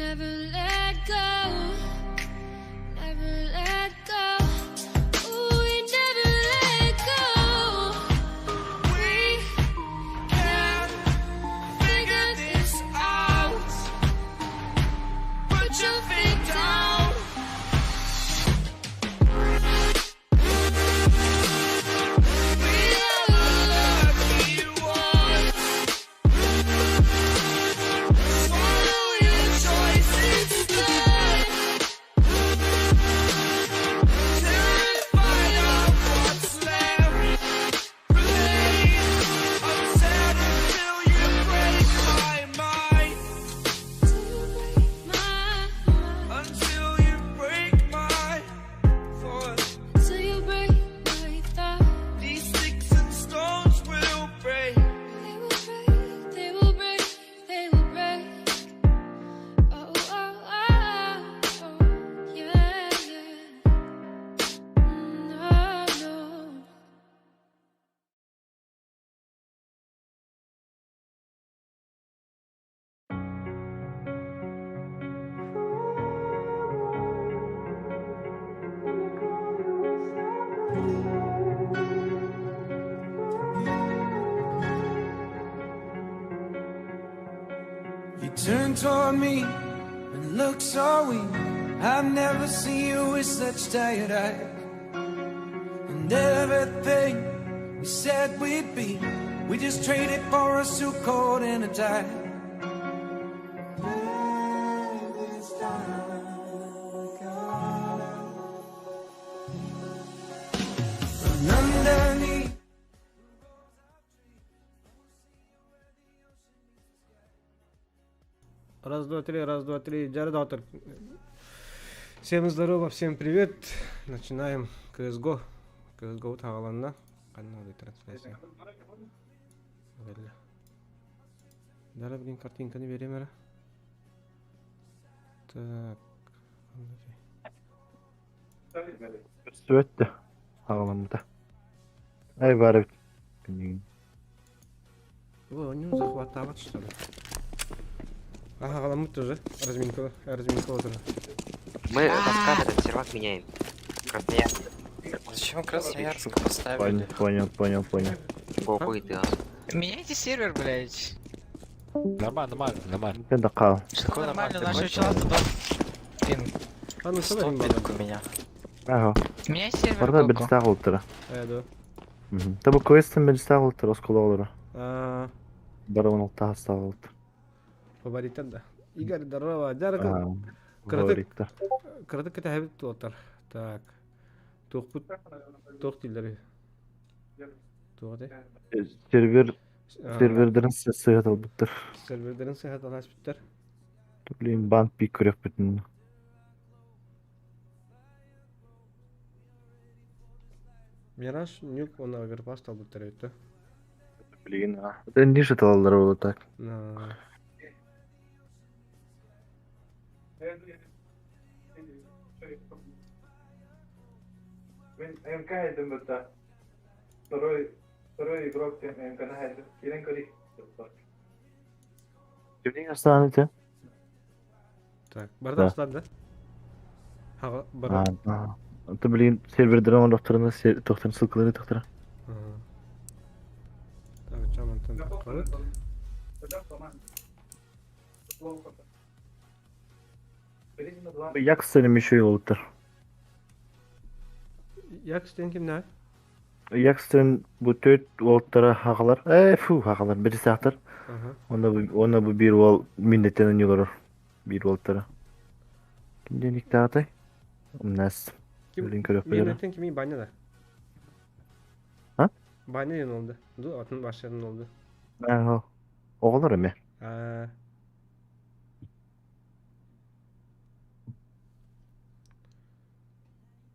Never let go, never let go. Ooh, we never let go. We can figure this out. Put your feet down. We are the lucky ones. Swallow your choice instead. Terrified of what's left. Remain upset until you break my mind. Until you break my thought. Until you break my thought. These sticks and stones will break. They will break, they will break, they will break. Oh, oh, oh, oh, yeah, yeah. No, no. You turned toward me and looked so weak. I've never seen you with such tired eyes. And everything we said we'd be, we just traded for a suit coat and a tie. This time we gotta run underneath. Раз, два, три, раз, два, три. Джарадатор. Всем здорово, всем привет. Начинаем CSGO. CSGO саҕаланна. Каналы трансляция. Дара, блин, картинканы берем эрэ. Так. Көстүбэт саҕаламмыта. Ай баар эбит. Ой, он захватывает, что ли? Ага, саҕаламмыт тоже. Разминка, разминка вот Мы каскад этот сервак меняем. Красноярск. Зачем Красноярск поставили? Понял, понял, понял, понял. Гоку и ты. Меняйте сервер, блядь. Нормально, нормально, нормально. Это кал. Что такое нормально? Нашего чела туда. Пинг. А ну 100 пинг у меня. Ага. Меняй сервер, Барда Гоку. билистаах олтара. Да. Табы квестен билистаах олтара осколоолора. А, Барон алтаастаах олтар. Фавориттар да. Игорь, здорово. Дярка. Фавориттар. Кыратык кэтэһэбит туотар. Так. Туохпут туох дииллэр Туох этэй? Сервер сервердерин сыһаталбыттар. Сервердерин сыһаталаспыттар. Блин, бан пик көрөхпүтүн. Мираж, Нюк, он оверпас талбыттар эбит да. Блин, а. Это ниже талалар было так. На. МК этим это второй второй игрок МК на Кирен Кори. Кимнең астаан Так, барда аслар да? Ха, бара. А, Это, блин, сервердерин ондохторuna тохторун ссылкалары тохтора. Так, чамантан таккабыт. Якс еще олуттар. Якс ден кимнә? Якстен бу төт олуттара хагалар. Э, фу, хагалар, бир саактар. Онда бу онда бу бир ол миннеттен ойнолорор. Бир олуттара. Кимден иктаатай? Умнас. Ким? Блин, көрөк бер. Миннеттен кими баня да? А? Баня ден oldu. Ду атын башарын oldu. Ага. Оҕолор эме. А.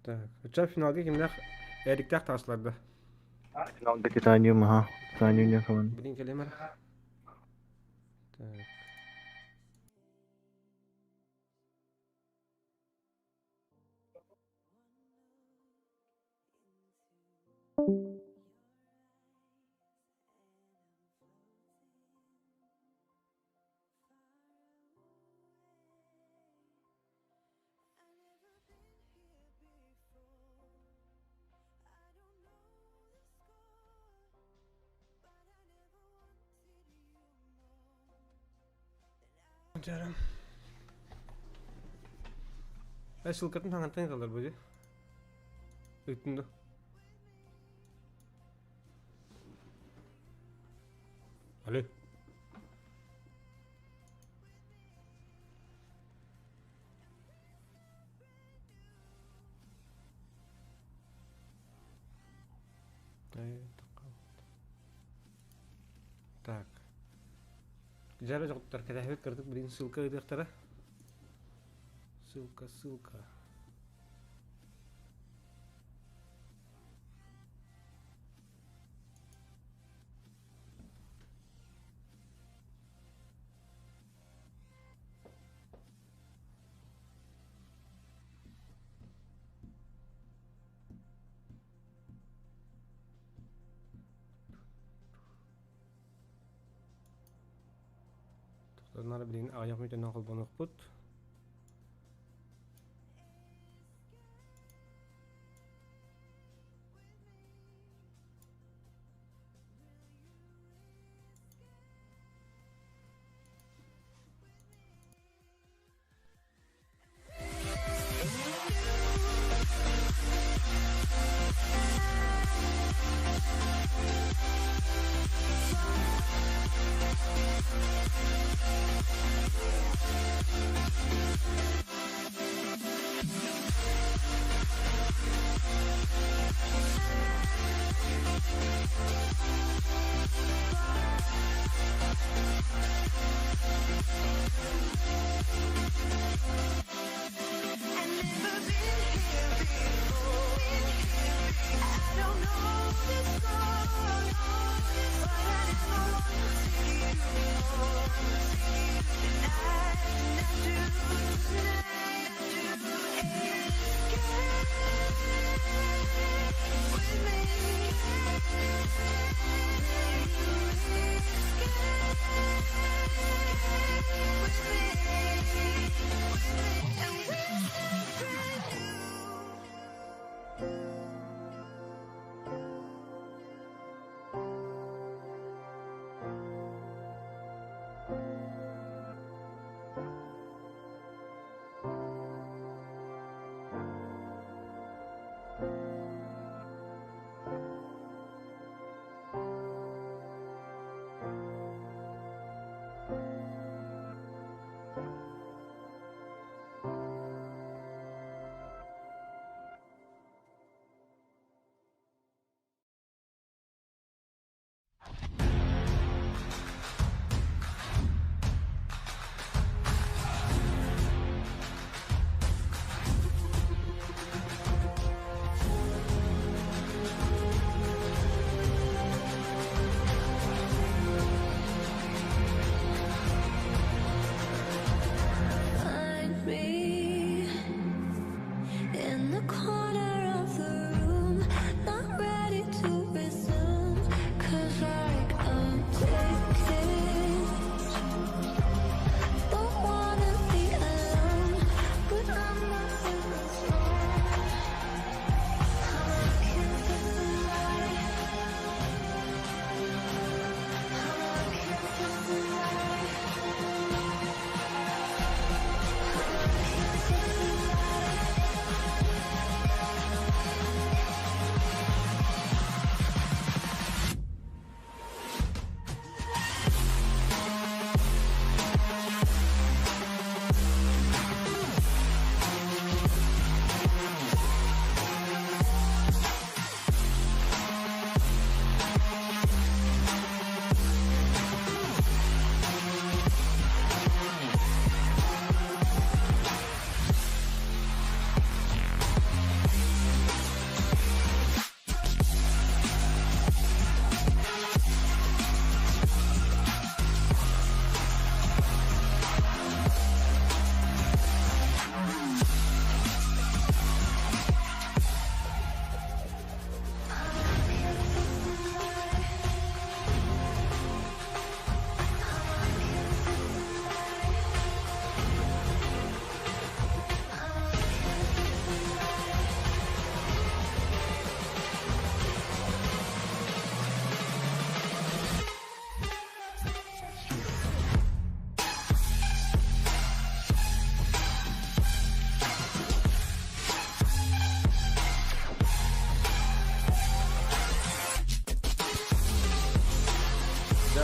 Так, Ча финалга кимнәх Эриктәх ташларды. Финалга Титаниум, ага. Титаниум не команда. Блин, келемер. Так. Дьара. Э, ссылкатын хаҥантан ыыталлар бу дии. Ыыттын да. Алло. Так. Дьара дьоҕуттар кэтэһэбит кырдык билин ссылка ыытыахтара. Ссылка, ссылка. Тохтоннор билигин аҕыйах мүнүүтэнэн холбонуохпут.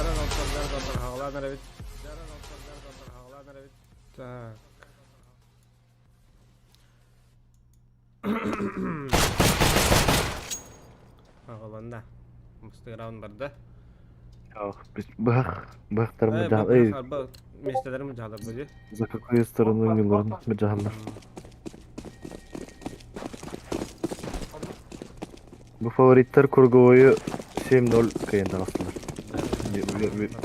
Жаран олтор жаран хаҕалаан эрэбит. Так. Аҕаланна. Мустыгыраун барда. Быһах, быһахтарым дьаһал. Эй, Миэстэлэрим дьаһалар били. За какую сторону ньуларын дьаһаллар. Бу фавориттар круговою 7-0 кыайан таҕыстылар. Верхний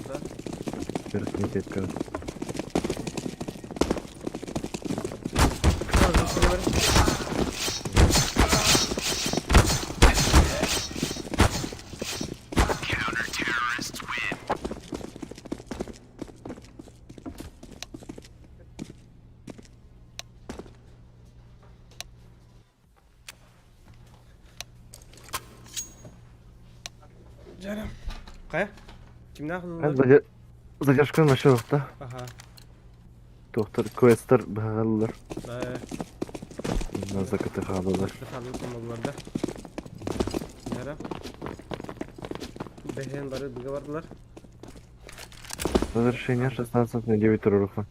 Жарым. Кая? Кимнәэх ыллылар? Задержканы началықта. Аха. Доктор квесттер быһаҕаллар. Э. Назакаты хаалалар. Хаалып боллар да. Жара. Бэһэн бары быга бардылар. Разрешение 16 на 9 руха.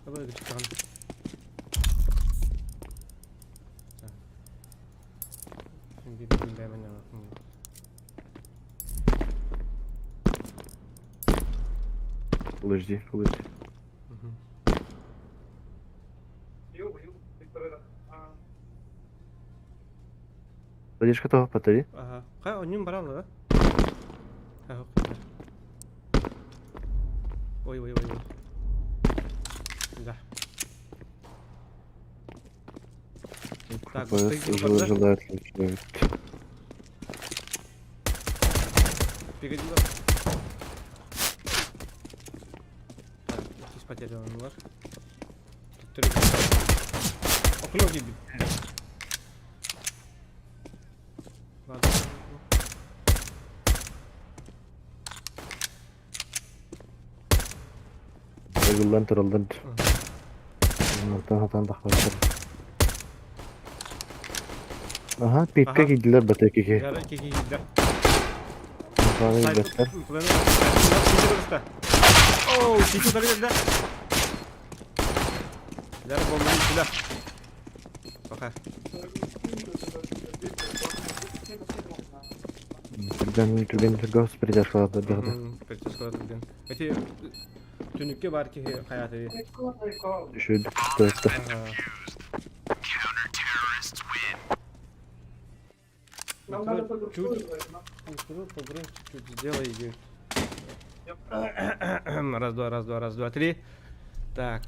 Абы чыккан. Подожди, подожди. Задержка того, потери. Ага. Хай, онньун баралла да? Ой, ой, ой, ой. Да. Так, желает Перегодила. Так, иккис потерянныйлар. Төттөрү Окулук киирбит. Ладно. Ыгыллан тураллар. Онтон хатан тахсар. Аха, пикка киирдилэр бата киһи. Жара киһи киирдэ. Саҕа киирбэттэр. Оу, киһи утары кэллэ. Жара бомбаны үттүлэр. Пока. Түргэн түргэн түргэн придержкаларда дагы. Придержкаларда. Эти түнүккэ бар киһи хайааты. Үшөйдүк туттар. Чуть, погромче чуть сделай. Раз, два, раз, два, раз, два, три. Так.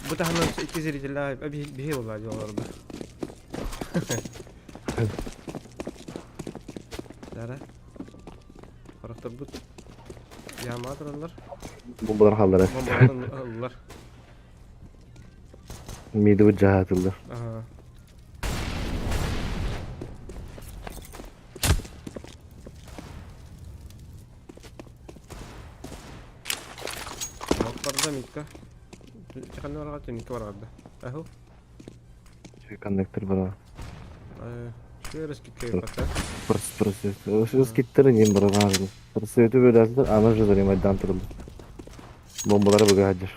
Бу таһынан икки зрителя биһи була дьоллорбут. Дара. Харахтарбыт яма тураллар. Бомбалар хааллар. Бомбалар ыллар. Мидыбыт жаһаатыллар. Ага. Барда Митка. Ханна барга Митка баргарда. Аху. Коннектор бар. Şu раскидка пока. Просто просто. Скиттер не барган. Просветы бөләсендер, аны же майдан турды. Бомбалары быга хадыр.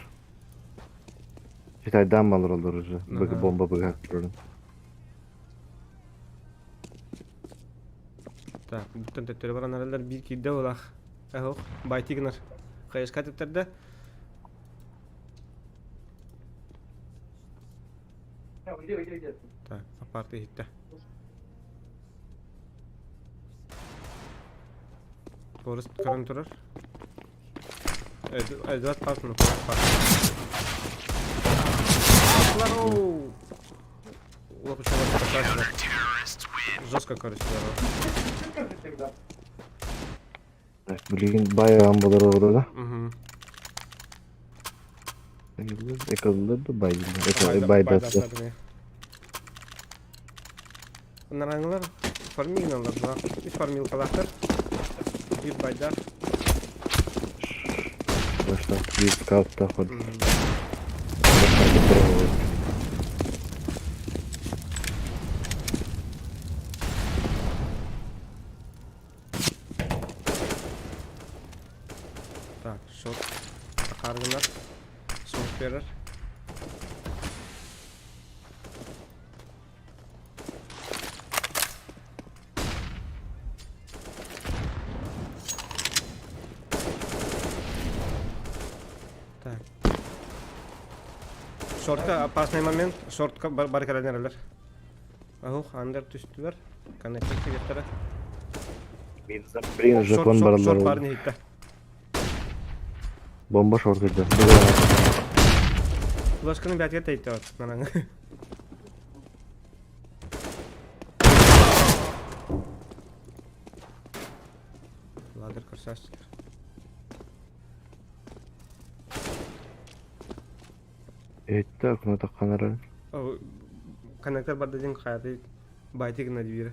Китайдан малыр олар уже. Быга бомба быга турды. Так, бүттен төттөрү баран аралар бир кирде булах. Ахох, байтигнер. Кайышка тептерде. Так, апарты хитте. Борис көрөн турар. Эдуард Пасман, Жестко, короче, здорово. Так, билигин бай болар олорор да. Угу. Эколлар да бай. Эко бай да. Нараңлар фармигналар да. Үс фармилкалахтар. Бир байдар. Башта бир скаутта ход. Көрөр. Так. Шортка опасный момент. Шортка бар бар кэлэн эрэлэр. Аһух, андер түстүлэр. Коннектор кириэхтэрэ. Блин, Шорт, закон шорт, бараллар шорт oldu. барын иһиттэ. Bomba short girdi. Флешканы бээтигэр тэйттэ вот. Манан. Ладер көрсөстүлэр. Этте окно такканары. Коннектор барда диэн хайаты байты гына биирэ.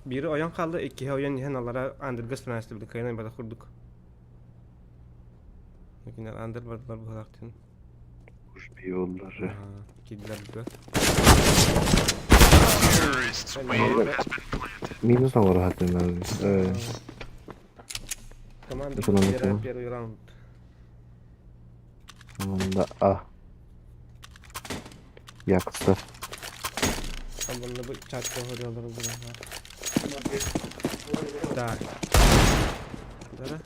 Биири ойон хаалла, иккиһэ ойон иһэн аллара андырга станастыбыт кыайан бата курдук. Кинилэр андыр бардылар быһалаах Уж бийоллары. Киирдилэр да. Минус оҥоро сатыыллар. Команда Экономика. первый, первый раунд. Онда А. Якса. Там бу чатка хоруолар Так. Да.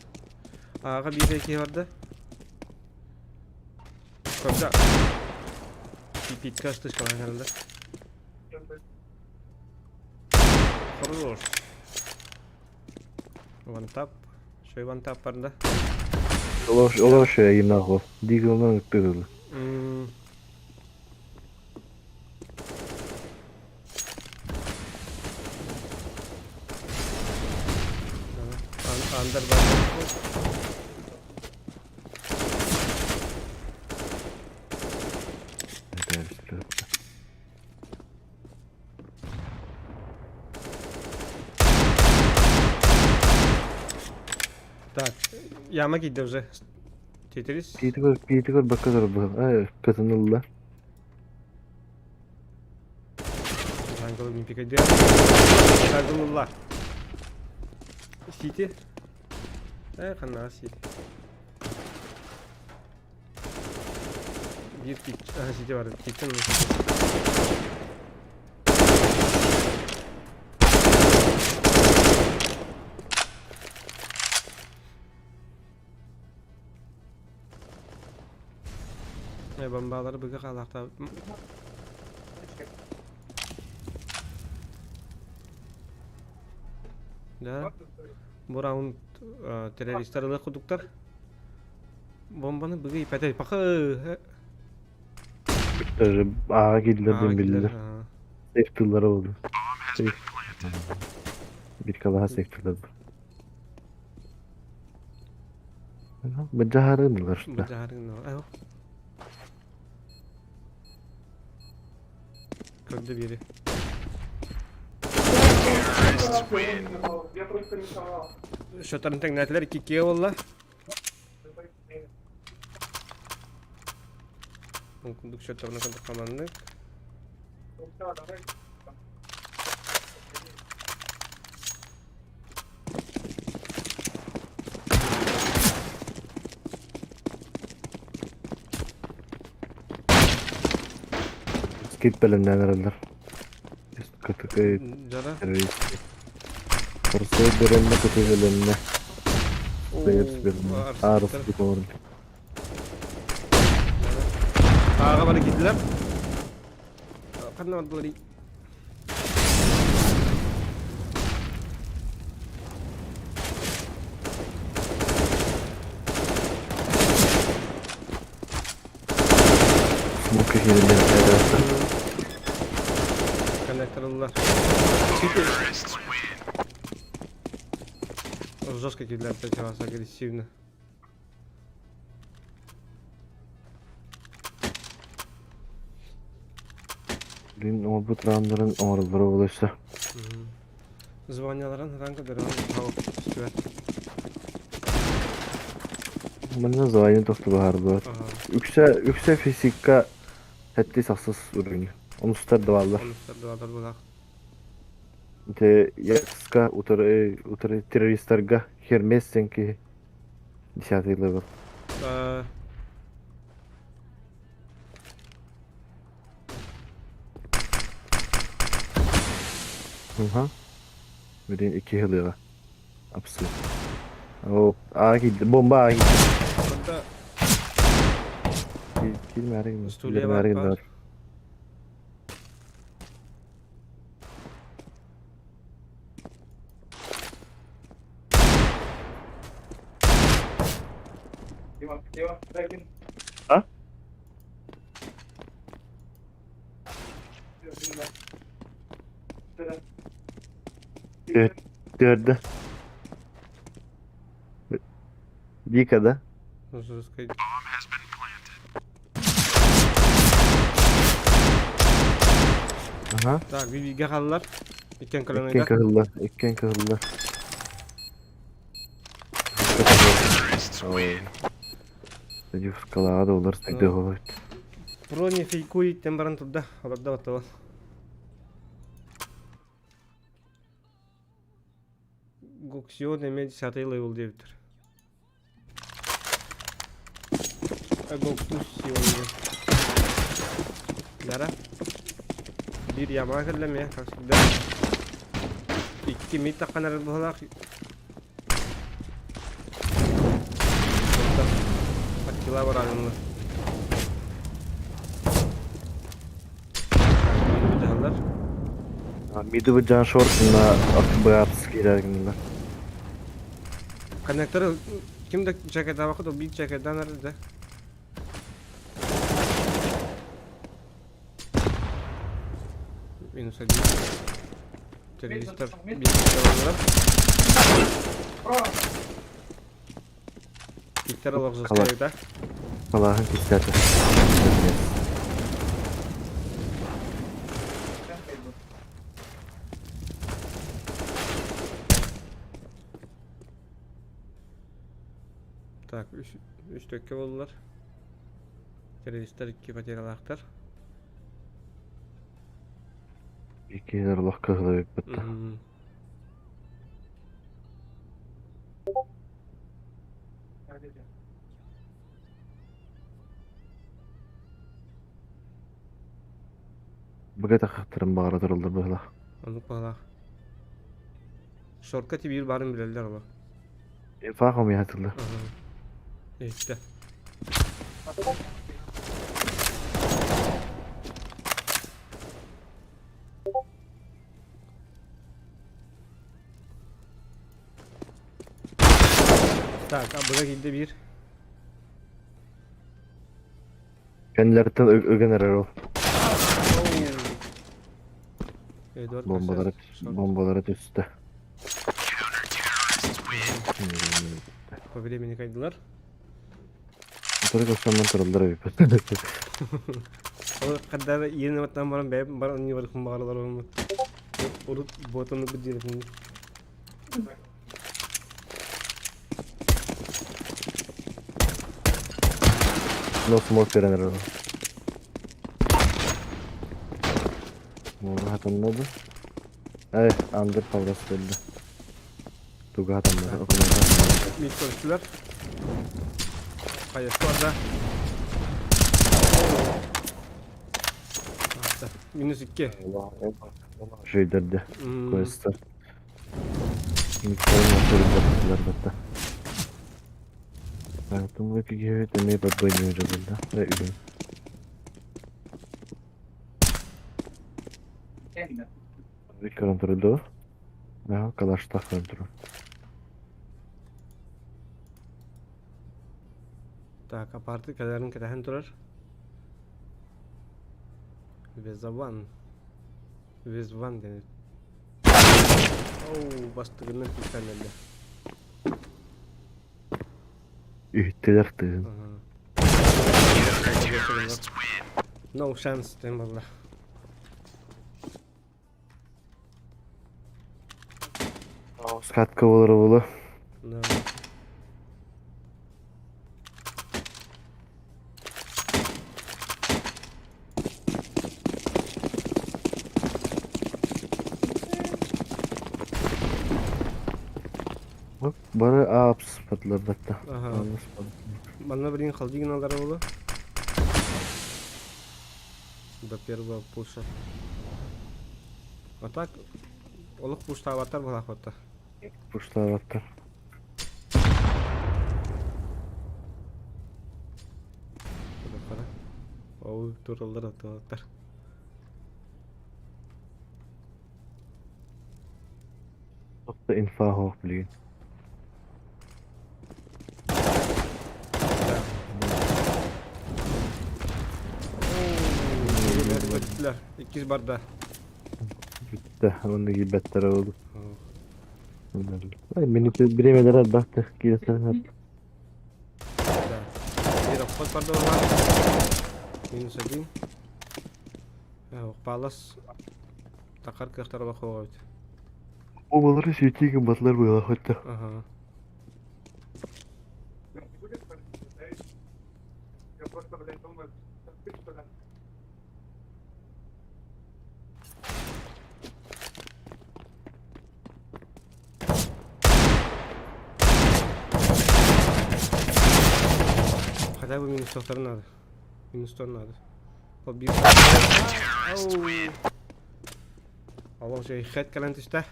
Ага биир киһи барда. Когда? Пипитка штучка herhalde. Хорош. Вантап. Шой вантап барда. Олор шөйө гимнах Диглынан ыттыгылы. Андер бар. Так, яма кийдэ уже. Тетрис. Пиитигер пиитигер баккадыр бу. Э, кытынылла. Jungle не пикай. Jungle Сити. Э, хана сити. Биир кит. Ага, сити бар. Киттен. Э, бомбалары быга халахта. Да. Бу раунд террористар ылы кудуктар. Бомбаны быга ипәтә. Пахы. Даже ага киирдилэр диэн биллилэр. Сейф тыллара болду. Сейф. Bir калаха сейф тыллар. Быдьаһарынылар что. Быдьаһарынылар. Көрдө бири. Я просто не совал. Счеттарын тэҥнээтилэр икки буолла. Ол курдук счеттарын курдук хаманнык. Все, давай. Скип бэлэмнээн эрэллэр. Кытыкы Жара. террорист. Корсой бөрөннө кытыы өлөннө. Арыс бикорун. Ааҕа бары киирдилэр. Ханна бардылар? Смока киирэллэр террористар. Коннекторлар. Жестко киирдилэр опять вас агрессивно. Блин, оҥорбут раундарын оҥороллоро буолуйса. Званияларын ранга дөрөөн хау түстүбэт. Манна звание тохту баһарбыт. Үксэ үксэ физика хэтти сахсыс уровень. Онустар да бааллар. Онустар да бааллар булаах. Те Якска утары утары террористарга Хермес сенки 10 левел. Уха. Билин икки ылыаҕа. Апсы. Оо, аа киирдэ. Бомба аа киирдэ. Онто Киирмээри гынна. Стулья Киирмээри бар. гынна. Дима, Дима, дай кин. А? Төрдө. Вика, да? Жесткой. Ага. Так, бииргэ хааллар. Иккен Иккен кыланыйда. кыһылла, иккен кыһылла. Дюскалаға да олар сайды олар. Про не фейкуй, тем баран турда. Оларда баттала. Гоксион эме десятый левел диэбиттэр. Гоктусион диэн. Дара. Биир ямаҕа кэллэ эмиэ, как всегда. Икки мид таххан эрэр быһыылаах. Аттила бараанылар. Миди быдьаһаллар. Миди быдьаан шорт на АПС киирэргиннэр. Коннекторы ким да чекайдаабакка биир чекайдаан эрэр да. Минус один. Террористар биир Виктор олох да? Аллахын кистәте. Так, үс, үс төкке болдулар. Террористар икки потерялаахтар. Икки олох кыһыла биппит. Быга тахтарын баҕара тураллар быһыла. Оннук баҕалаах. Шортка тибиир баарын билэллэр оба. Инфа хомуйа сатыыллар. Иһиттэ. Так, абыга киирдэ биир. Кэннилэриттэн ыган эрэр ол. Эдуард Бомбалара бомбалара түстэ. По времени кайдылар. Утары көстөн тураллар эбит. Ол хаддар иен оттан баран бэйэм баран не барыхым баҕаралар олмут. Урут ботаны бу диэбитин. No smoke берен эрэр. Муну хатаннады. Эй, андыр паврас берди. Туга хатаннады. Окунан Мид көрүстүлэр. Хайа да. Минус 2. Жөйдерди. Квесттер. Миктерин мотору батта. Тумга киги эме подбойный жазылды. Да, үгүн. Викторон турду. Ага, калаштах турду. Так, апарты кэлэрин кэтэһэн турар. Везаван. Везван диэн. Оу, бастыгынан күүстэнэллэр. Үһүттүлэр тыын. No chance диэн буолла. Скатка болор болу. No. Бары апс батылар батта. Ага. Алыс батылар. Манна билигин халдьыы гыналлара буолуо. До первого пуша. А так олох пуштаабаттар буолаахпатта. Пуштаабаттар. Ол тураллар аталаттар. Тобто инфа суох билигин. Өттүлэр. Иккис барда. Бүттэ. Онно киирбэттэрэ буолуо. Ай, минут бириэмэлэр элбэхтэр киирсэр. Да. Биир обход барда буолла. Минус один. Палас такар кыахтара бахуоҕа эбит. Обалары свети гымматылар быһыылаах Ага. Я просто, блядь, думаю, ты что ли? Хотя бы минус 102 надо. Минус 100 надо. Ол биир Олох дьэ ихэт кэлэн түстэ.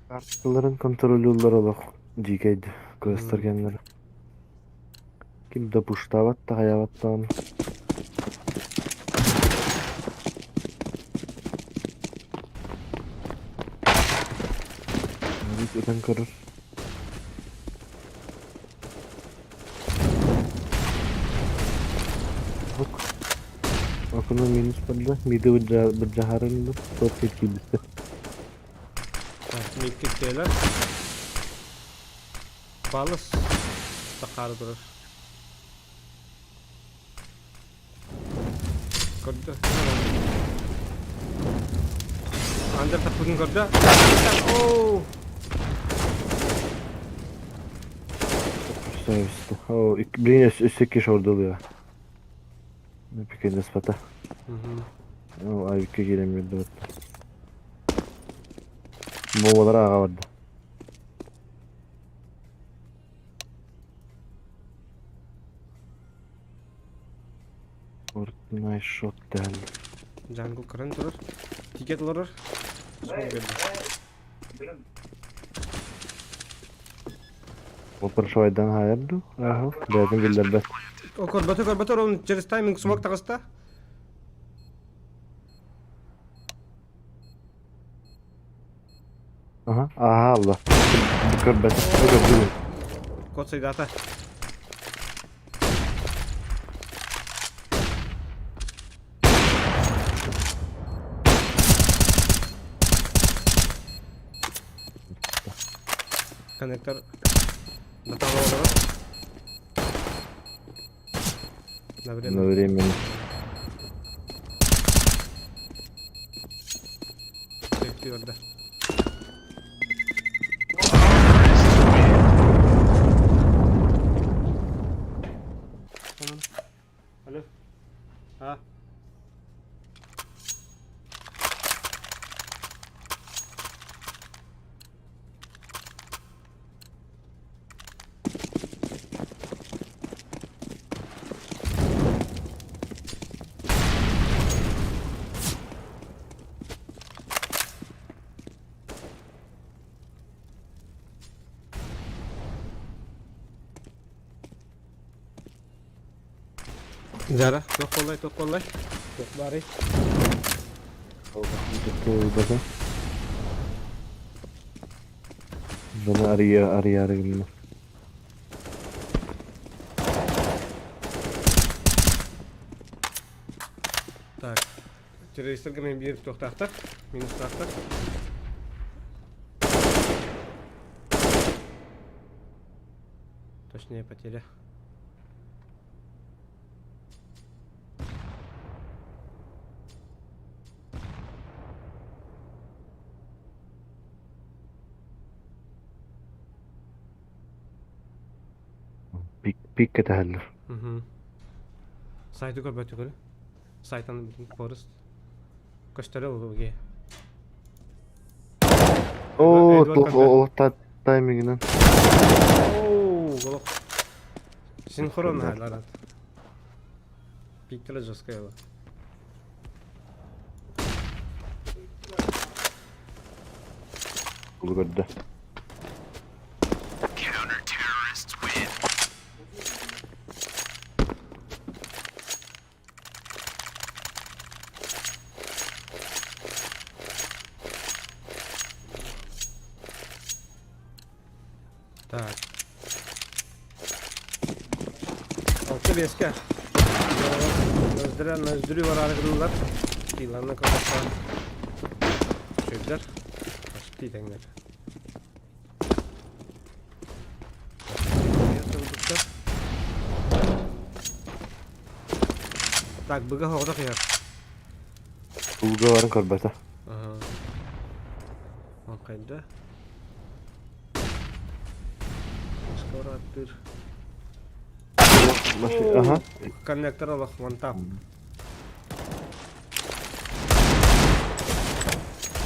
Карталарын контроллууллар олох дьиикэйди кыыстар кэннилэр. Ким да пуштаабат да хайаабат даҕаны. Ытан көрөр. Ок. Окуну минус барда. Миди быдьаһарын туох киирбиттэ. Микки келер. Балыс тахаары турар. Көрдө. Андер таппытын көрдө. Оу! Serviste. О, блин, өссө икки шордулуя. Пикенде спата. О, айыкка киирэн биэрдэ Буолара аҕа барда. Fortnite shot дэһэллэр. Джангл көрөн турар. Тикет олорор. Суол биэрдэ. Опыршойдан хаайар дуу? Аха, бэйэтин биллэрбэт. О, көрбөтө көрбөтө он через тайминг смок таҕыста. Аха, аха алла. Көрбөтө, көрдүм. Код сайдата. Коннектор Натало олорор. На время. На время. Твердо. Алло. А. Жара, туох буоллай, туох буоллай? Туох баарый? Дьоно арыйа арыйаары гынна. Так, террористергэ мен биир туохтаахтар, минустаахтар. Точнее, потеря. Пик пик кэтэһэллэр. Сайты көрбөтү көрө. Сайтан Форест. Көстөрө буге. Оо, Оо, ол таймингынан. Оу, олох. Синхрон хааларат. Пиктера жесткая была. Бу көрдө. Так. Алты беске. Өздөрө өздөрү барары кылылар. Кыйларына көрөккө. Шөйдер. Почти тэҥнэр. Так, быга хоҕото кыйар. Тулга барын көрбөтө. Ага. Хайда. Скораттыр. Ага. Коннектор олох вон там.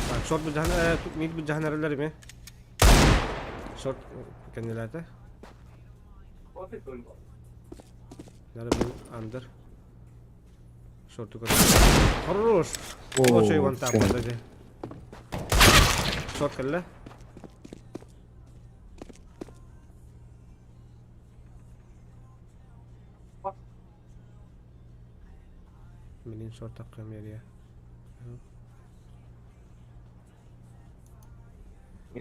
Так, шорт бу жаһан, мид бу жаһан эрэлэр ими. Шорт кэннилээтэ. Нары бу андер. Шорту көрө. Хорош! Очень вон там подожди. Шорт кэллэ. Блин, шорт такка мерия.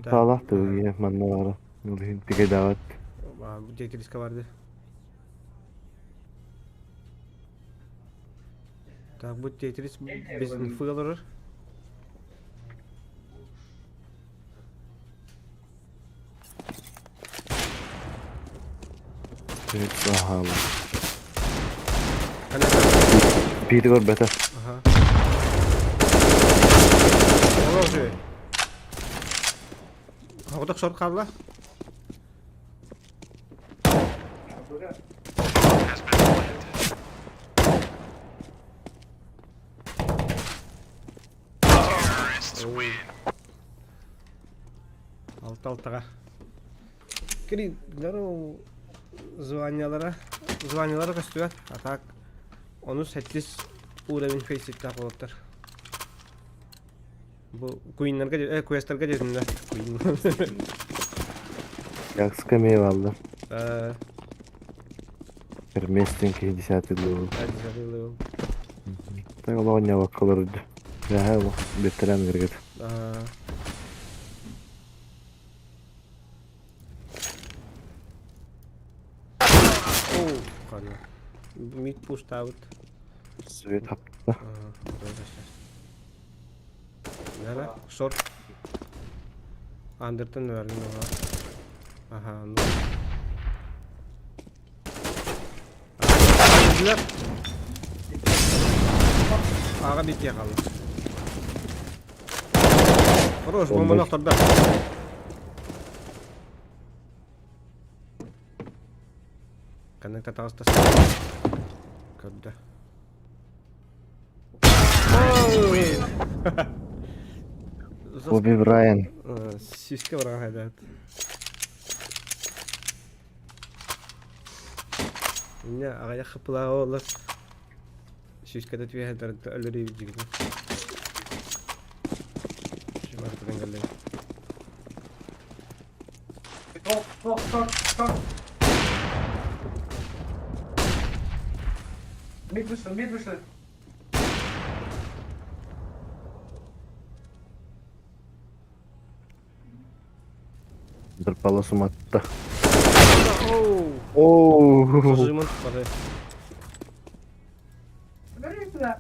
Таалах тыгыйа манна бара. Ол иһин тигэдаабат. Бу Тетриска барды. Так, бу Тетрис без инфы олорор. Аха. Биири көрбөтө. Ага. Олор үчүгэй. Хоҕотох шорт хаалла. Алта алтаҕа. Кини званиялара званиялара көстүбэт. А так ону сэттис уровень фейситтаах буолуттар. Бу куиннарга э квестерга диэтим да. Куин. Якска эмиэ бааллар. Э Эрместин киһи десятый level. Десятый level. Так олох ньабаккалар үрдү. Яһа олох бэттерэн кыргыт. Оо, хана. Мид пуштабыт. Свет хапта. Нара, шорт. Андертон нөргүн оға. Аха, ну. Аға битке қалды. Хорош, бомбаны охторда. Коннектор таҕыста. Көрдө. Коби Брайан. Сүүскэ баран хайдаат. Инне аҕыйах хыппылааҕа буоллар сүүскэтэ түһэ өлөрүү дьигитин. Шимартыгын кэллин. Ток, ток, ток, ток. Мид вышел, мид вышел. Дырпала суматта. Оу! Оу. Сожимын бары. Бери сюда.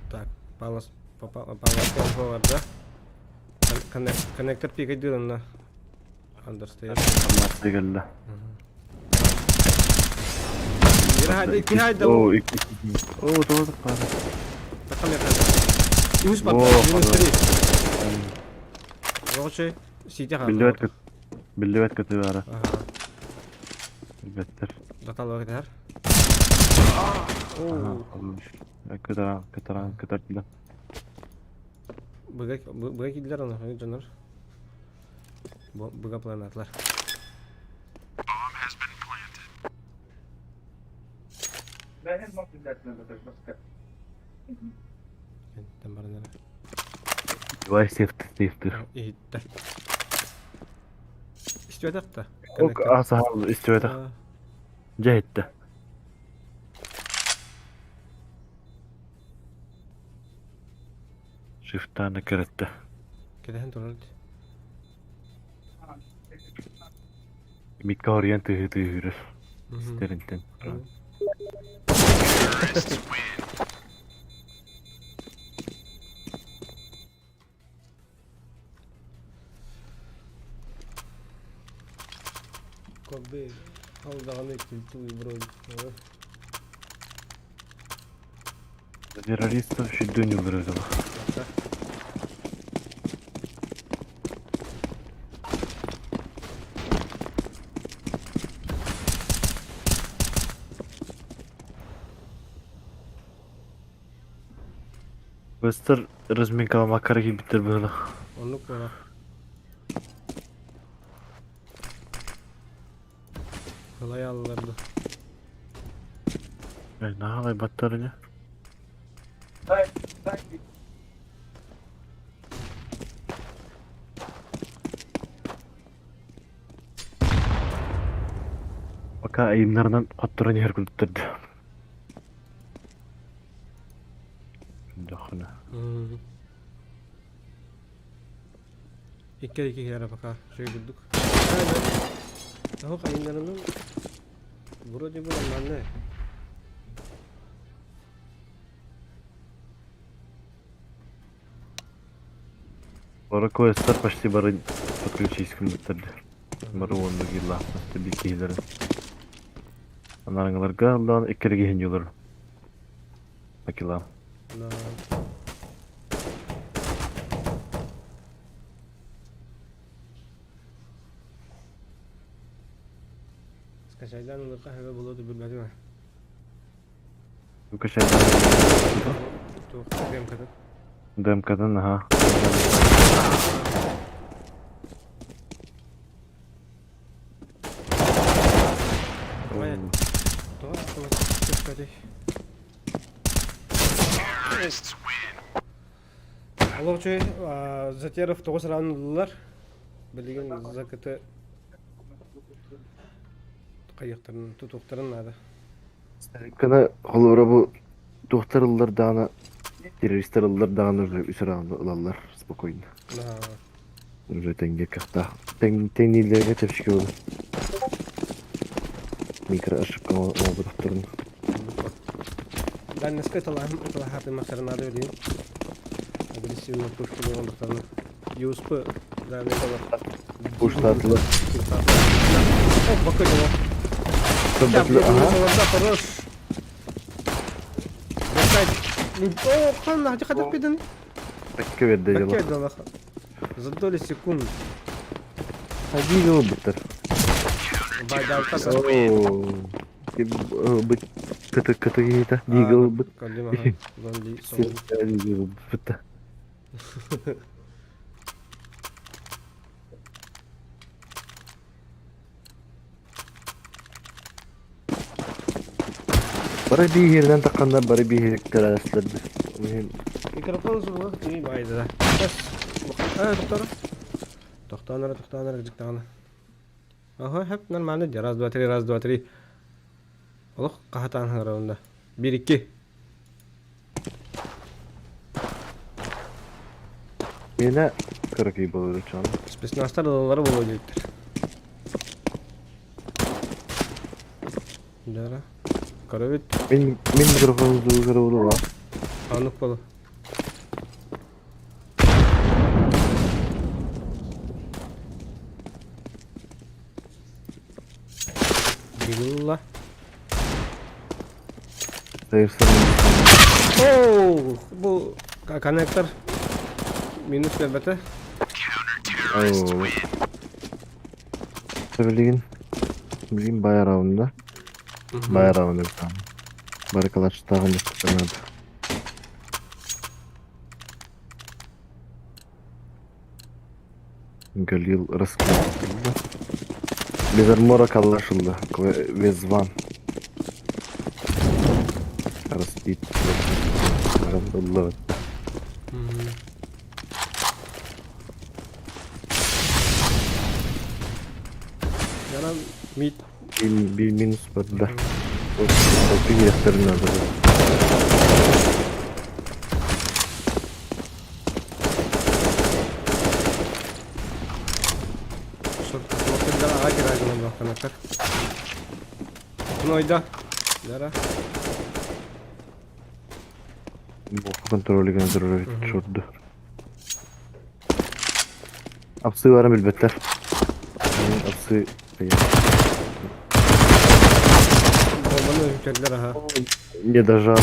Так, палас палас да. Коннектор пикайдыр онно. Understand. Келле. Bir haydi, iki haydi. Оо, икки. Оо, тоҕо таххаана. Такам якын. Үс Оо, батта, минус хорош. 3. Короче, сити хаалла. Биллибэт көт. Биллибэт көтү баара. Ага. Билбэттэр. Даталыга кэтэр. Оо. Көтөрөн, көтөрөн, көтөрдүлэр. Быга быга киирдилэр аны дьоннор. Быга планатылар. Кэнтэн баран эрэ. Давай сефт сефтир. Иһиттэ. Истибэтэх да. Ок асаһал истибэтэх. Дьэ иһиттэ. Шифтааны кэрэттэ. Кэтэһэн турар Микка хоруйан тыаһыы тыаһыырар. Истэринтэн. Кобы алдаҕаны культуй бронь. Террористов шүддүн юлдырыдыла. Быстар разминкаламакка киирбиттэр быһыылаах. Оннук буолар. Ылай алларды. Э, наһаа баттар ини. Пока айымнарынан хотторон иһэр курдуктар Дохуна. Икки икки киһи пока үчүгэй курдук. Оһох айыннарынан вроде бы нормально. Бары квесттар почти бары подключись кыммыттар Бары уонна кииллаахтар би киһилэрин. Анарыңыларга аллаан иккерге хинюлар. Акилам. Да. Скачайдан ылырга хэбэ болуоду билбэтим. Скачайдан. Туох ДМК-дан. ДМК-дан, аха. Давай. Давай, давай, Олох үчүгэй Затеров тоҕус раунд ыллылар. Билигин ЗКТ хайыахтарын тутуохтарын наада. Кына холобура бу туохтар ыллар даҕаны террористар ыллар даҕаны уже үс раунду ылаллар спокойно. Уже тэҥҥэ кыахтаах. Тэҥ тэҥнииллэргэ чэпчэки буолар. Микро ошибка оҥорботохторун. Дальноска талаһаатын махтарынаады билигин. Агрессивный пушка буолан ЮСП дальний талах. Пуштаатылар. О, бакы дела. Ага. Хорош. О, хан, хати хатып кидин. Бэккэ берде дела. Бэккэ дела. За доли секунд. Хадига ылбыттар. Байдалта. Быт кыты кыты киһитэ. Дига ылбыт. Дига ылбыт. Бары бииһиринэн тахханнар бары бииһириктэр аастар. Микрофон звуга тиий баайдара. Э, доктор. Тохтоон эрэ, тохтоон эрэ, кырдьыктаҕына. Ага, хэп, нормально дии. Раз, два, три, раз, два, три. Олох хаһатаан хаҥыра Биир, икки. Миэнэ кыракый буолар чаана. Спецназтар ылаллара буолуо диэбиттэр. Дара. Көрөбүт. Мин мин микрофон звугара буолуо. Аннык болу. Бигулла. Оу, бу коннектор минус бербете. Билигин билигин бай раунда. Бай раунда Бары калачтагын надо. Галил раскрылды. Без армора калашылды. Везван. Распит. Ыллыбыт. Янан мид. Bir минус барда. Оту кирэхтэрин надо. Нойда. Дара. Контроль контроль шорду. Апсы барын билбэттэр. Апсы Бомбаны үтэллэр аха. Не дожал.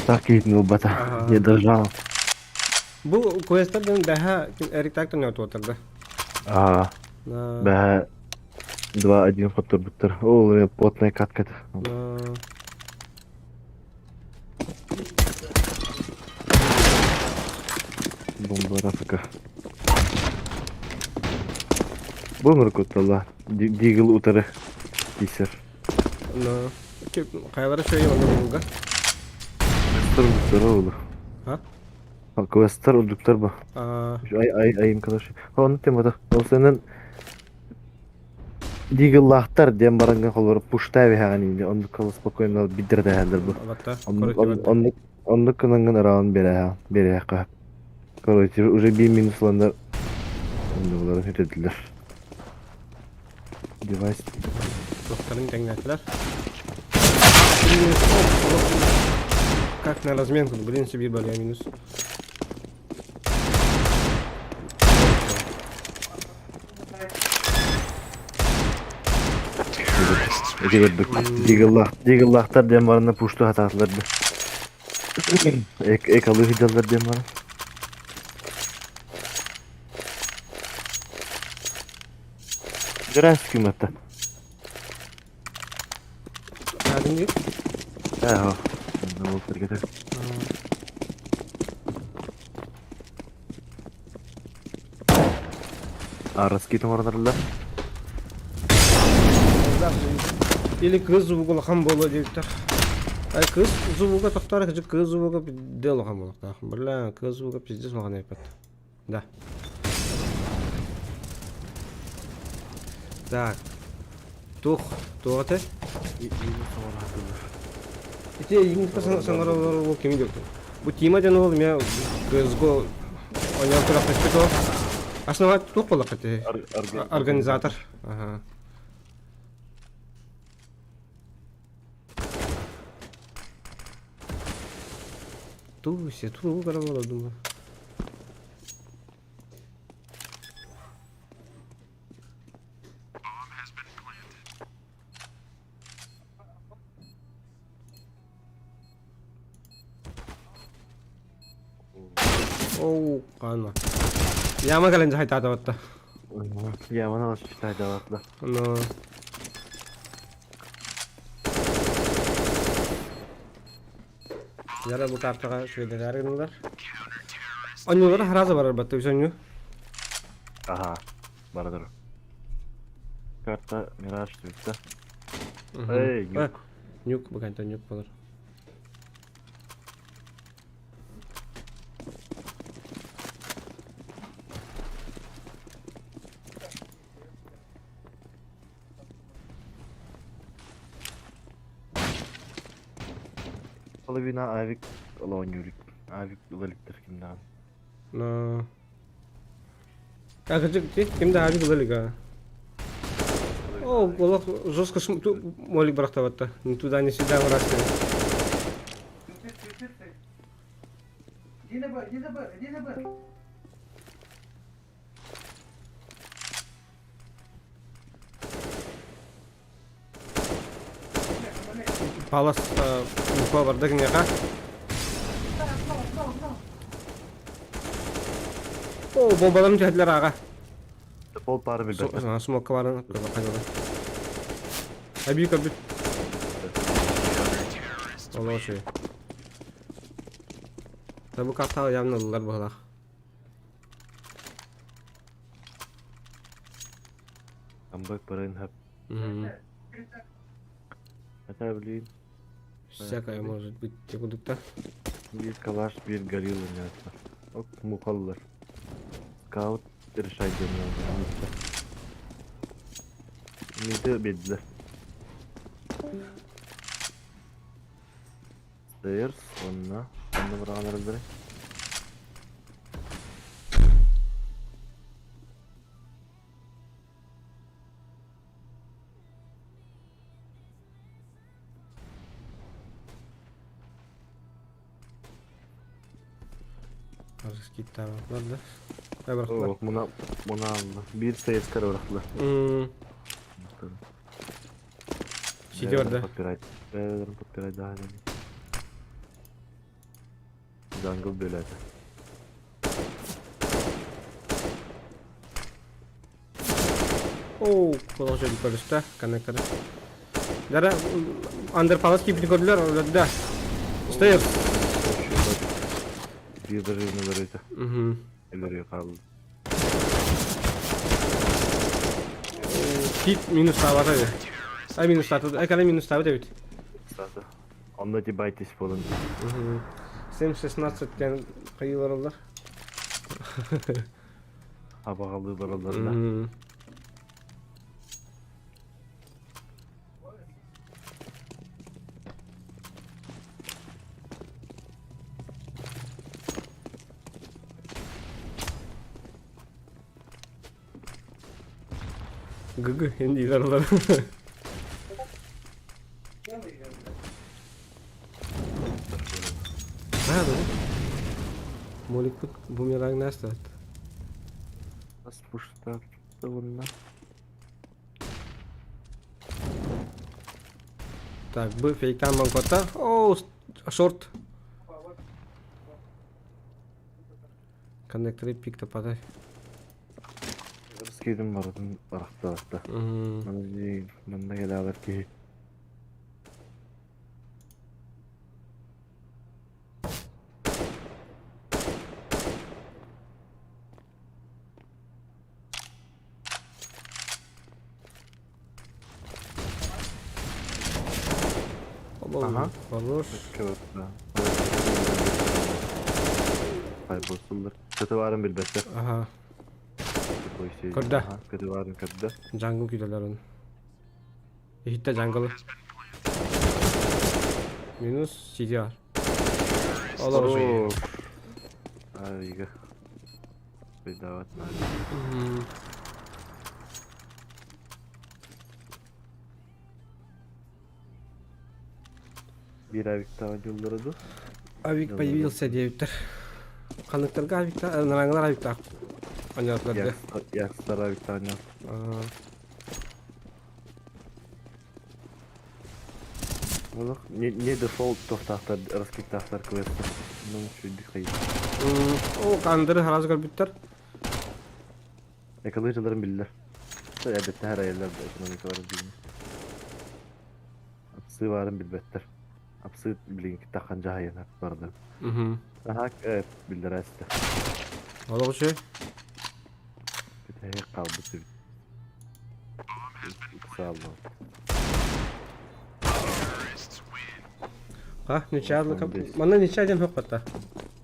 Так видно бата. Не дожал. Бу квесттардан бэһэ Эрик так нөтуотарда. Аа. Бэһэ 2-1 хотторбуттар. Ол плотная катка. Бомба Рафика. Бу мөркөтталла. Дигл утары кисер. Но хайалара шөйө онно булга. Квесттар удуктар олу. А? Квесттар удуктар ба. Ай ай айым калаш. Оны темада. Ол сенен Дигыллаахтар диэн бараҥҥа холобура пуштай биһэҕин инде оннук кыл спокойно биддэрдэһэллэр бу. Оннук оннук гынаҥҥын ыраан биэрэһэ биэрэһэххэ. Короче, уже биир минус ыланнар оннуларын сүтэрдилэр. Девайс. Туохтарын тэҥнээтилэр. Как на разменку, блин, себе бля минус. Ити көрдүк. Дигыллаах, дигыллаахтар диэн баранна пушту хатаатылар да. Эк эк алыы сылдьаллар диэн баран. Здрасте, кимата. Кәдімгі? Ээ, ол кергетер. Араски тоҥордоруллар. Или кыз звуга улахан буолуо диэбиттэр. Ай кыз звуга тохтоор кыжы кыз звуга пизде улахан буолуохтаах. Бля, кыз звуга пиздец улахан эппэт. Да. Так. Тух, туох этэ? Ити эйигин саҥараллар ол кими диэбитин. Бу Тима диэн уол эмиэ КСГО оонньоон күрэхтэспит уол. Основа туох буоллахха ити? Организатор. Ага. Туся, туу карабала думаю. Оу, хаана. Яма кэлэн дьаһайтаатабатта. Яман алыс Но... Яра бу картаҕа үчүгэйдэр гыннылар. Онньуулара харааза барар батта үс онньуу. Аха, барадыр. Карта Мираж түбүттэ. Эй, нюк. Нюк, буканта нюк болар. Половина авик оонньуур авик ыла иликтэр кимнээҕин. Но... А кырдьык ким да авик ыла илик а. О, олох жестко молик бырахтабатта. Ни туда, ни сюда вырастает. Палас инфо барда киниэхэ. О, бомбаларын түһэллэр аҕа. Пол пары билбэттэр. Смокка барын хайдала. Аби көрбүт. Олоо үчүгэй. Бу картаҕа явно ыллар быһылаах. Камбэк барыан сөп. Хотя, блин. Всякое может быть кудукта. Биир калаш, биир горилла нятса. Ок, мухаллар. Скаут решай диэн Миды биэрдилэр. Stairs уонна онно быраҕан эрэллэрий? Раскидтаабаттар да. Бырахтылар. Оо, муна муна алла. Биир стейрскэр бырахтылар. Сити барда. Подпирать. Бэйэлэрин подпирать даҕа Jungle бөлөтө. Оу, положили көрүстэ, коннекторы. Дара андерпалас кииппитин көрдүлэр, өлөрдө. Stairs. Биир дорожный өлөрөйтө. Өлөрүө хаалла. Хит минус таабата эбит. Ай минус таата. Ай кана минус таабыт эбит. Кстати. Онно ти байтис болон. 7-16 диэн хайыылар Абаҕалыы бараллар да. Гг дииллэр олор. Аа, Моликпут бумеранг настат. Спушта уонна Так, бу фейктан банкота. О, шорт. Коннекторы пик тапатай. Скидым барытын барахталатта. Манна кэлэҕэр киһи. Ага. Хорош. Хайбосуллар. Көтө баарын билбэттэр. Ага. Көрдө. Көтө баарын көрдө. Jungle күйдөлөр оны. Иһиттэ jungle. Минус CDR. Олор. Айга. Выдавать надо. Биир авиктаҕа дьуллара ду? Авик появился диэбиттэр. Ханныктарга авикта, нараҥалар авиктаах анньаатылар да. Якстар авиктаах анньаат. Олох не, не дефолт тохтаахтар, раскиттаахтар квестер. Ну, чуйдик хайы. О, кандыры хараас көрбүттэр. Экологияларын биллэр. Эбэтэ харайаллар да экономикаларын билин. Апсы баарын билбэттэр. Апсы билин тахан жаһайын барды. Аха, биллэр әсті. Олох үчүгэй. Бүтэһик хаалбыт эбит. Ыксаалла. Ха, ничья Манна ничья диэн хоппатта.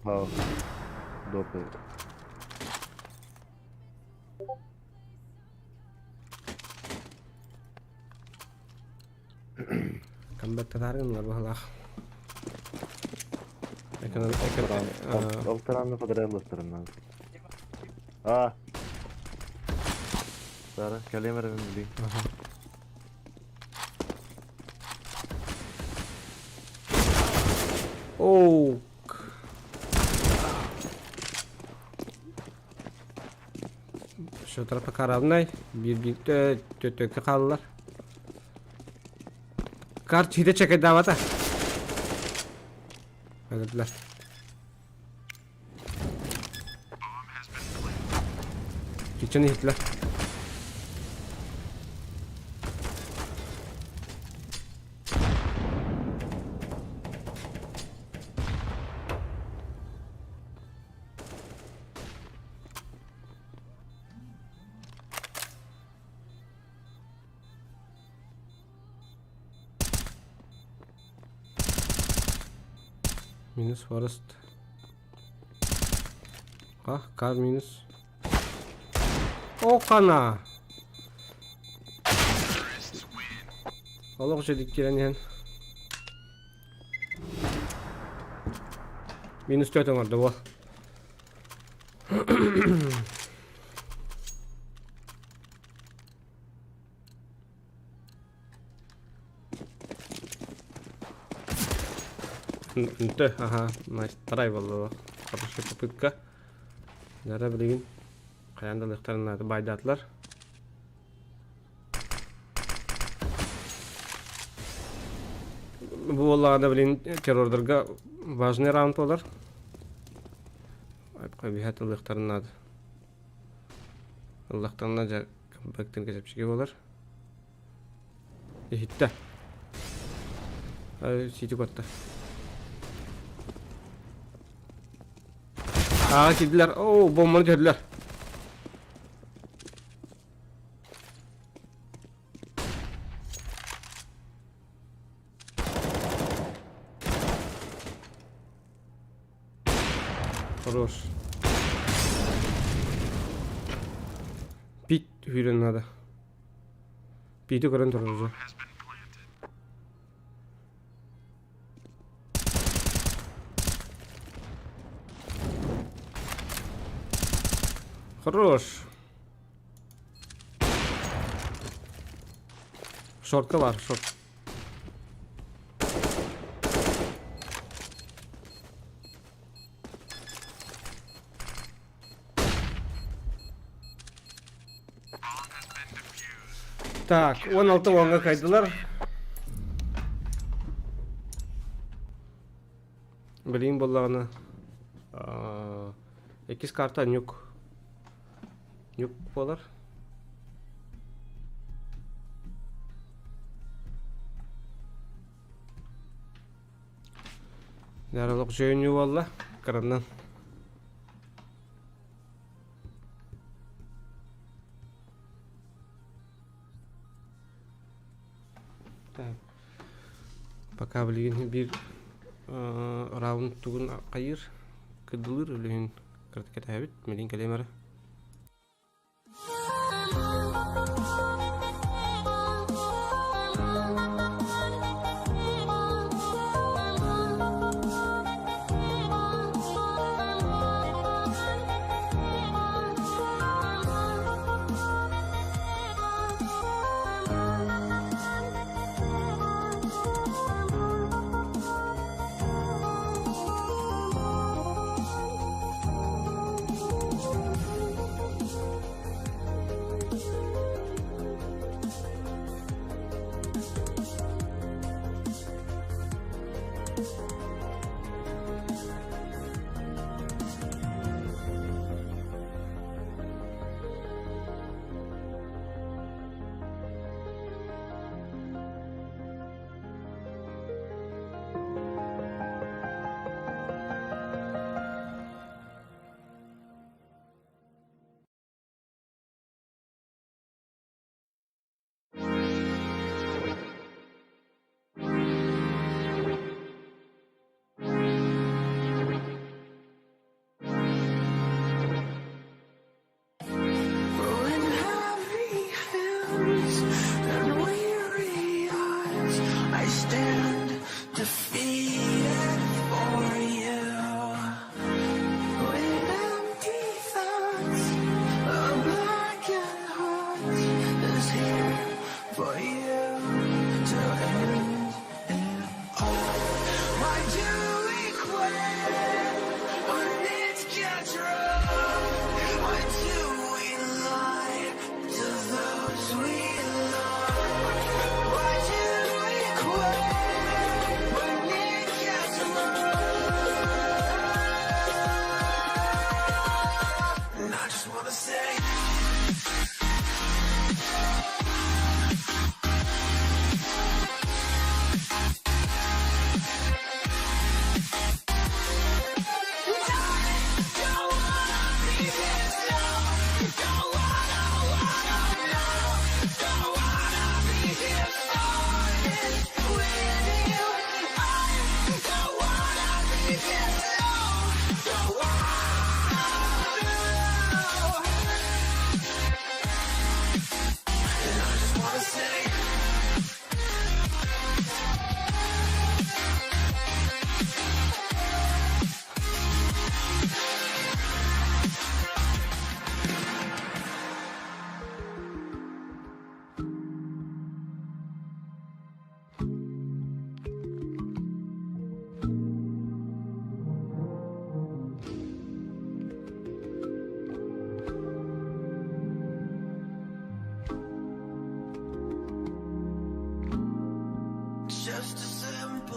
Ха. Допы. Камбэктатааргын баһылаах. Алтаранны подрядластырынан. А. Сара, кэлиэм эрэ мин билиим. Оу. Счетара пока равнай. Биир төттөккө хааллар. Карт чиде чекайдаабата. Өлөрдүлэр. Кичен иһиттилэр. Минус Форест. А, Кар минус. О, хана! Олох үчүгүйдик киирэн иһэн. Минус 4 оҥордо буол. Үнтө, аха, вторая буолла. Хорошая попытка. Дара билигин хайаан да ылыахтарын наада баайдаатылар. Бу буоллаҕына билигин террордарга важный раунд буолар. Биһэт ылыахтарын наада. Ыллахтарына дьэ быктын чэпчэки буолар. Иһиттэ. Сити куотта. Ааҕа киирдилэр. Оо, бомбаны түһэрдилэр. Хорош. Пит сүүрэн наада. Пити көрөн турар уже. Хорош. Шортка бар, шорт. Так, 16 уонга кайдылар. Билигин буоллаҕына иккис карта нюк. Нюк буолар. Дааралык үчүгэй буолла. Кыраннан. Так. Пока билигин биир раунд тугун хайыыр, кыдылыыр үлүһүн кыратык кэтэһэбит. Милин кэлиэм эрэ.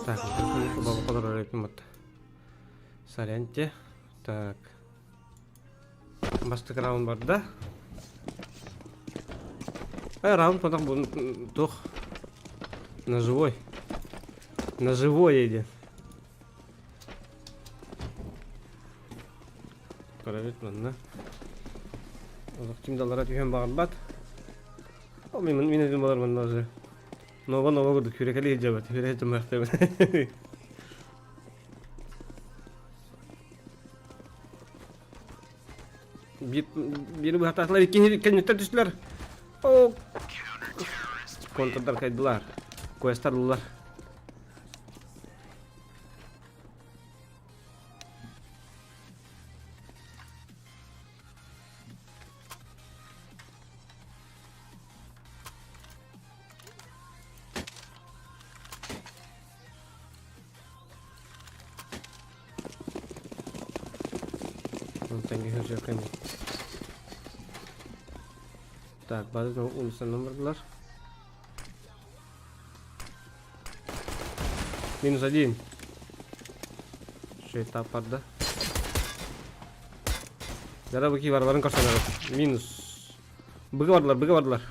Так, бабы эппин Сорянте. Так. Бастакы раунд барда. Э, раунд потом туох. На живой. На живой иди. Көрөбүт манна. Олох ким далара түһэн баҕарбат. Ол мин мин өзүм балар манна уже. Нова нова курдук күрэкэли илдьэбэт, күрэ илдьэмэхтэбин. Биир биир быһатаатылар, икки кэнниттэн түстүлэр. О! Контрдар кайдылар. Квестар ыллар. Так, бары улицанан бардылар. Минус один. Şu этап барда. Дара быки барбарын көрсөнөр. Минус. Быгы бардылар, быгы бардылар.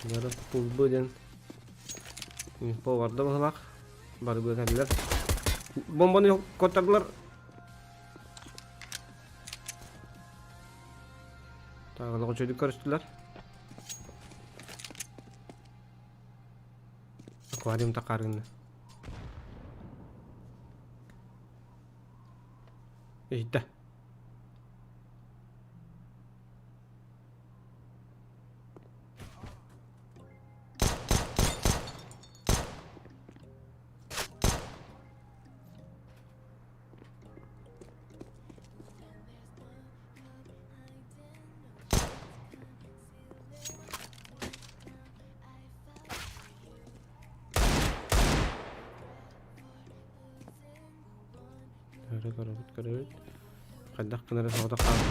Дара пулбу диэн инфо барда быһылаах. Бары быһаллар. Бомбаны коттардылар. Тағы үчүгүйдүк көрүстүлэр. Аквариум такарыгына. Иһиттэ. Көрө көрөбүт көрөбүт. Хайдах гынары соҕотох хаал.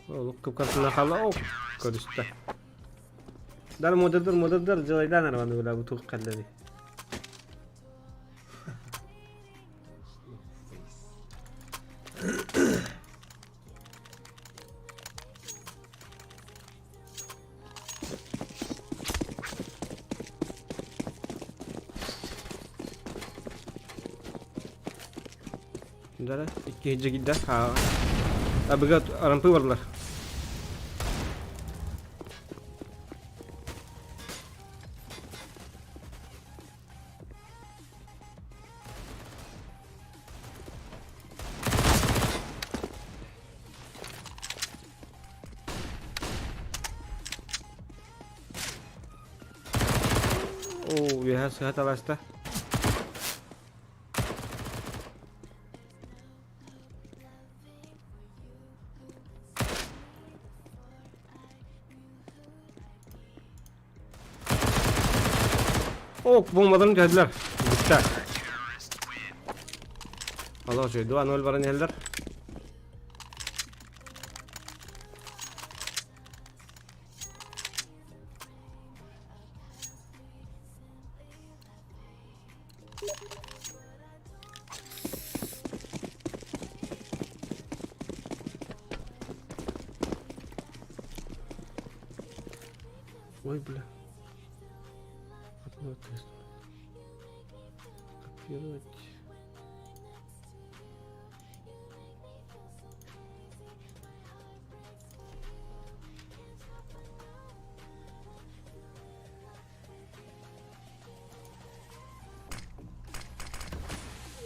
Олук кыпкартына хаала. О, көрүстэ. Дар модердер модердер дьылайдаан арабаны била бу тух кэллэри. Дара икки дьигидда. Абыга арампы барлар. Оо, үөһэ сыһа таласта. О, бомбаларын түһэрдилэр. Бүттэ. Аллах үчүгэй. 2-0 баран иһэллэр. Ой, бля. Копировать.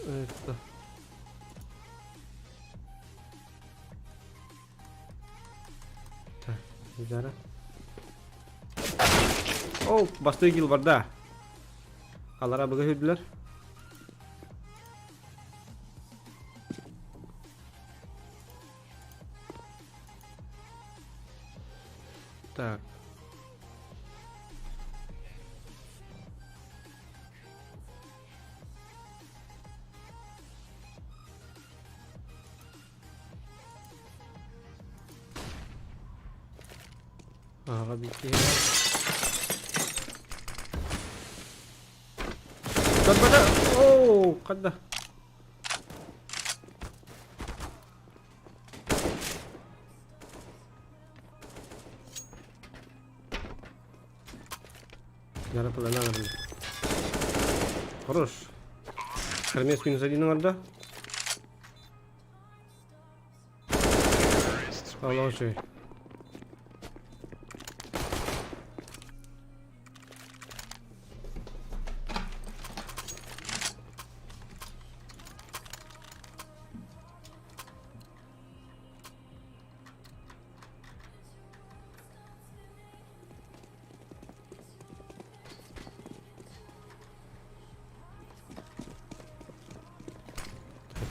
Это. Так, Зара. О, бастыы кил барда. Алара быга хүрдүлэр. Так. Аҕа биир Көрбөтө! Оо, хадда. Яра плана Хорош. Хермес минус один оҥордо. Хороший.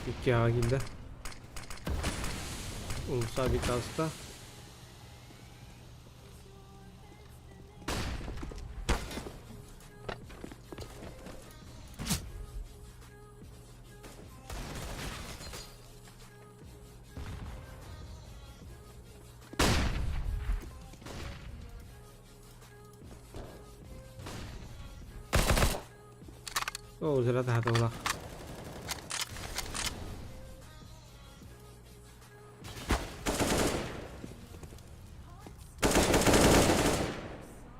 Икки аҕа киирдэ. Умса бит аста. Оо, зря таһатыллах.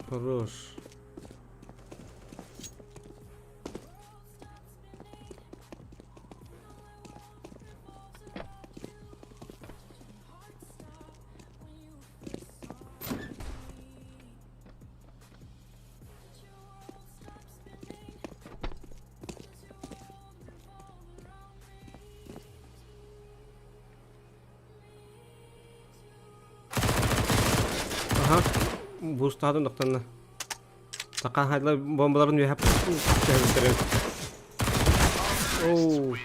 Хорош. Аха, буустаатын тохтонно. Сака хайдылар бомбаларын үөһэ түһэрбиттэрин. Оу.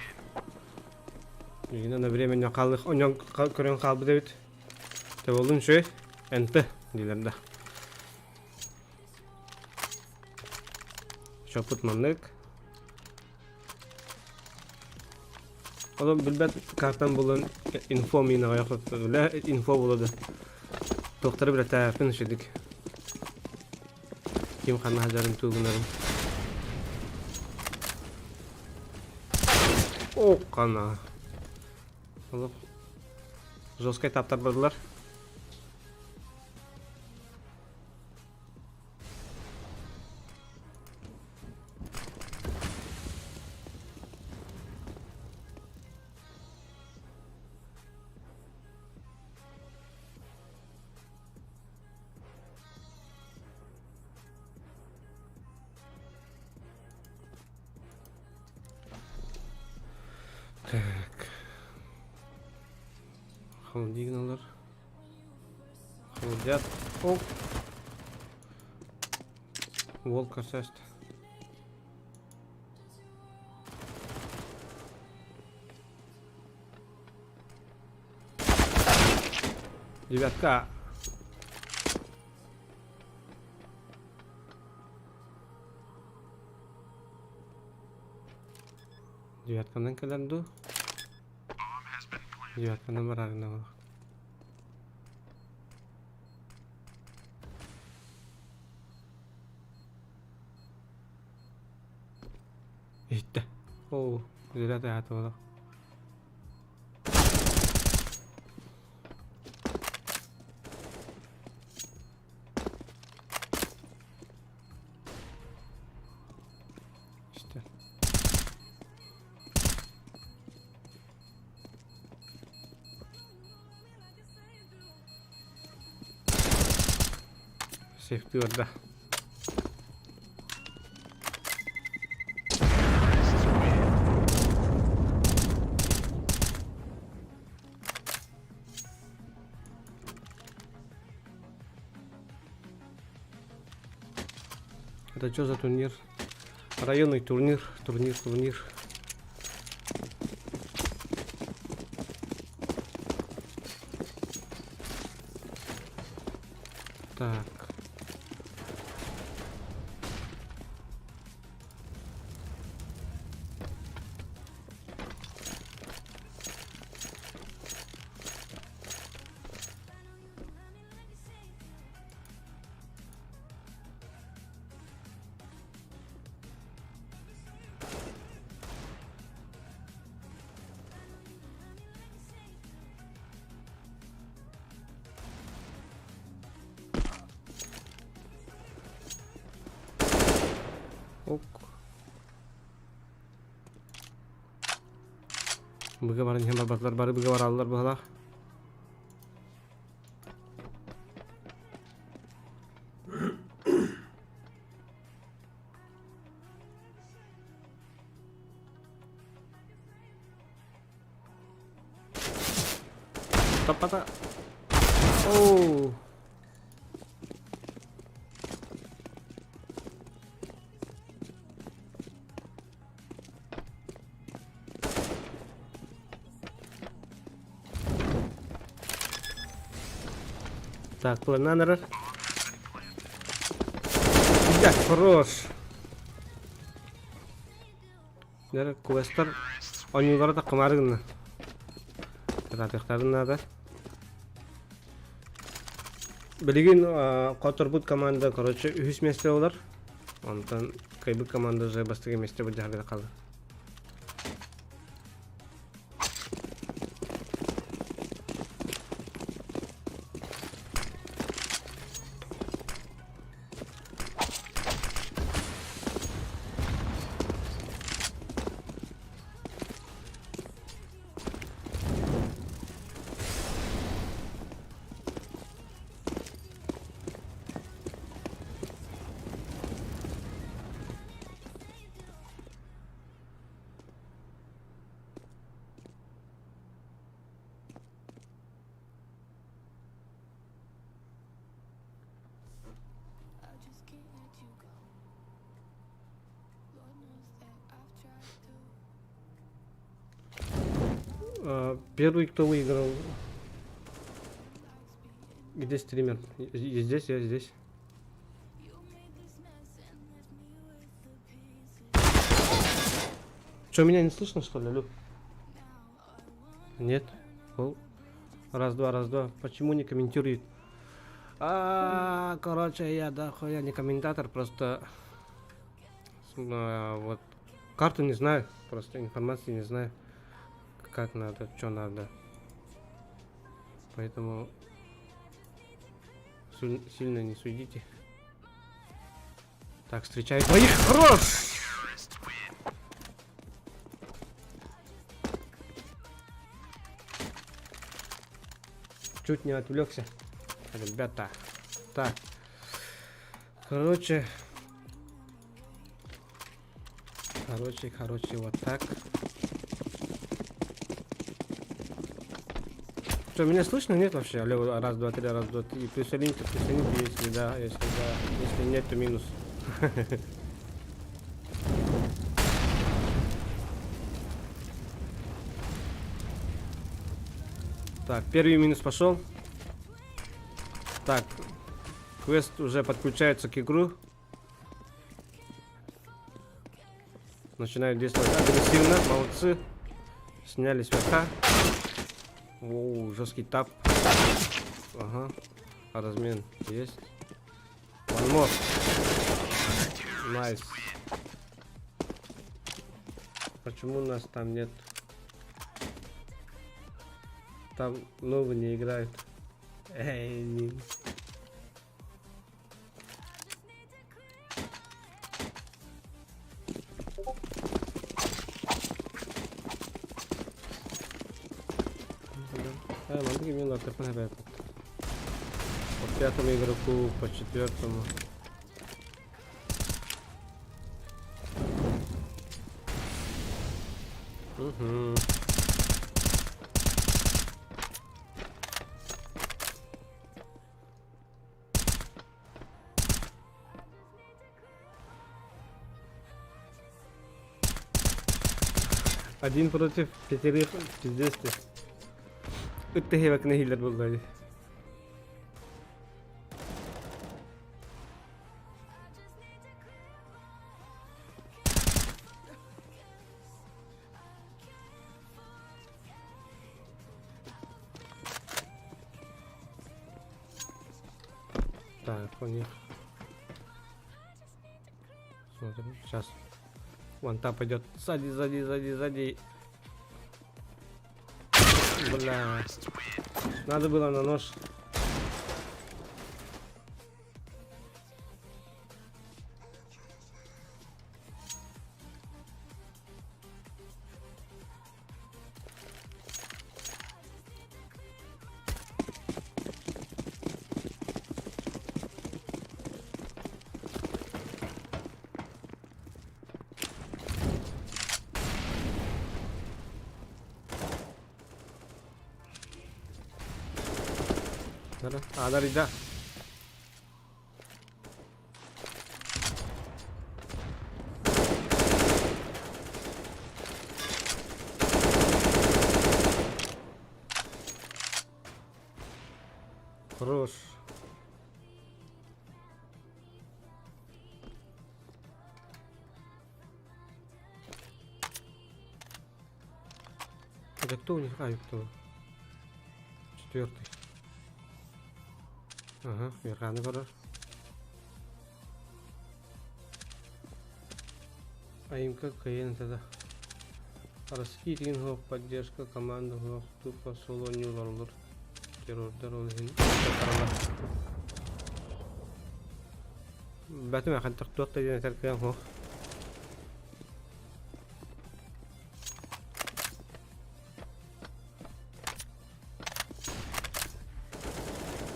Билигин на временно хаалых онон көрөн хаалбыт эбит. Тэболун үчүгэй. НТ диилэр да. Шоппут маннык. Олом билбэт картан булан инфо минаҕа яхтаттар. Инфо булады. Туохтары билэтээппин үчүдүк. Ким ханна сылдьарын туугунарым. О, хана. Олох жесткай таптарбадылар. Так. Холодильник Холодят. Оп. Волк ассест. Девятка. Девятканан кэлэр дуу? Девятканан барарына олох. Иһиттэ. Оо, зря таһаатыбатах. İşte. Safety барда. Это что за турнир? Районный турнир, турнир, турнир. Так. Ок. Быга баран иһэн барбатылар, бары быга бараллар быһалаах. Таппата. Оу. Так, планан эрэр. Я, хорош. Нэр квестар оонньуулара таккымаары гынна. Кытаатыахтарын наада. Билигин хоторбут команда, короче, үһүс миэстэ олар. Онтон кыайбыт команда уже бастакы миэстэ былдьаһарга хаалла. Первый, кто выиграл. Где стример? Я здесь, я здесь. Что, меня не слышно, что ли, Лю? Нет? Ол. Раз, два, раз, два. Почему не комментирует? А, короче, я да, я не комментатор, просто вот карту не знаю, просто информации не знаю, как надо, что надо. Поэтому сильно не судите. Так, встречаю двоих. Хорош! Чуть не отвлекся. Ребята. Так. Короче. Короче, короче, вот так. Что, меня слышно? Нет вообще? Алло, раз, два, три, раз, два, три. Плюс один, плюс один, если да, если да. Если нет, то минус. Так, первый минус пошел. Так, квест уже подключается к игру. Начинают действовать агрессивно. Молодцы. Сняли с верха. Оу, жесткий тап. Ага. Размен есть. One more. Nice. Почему нас там нет? Там новые не играют. Эй, не. По пятому игроку, по четвертому. Угу. Один против пятерых, пиздец ты. Ыт тэһиэбэккэ нэһиилэр буолла дии. Так, у них. Смотрим, сейчас. Вон та пойдет. Сзади, сзади, сзади, сзади. Бля. Надо было на нож. Анарыйда. Хорош. Это кто у них? А, кто? Четвертый. Ага, Верханы барар. Аимка кыйын тогда. Раскидин хоп, поддержка команды хоп, тупо соло не олоролор. Террордар ол иһин таралар. Бәтім әхән тохтуох да диэн этэр кыам суох.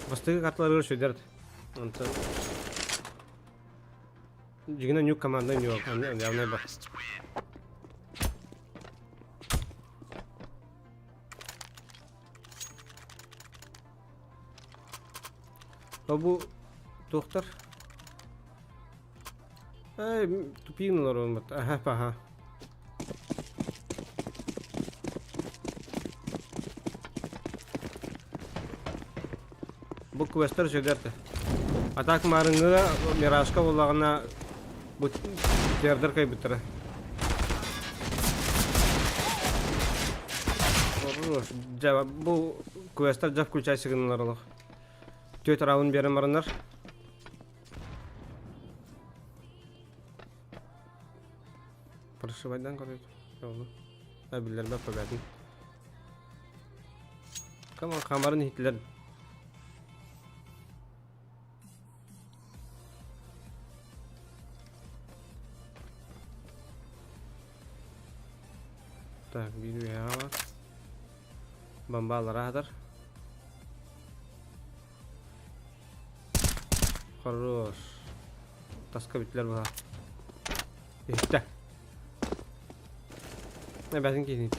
Бастакы карталарыгар сүдэрт. Онтон дьигинэ нюк команда нюк явнай бар. Бу туохтар? Эй, тупиин олорон Аха, паха. Бу квесттер сөдерті. Атак марыңы Миражка болағына бу тердер кайбыттара. Бу квесттер жа включай сигналар олох. Түөт раунд берен бараннар. Прошивайдан көрөт. Олу. Биллербе победин. Каман камарын хитлер. Так, bir var. Бомбалар аһатар. Хорош. Таска битлер була. Ихтэ. Эбэтин киһини.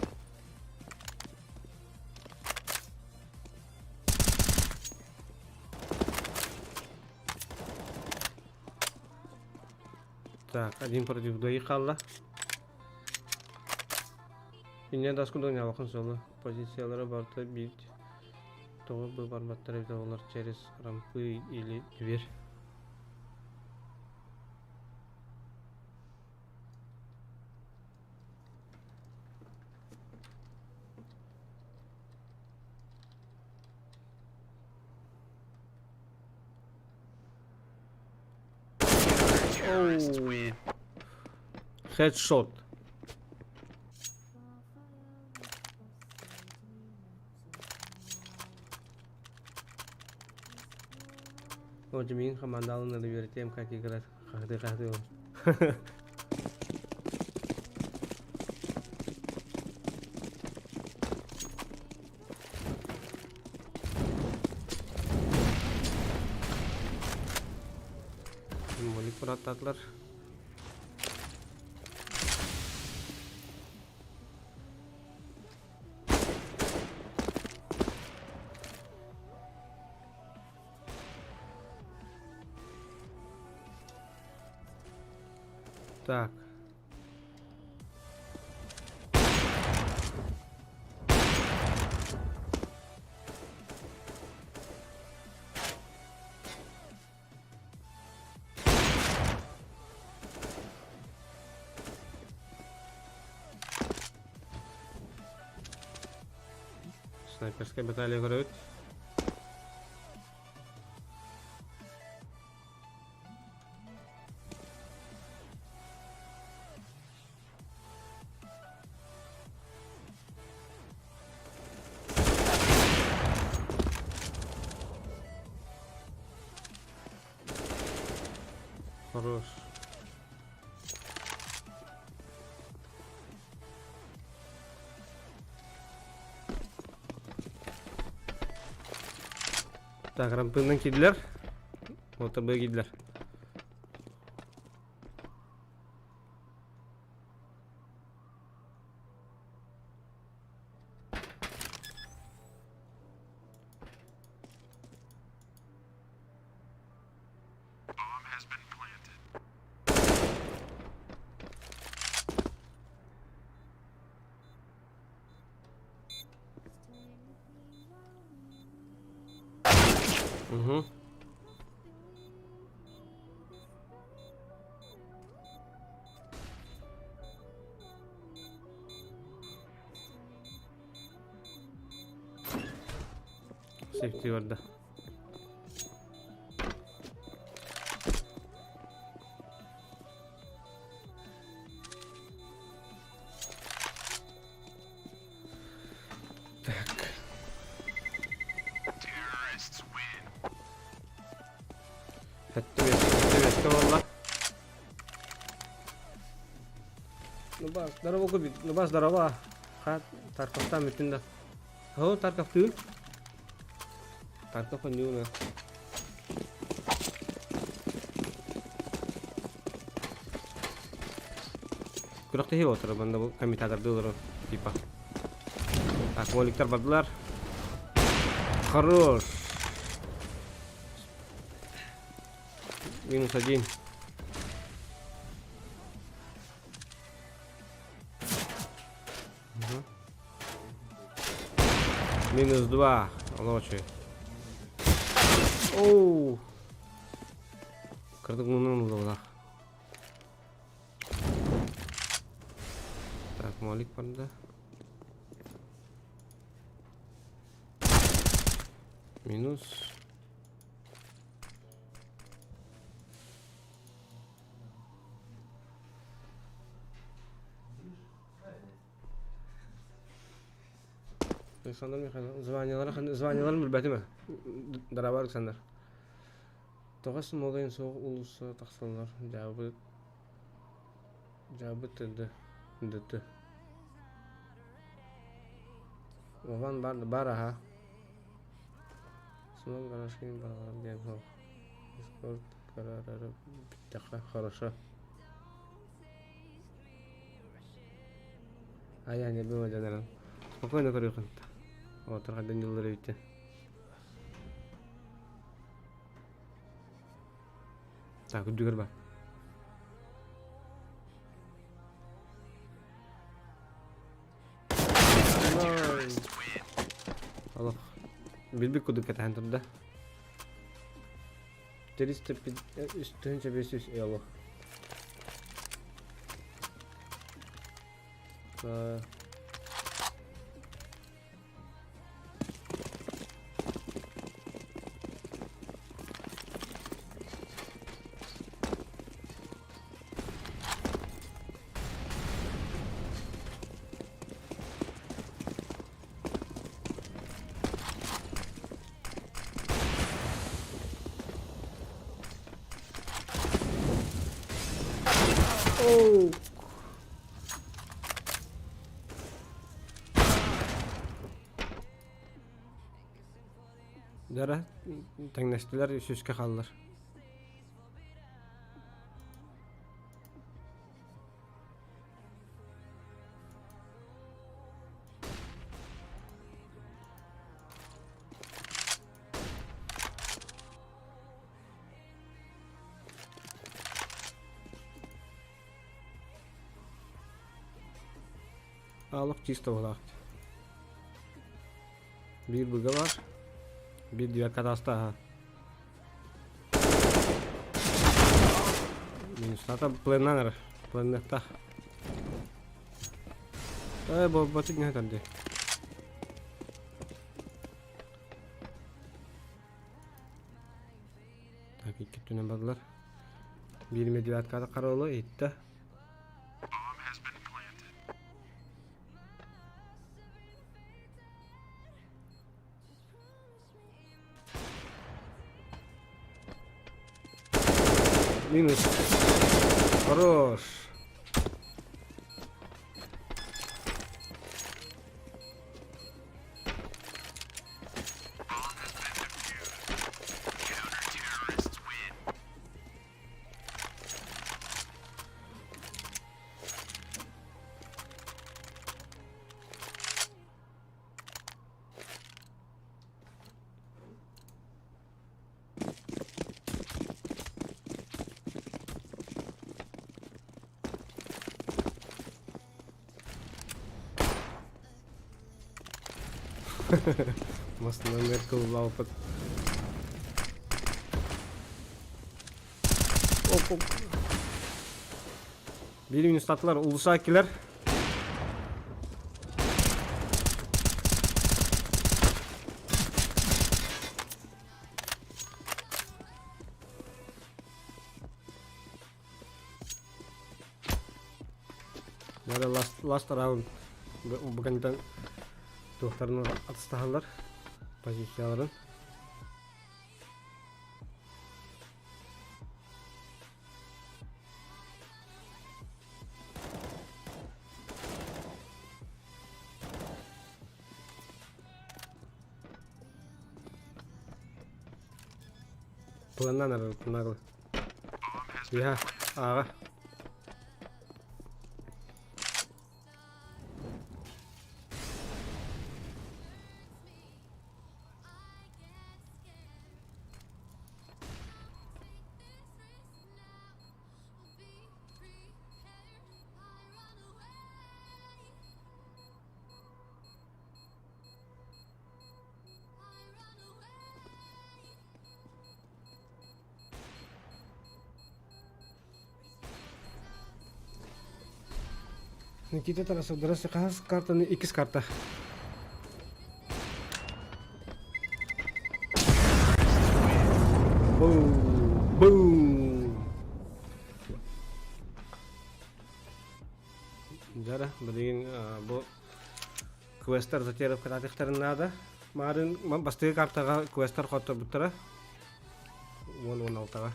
Так, один против двоих хаалла. Инне дас курдук ньаабаккын соло. Позициялара барыта биир тоҕо бу барбаттар эбитэ буоллар через рампы или дверь. Оу. Хедшот. Вот мин командалын надо тем, как играть. Хахты хахты. Молик бұраттадылар. Так. Снайперская баталия көрөбүт. Хорош. Так, рампынан киирдилэр. ОТБ киирдилэр. Угу. Сейфти барда. Так. Хэттэ буолла. Ну бас, здорово, Кубик. Ну бас, здорово. Ха, Тарковтан бүтүн да. Хо, Тарковтыын. Тарков онньууна. Күрэхтэһии буолтара манна бу комментатордыы олорон типа. Так, моликтар бардылар. Хорош. Минус один. Угу. Минус два. Ночи. Оу. Кырдык мунун улуулах. Так, молик барда. Минус. Александр Михайлович, званиялары, званияларын билбэтим ээ. Дорогой Александр. Тоҕо смолайын суох уулусса тахсаллар дьаабы дьаабы тд дт Вован бар бар аха Смол гаражкин балалар диэн суох Дискорд карарары бүттэххэ хорошо Айа не было дьанаран спокойно көрүөхүн Оҕотор хайдан дьыллар эбиттэ Так, үрдүгэр бар. Олох билбит курдук кэтэһэн турда. 300 ело. Оу! Дара тэҥнэстилэр үсүскэ хааллар. Аалык чисто буолаахт. Биир быга бар. Биир девятка таста аха. Минустата пленнан эрэ. Пленнеттах. Э, бочук не дии. Так, икки өттүнэн бардылар. Биир девяткада караолу иһиттэ. Минус. Хорош. Мас номер кыллауппут. Оп, оп. Биир минустатылар, улуса килер. Надо last, last round. Бүгүнтэн туохтарын атыстаһаллар позицияларын. Планнан арар кунагыл. Иһа, ааҕа. Никита Тарасов, здравствуйте, хас картаны иккис карта. Бум! Бум! Дьара, билигин бу квестер затеров кытаатыхтарын наада. Маарын бастыгы картаҕа квестер хотторбуттара. 10-16-ға.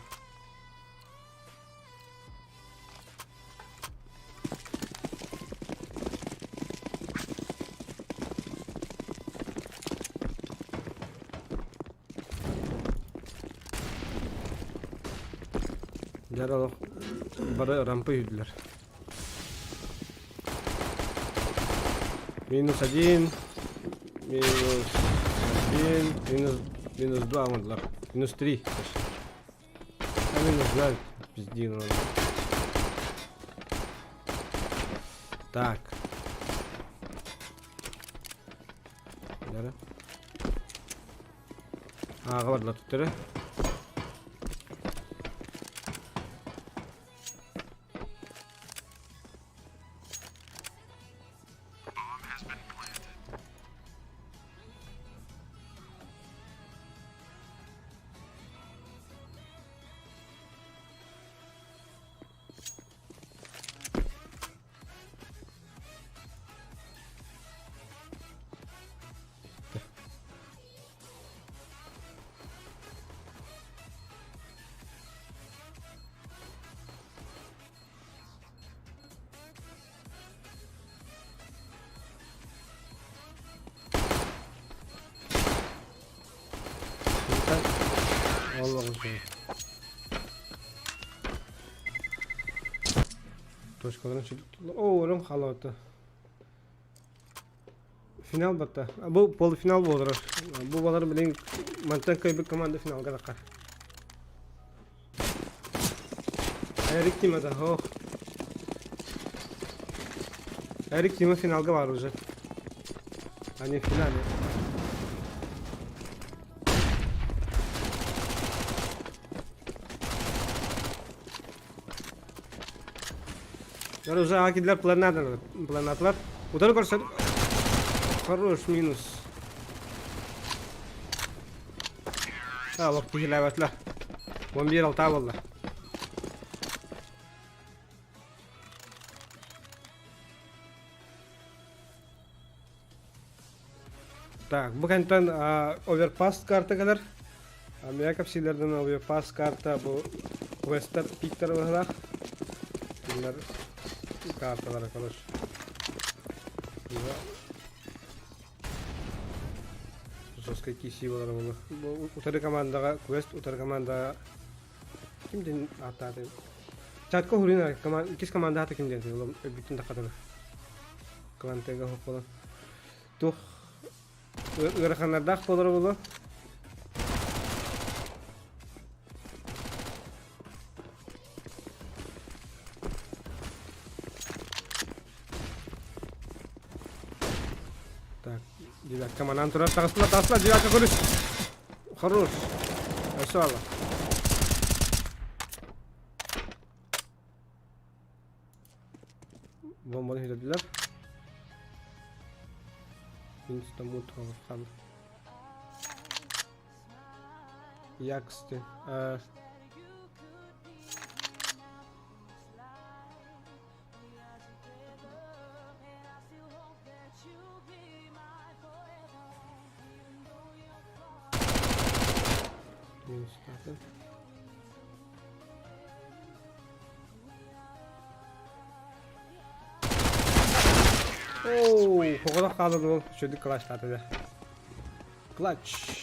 Дьэ олох бары рампа үүрдүлэр. Минус один, минус один, минус, минус два оҥордулар. Минус три. А минус два, пиздин он. Так. Ааҕа бардылар туттары. Аллаҕын Точкаларын сүтүктүлэр. Оо, өлөн хаалбыта. Финал батта. Бу полуфинал буолар. Бу балар билин мантан кыайбыт команда финалга таххар. Эрик Тима да, ох. Эрик Тима финалга бар уже. Они в финале. Уже акидлер планадалар, планатылар. Утары көрсө. Хорош минус. Олох киһилээбэтилэр. 11 алта буолла. Так, бу кэнтэн оверпас карта кэлэр. Америка кэпсиилэрдэн оверпас карта бу квестер пиктер быһылаах. Кинилэр карталара, короче. Жесткой киси болар буолу. Бу утары командаҕа квест утары командаҕа ким диэн ааттааты? Чатка Хурина иккис команда аата ким диэн өлбүттүн таххатана. Клантега хопполон. Тух ыараханнардаах буолар буолу. Так, девятка манан турар. Таҕыстыла, таҕыстыла, девятка көрүс. Хорош. Өссө алла. Бомбаны сүтэрдилэр. Инстамут хаалла. Яксты. Минустаатын. Оу, хоҕолох хаалан уол үчүгүйдүк клатчтаата да. Клатч.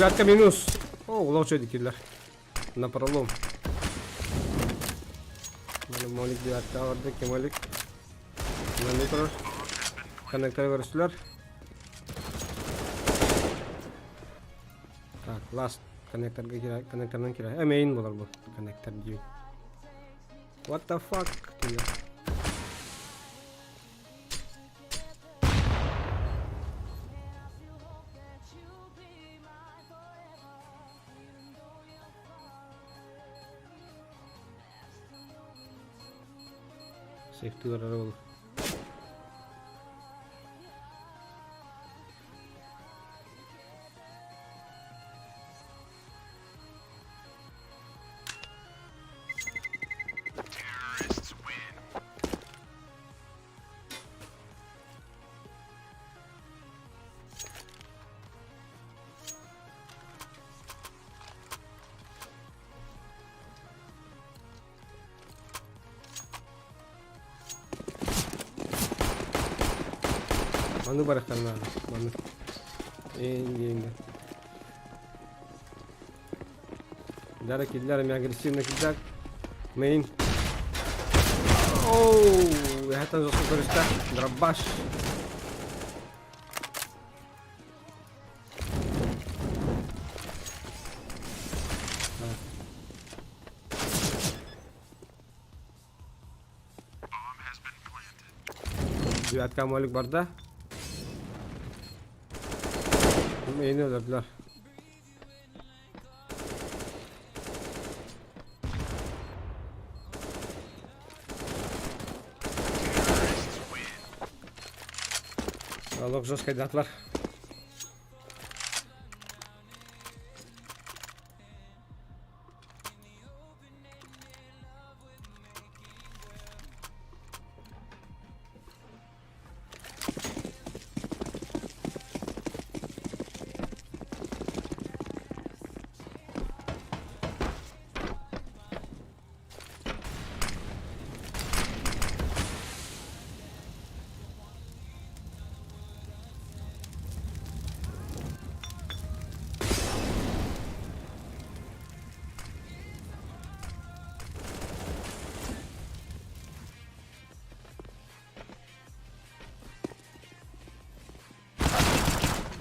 Девятка минус. О, улахан үчүгэй киллэр. На пролом. Молик девятка барда, Кемолик. Манны турар. Коннектор көрүстүлэр. Так, last коннекторга кире, коннектордан кире. Э, main болар бу коннектор диye. What the fuck diyor. Safety барара ол. Маны барахтан наада. Маны. Эң Дара киллер эми агрессивно киллер. Мейн. Оу, это жестко көрүстэ. Дробаш. Девятка молик барда. Мейни өлөрдүлөр. Олох жесткай датлар.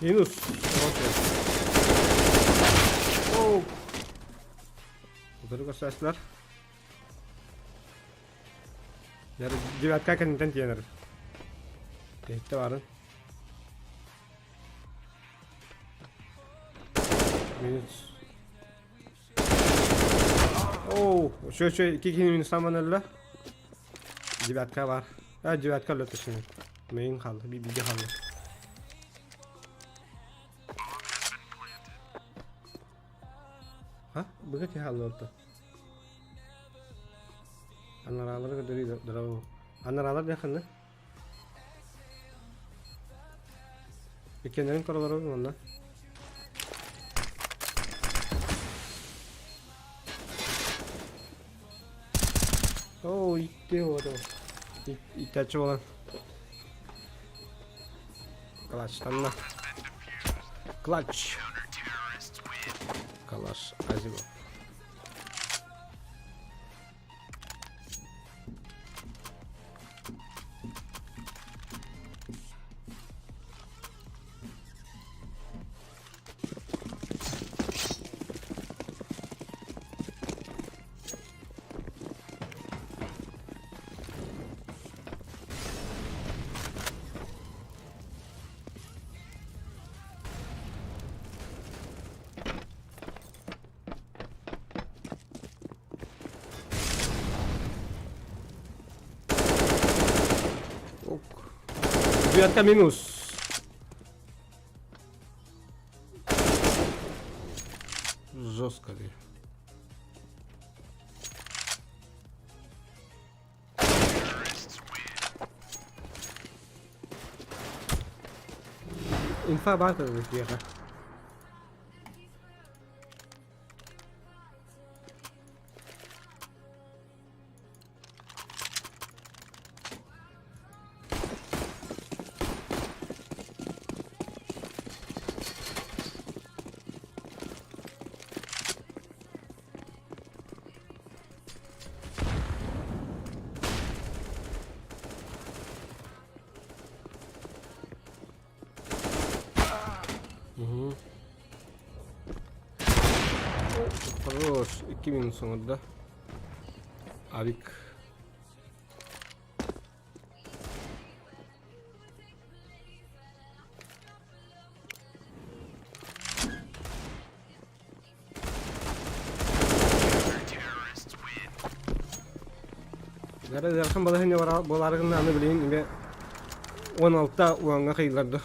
Минус. Окей. Оу. Утары көрсөөчүлэр. Девятка кэнниттэн тиэнэр. Иһиттэ барын. Минус. Оу, үчүгэй икки киһини минустаан өллө. Девятка бар. А, девятка өллө точнее. Мейин хаалла, бииргэ хаалла. Ха, быга киһи хаалла орто. Анараалары көрдөрүү дорогу. Анараалар диэххинэ. Иккиэннэрин королоробун уонна. Оо, итти оҕото. Иттээччи буолан. Клатчтанна. Клатч. Калаш Азимов. Девятка минус. Жестко ли. Инфа баар киһиэхэ. Угу. Хорош. 2 минус оҥордо. Авик. Дара ыарахан балаһыанньа буолаары гынна аны билигин эмиэ 16 уоҥҥа кыйылларды.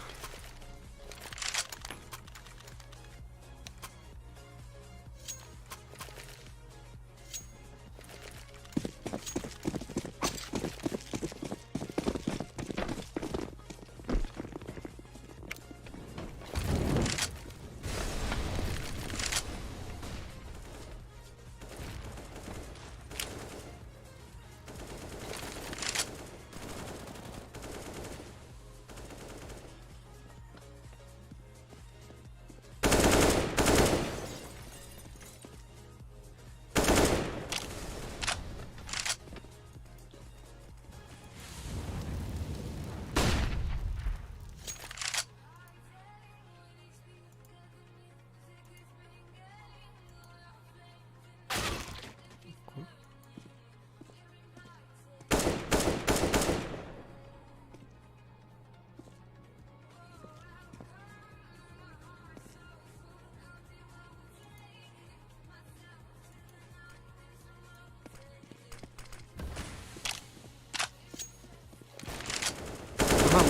Aha,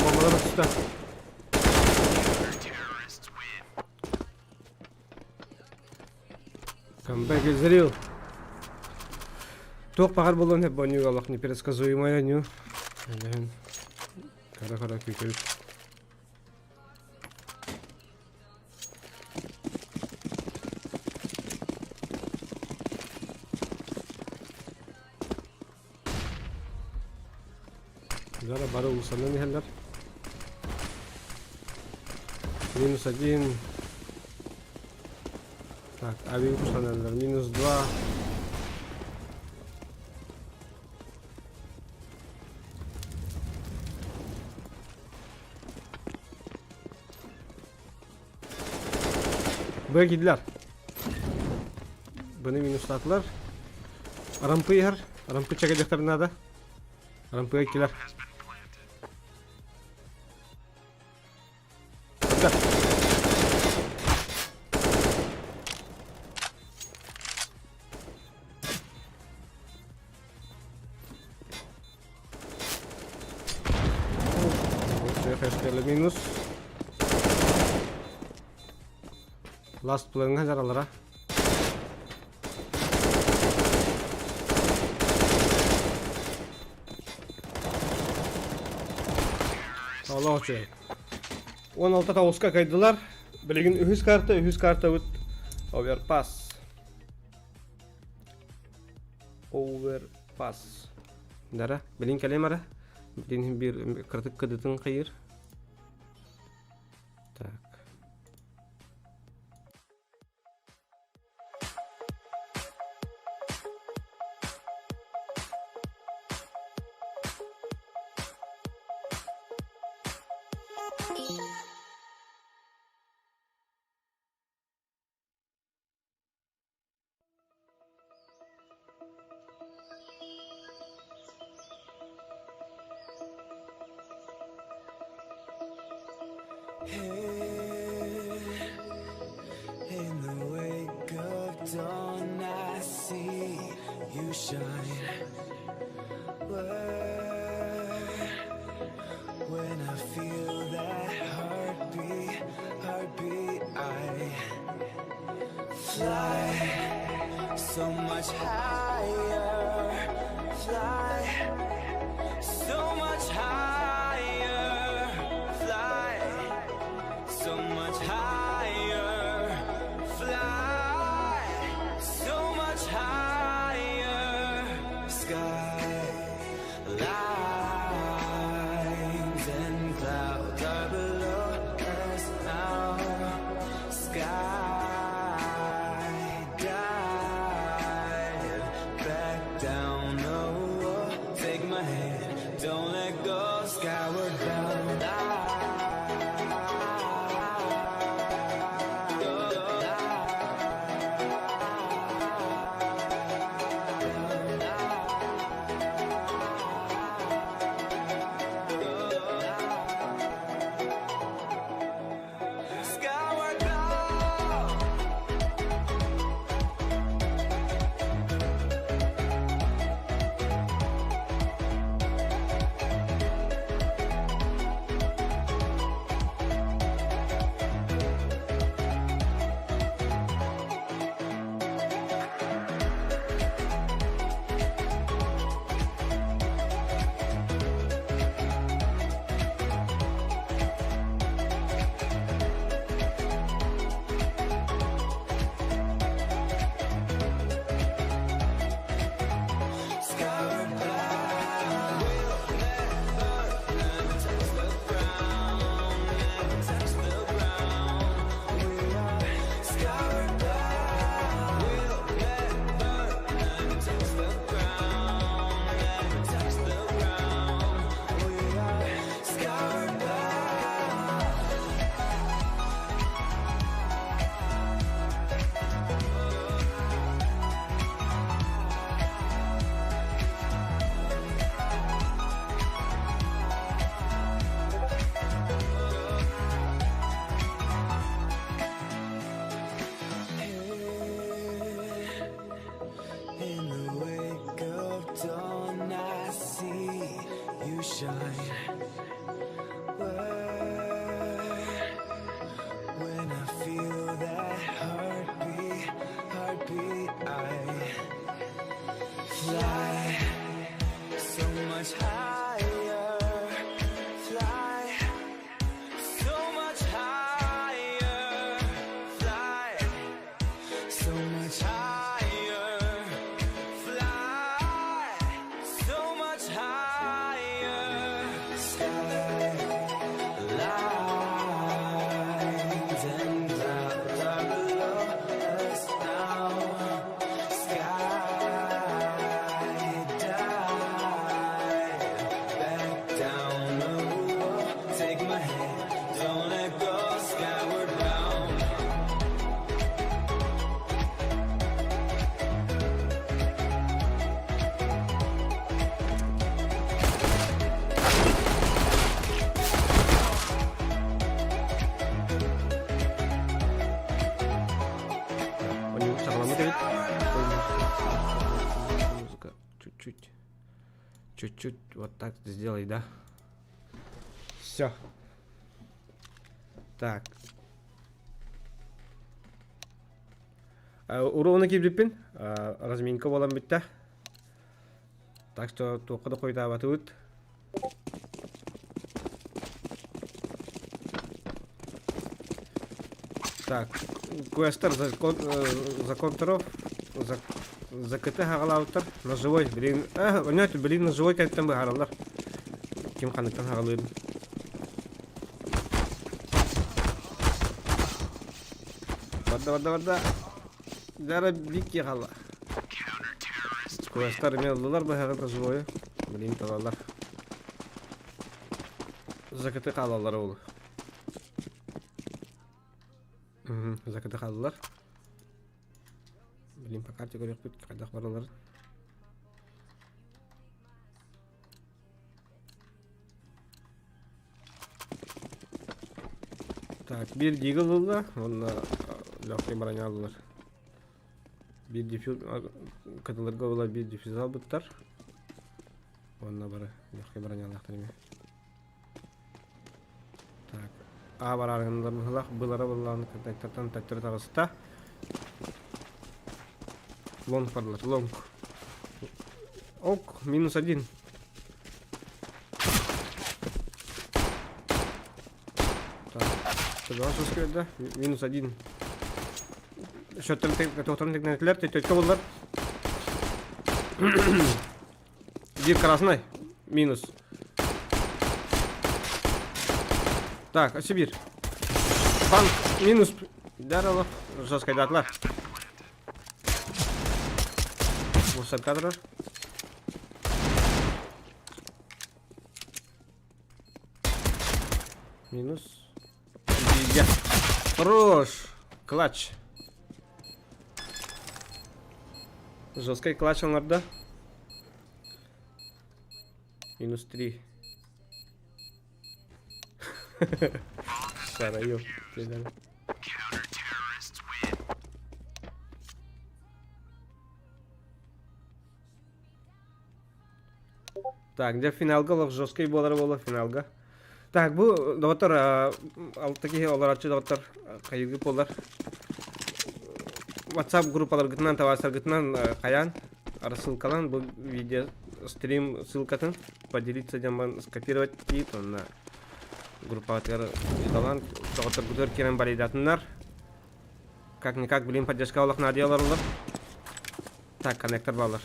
bombalar tutar. Comeback is real. Туох баҕар буолуон сөп бонньуга олох непредсказуемая ню. Кара-кара күүтэбит. Зара бары улусанан иһэллэр. Минус один. Так, авиа кусаналлар. Минус два. Б киирдилэр. Быны минустаатылар. Арампы иһэр. Арампы чэкэдьэхтэр наада. Арампыга килэр. Минус. Last планга жаралара. Олох үчүгэй. 16 тоҕуска кайдылар. Билигин үһүс карта, үһүс картабыт оверпас. Оверпас. Дара, билин кэлиэм ара. Билин биир кыратык кыдытын хайыр. Так. In the wake of dawn, I see you shine. When I So much higher, fly. So much higher, fly. So much higher, fly. So much higher, sky. Lines and clouds are below us now. Sky dive back down. Oh, take my hand, don't let go. Skyward bound. Skyward bound. Skyward bound. We'll never, never touch the ground. Never touch the ground. We are skyward bound. We'll never, never touch the ground. Never touch the ground. We are skyward bound. In the wake of dawn, I see you shine. When I feel that heartbeat, heartbeat, I fly so much higher, fly so much higher, fly so much higher, fly so much higher. Sky lines and clouds are below us now. Sky dive back down. Oh, take my hand, don't let go. Skyward bound. Саҕаламмыт эбит. Музыка чуть-чуть. Чуть-чуть вот так сделай, да? Все. Так. Уруона киирбиппин. Разминка буолан бүттэ. Так что туохха да хойутаабатыбыт. Так, квестер за, за контров, за, за КТ хаҕалаабыттар. На живой, блин, э, блин, на живой кэнниттэн быһаараллар. Ким ханныктан хаҕалыырын. Барда, барда, барда. Дара бикки хала. Квестар эмиэ ыллылар быһаҕы на живою. Блин, талалар. Закаты хаалаллар ол. Закаты хааллар. Блин, по карте көрүөхпүт хайдах баралларын. Так, биир дигл ылла, уонна легкий броня ыллылар. Биир дефюз кытылырга ыла биир дефюз албыттар. Уонна бары легкий бронялаахтар эмиэ. Так, А бараарыгыннар быһылаах былара быллаан контактартан төттөрү таҕыста. Лонг бардылар, лонг. Ок, минус один. Так, Тыган да, минус один. Счеттан тоқтан текнетилер, тетке боллар. Див красный, минус. Так, Сибирь. Банк, минус. Дарова, жесткайдатлар. Мусор кадры. Минус. Я. Хорош. Клатч. Жесткий клатч оҥордо. Минус 3. Сарайок. Так, дьэ финалга олох жесткий буолара буолла финалга. Так, бу доҕоттор алта киһи олороччу доҕоттор хайыгы буолар. WhatsApp группаларгытынан, табаарыстаргытынан хайаан рассылкалаан бу видео стрим ссылкатын поделиться диэн скопировать тиит онно группаҕытыгар ыыталаан доҕотторгутугар киирэн балыйдатыннар. Как-никак, блин, поддержка олох наадыйалар олор. Так, коннектор баллар.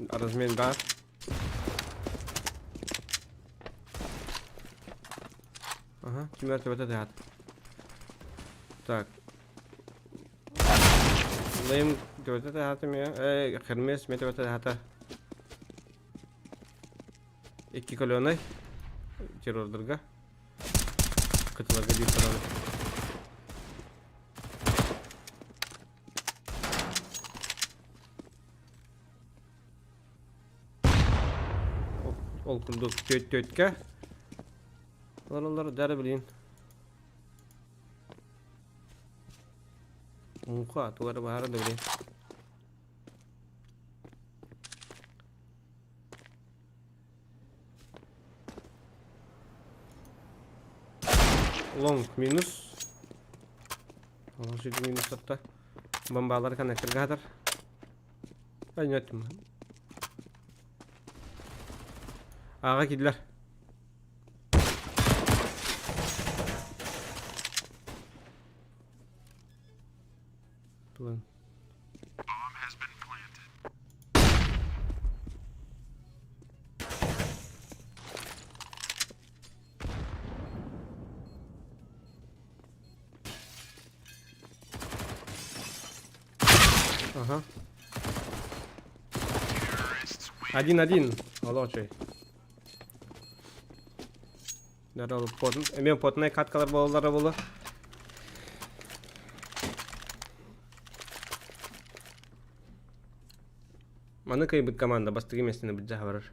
Размен бар. Ага, кимер төбөтө тыһат. Так. Лейм төбөтө тыһаты ме. Эй, Хермес ме төбөтө тыһата. Икки көлүөнэй террордарга кытыларга биир тараны. Ол курдук түөт түөткэ олороллор дьара билин. Муха тугары баара да билин. Лонг минус. Лонг минус атта. Бомбалар коннекторга хатар. Понятно. Аға кидлер. План. Ага. Один-один. Олочой. Эмиэ потнай каткалар буолаллара буолуо. Маны кыайбыт команда бастакы миэстэни былдьаһа барар.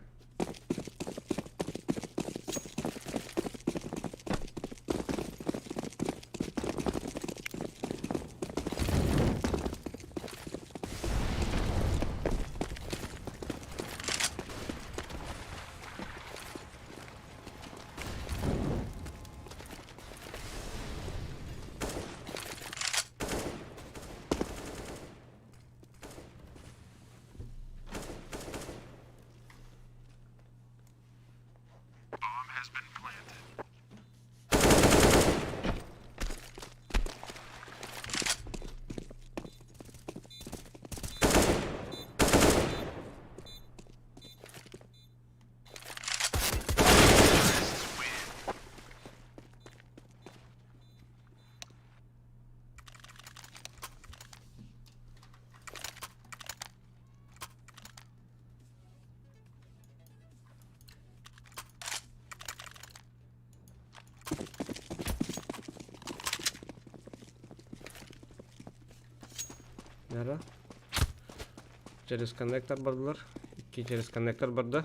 Нара. Через коннектор бардылар. Икки через коннектор барда.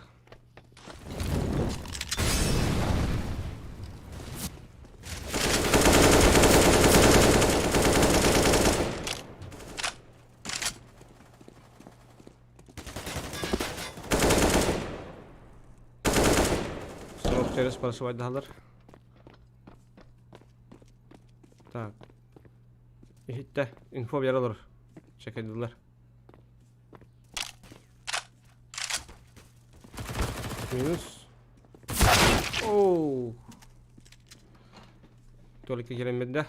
Через прошивайдаһалар. Так. Иһиттэ. Инфо биэрэ олорор. Чекайдылар. Минус. Оу. Только кирен да.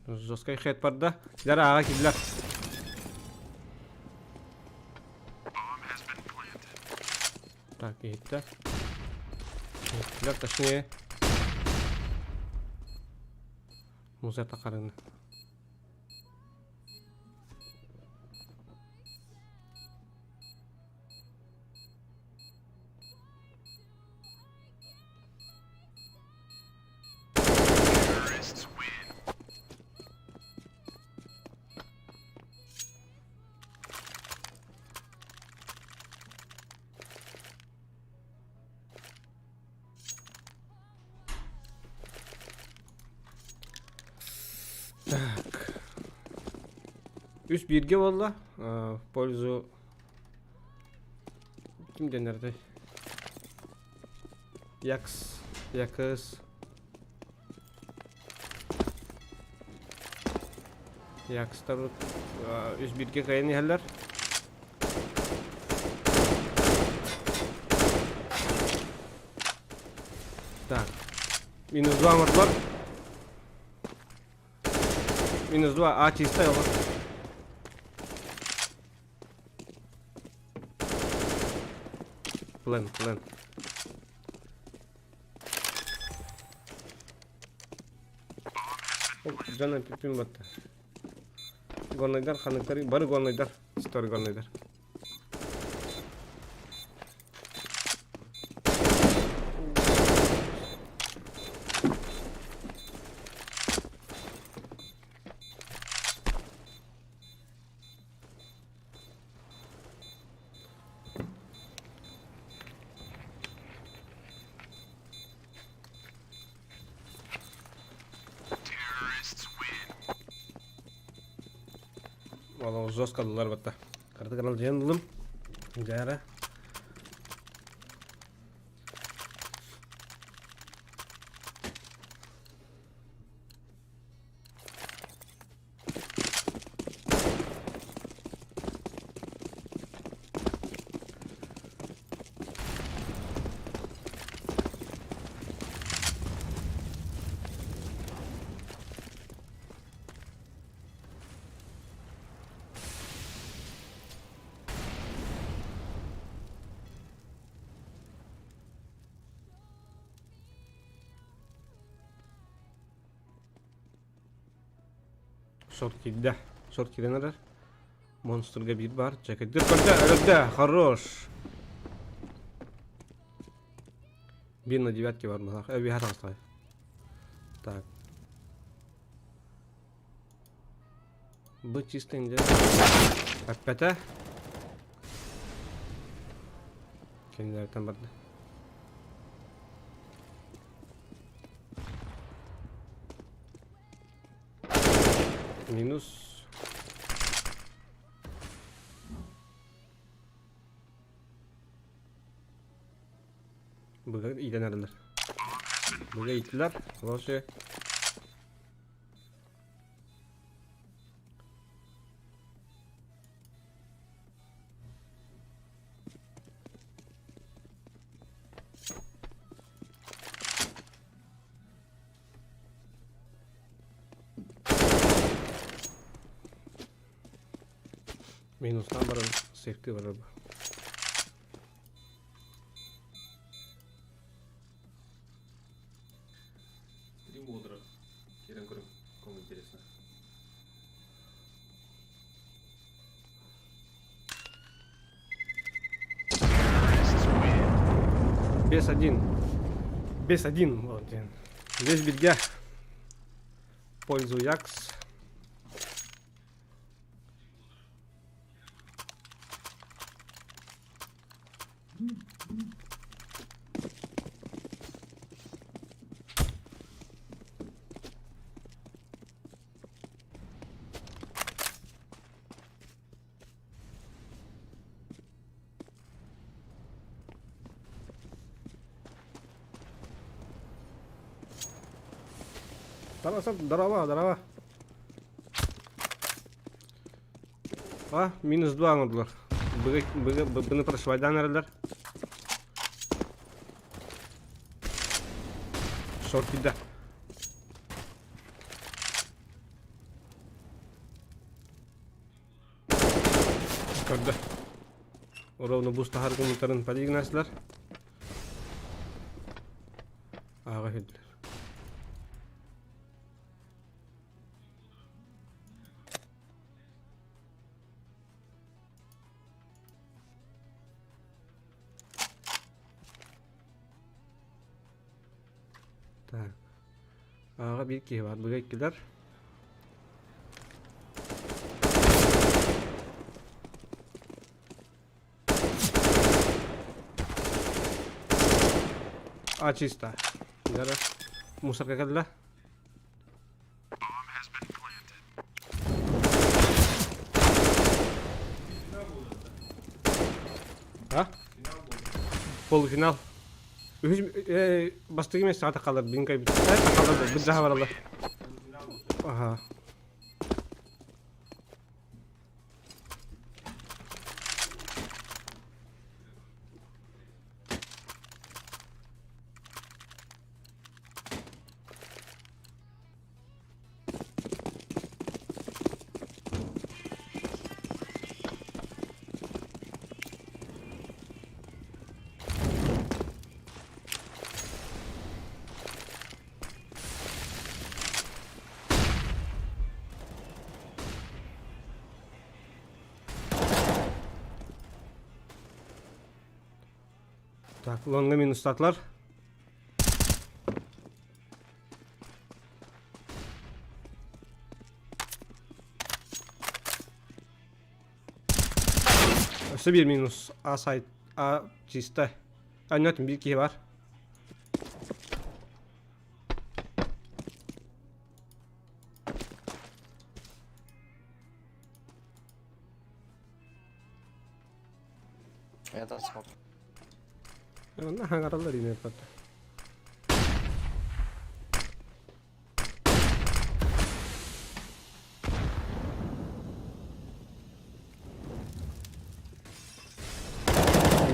Жесткай хет барда. Дара аға кидлер. Так, иһиттэ. Иһиттилэр, точнее. Музей тақарыны. Так. Үс бииргэ буолла. В пользу ким дэнэртэй? Якс, Якс. Якстар үс бииргэ кыайан иһэллэр. Так. Минус 2 оҥордулар. Минус 2. А, чисто ол. Плен, плен. Дьон пиппин батта. Горнайдар, ханыктар, бары горнайдар, стор горнайдар. Вала жестко дылар батта. Карты канал дьэн ылым. Дьара. Сорт киирдэ. Сорт киирэн эрэр. Монстрга биир баар. Чэкэйдир көрдө, өлөрдө. Хорош. Биир на девятке бар мылах. Эбиһэ таҕыстаҕай. Так. Бу чисто инде. Эппэтэ. Кинилэртэн барда. Минус. Быга иитэн эрэллэр. Быга ииттилэр. Вообще. Минустан баран сейфти барар. Три модера. Кирен көрүм. Кому интересно. 5-1. 5-1. Вот. Весь бельга. пользу Якс. Здорово, здорово. А, минус 2 оҥордулар. Быны прошивайдаан эрэллэр. Шорт киирдэ. Көрдө. Ровно бус таһар гыммыттарын подигнаслар. Ааҕа иһиллэр. Так. Ааҕа биир киһи баар. Быга иккилэр. А, чисто. Дара. Мусорка кэллэ. А? Полуфинал. Үһүс бастакы миэстэҕэ тахалар бин кайбыт. Тахалар быдьаха баралар. Аха. Так, лонга минустатлар. Өссө биир минус А сайт А чисто. Анньатын биир киһи бар. Я дал смог. Онно хаҥараллар ине патта.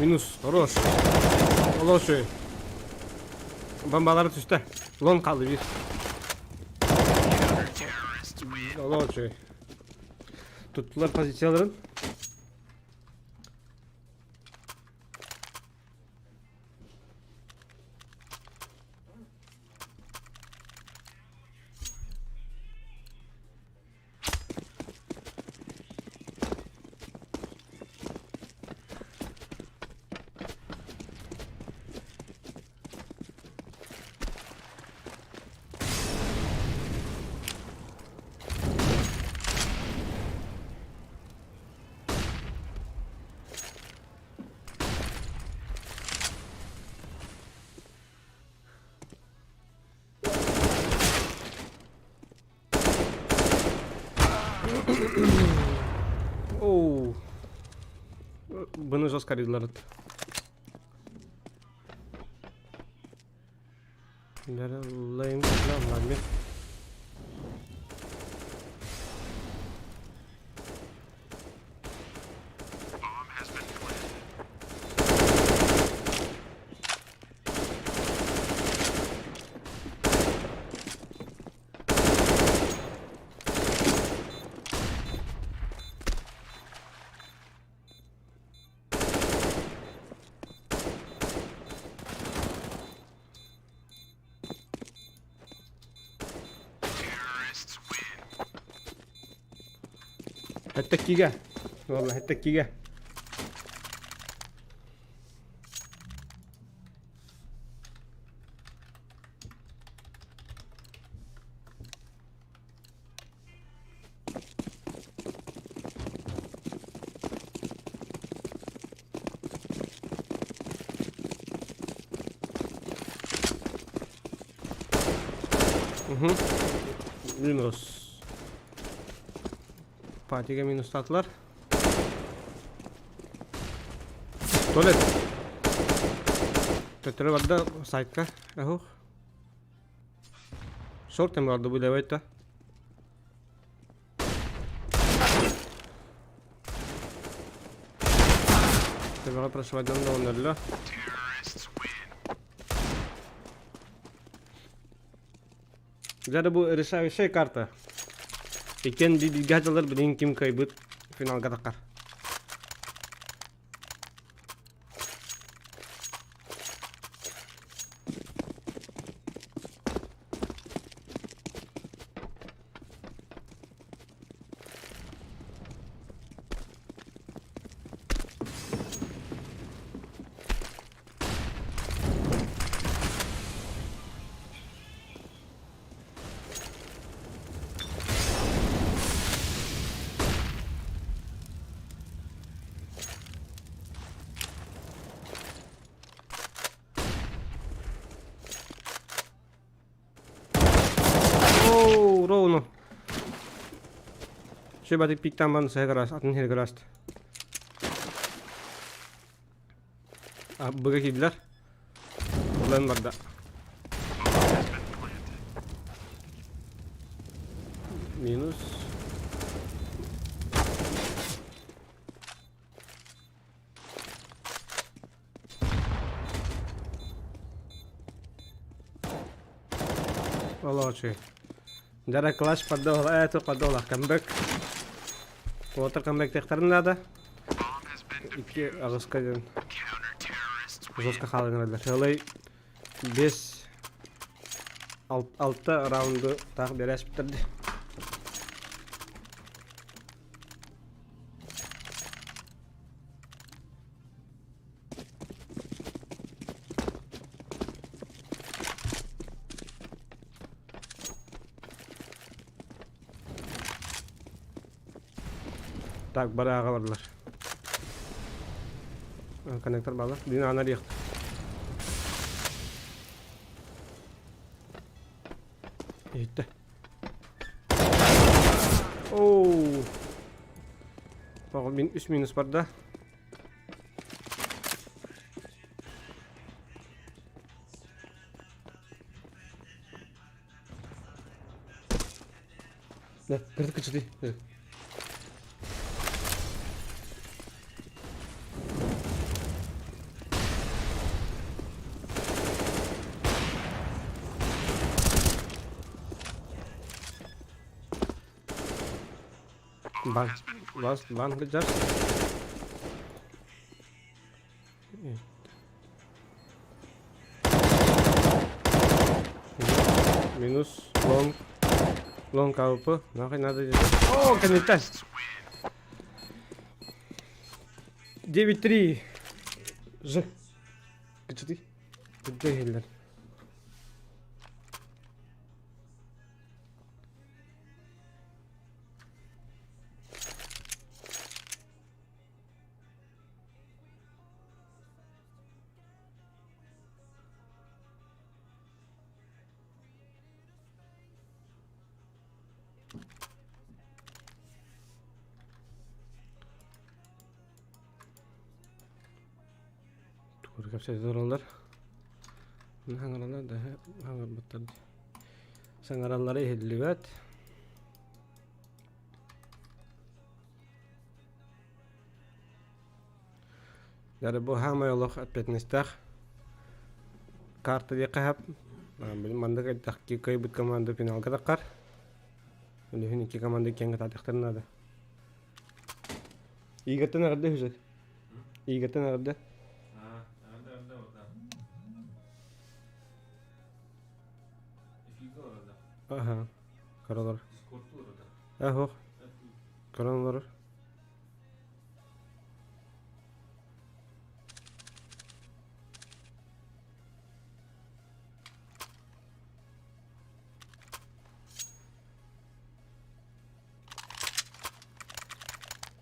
Минус, хорош. Олошуй. Бомбалары түстэ. Лон қалды bir. Олошуй. Туттулар позицияларын. Оу. Бұны жестко арыйдылар. Лейм, Хэттэ والله хэттэ Минус. Патига минустаатылар. Туалет. Төттөрү барда сайтка. Ахух. Шорт эм барды бу левайта. Төбөҕө прошивайдан да оннолло. Дьэ бу решающая карта. Иккиэн бииргэ дьыллар билигин ким кыайбыт финалга таххар. Оу, ровно. Шөбәтик пиктан бан сәгәрас, атын хергәраст. Быга киирдилэр. Улан барда. Минус. والله شيء Дара клаш поддол, это поддол, камбэк. Уотар камбэк тахтарын надо. Икки аҕыска диэн жестко хаалан эрэллэр. Сыалай 5 алта раунду таах биэрээспиттэрди. Так, бары ааҕа бардылар. Коннектор баалар. Дин аана диэх. Иһиттэ. Оу. Мин үс минус барда. Да, кырдык кычыты. Бан, бас, бан гыджар. Минус, лонг. Лонг АВП. Нахуй надо здесь. О, комментарий. 9-3. Ж. Кычыты. Кыджа Тугу кэпсэтэ тураллар. Саҥараллар да саҥарбыттар. Саҥараллара иһиллибэт. Дары бу хаамай олох эппиэтинэстээх карта диэххэ сөп. Маннык элбэх кыайбыт команда финалга таххар. Үлүһүн икки команда киэҥ кытаатыахтарын наада. Игорьтан эҕэрдэ үһүсүт. Игорьтан эҕэрдэ. Аха. Көрөлөр. Ахох. Көрөн олорор.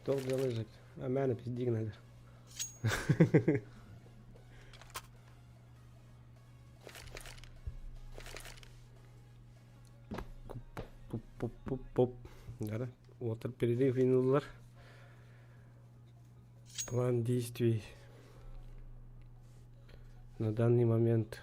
Туох дьыала А мээнэ пиздии гынар. Поп. Уолаттар перерыв ыллылар. План действий на данный момент.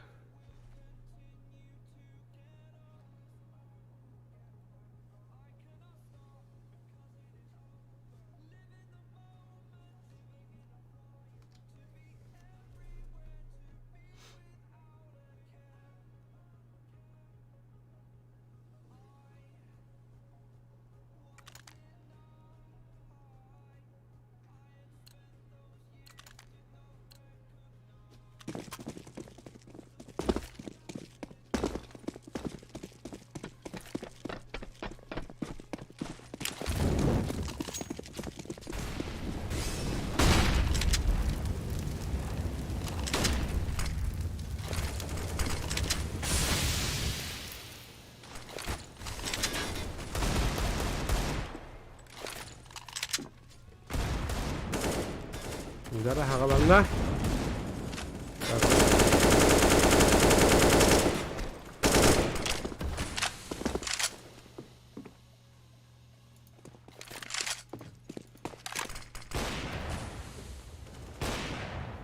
Удара хаҕаланна.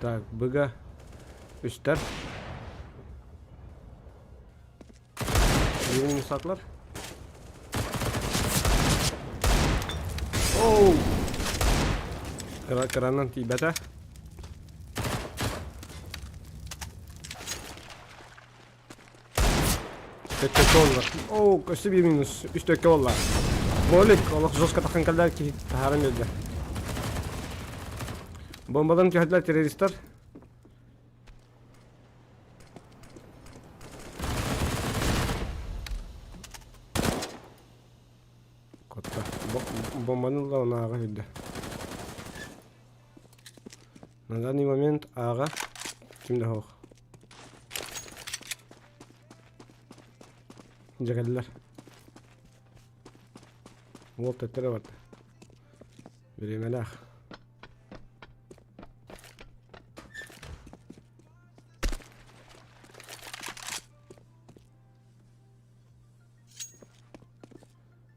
Так, быга үстэр. Биирин сатлар. Оу! Кыранан тиийбэтэ. Төттөккө оллар. Оу, өссө биир минус. Үс төккө болла. Молик олох жестко таххан кэллэр киһи таһааран биэрдэ. Бомбаларын түһэрдилэр террористар. Котта. Бомбаны ылла, оны ааҕа үрдэ. На данный момент ааҕа ким да суох. Дьэгэллэр. Уол төттөрө барда. Бириэмэлээх.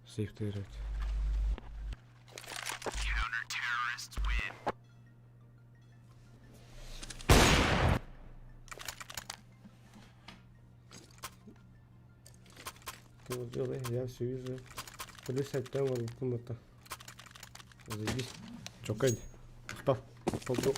Сейфтер эбит. Я все вижу. Плюс оттен барбыппын батта. Заебись. Чокай. Махтал. Махтал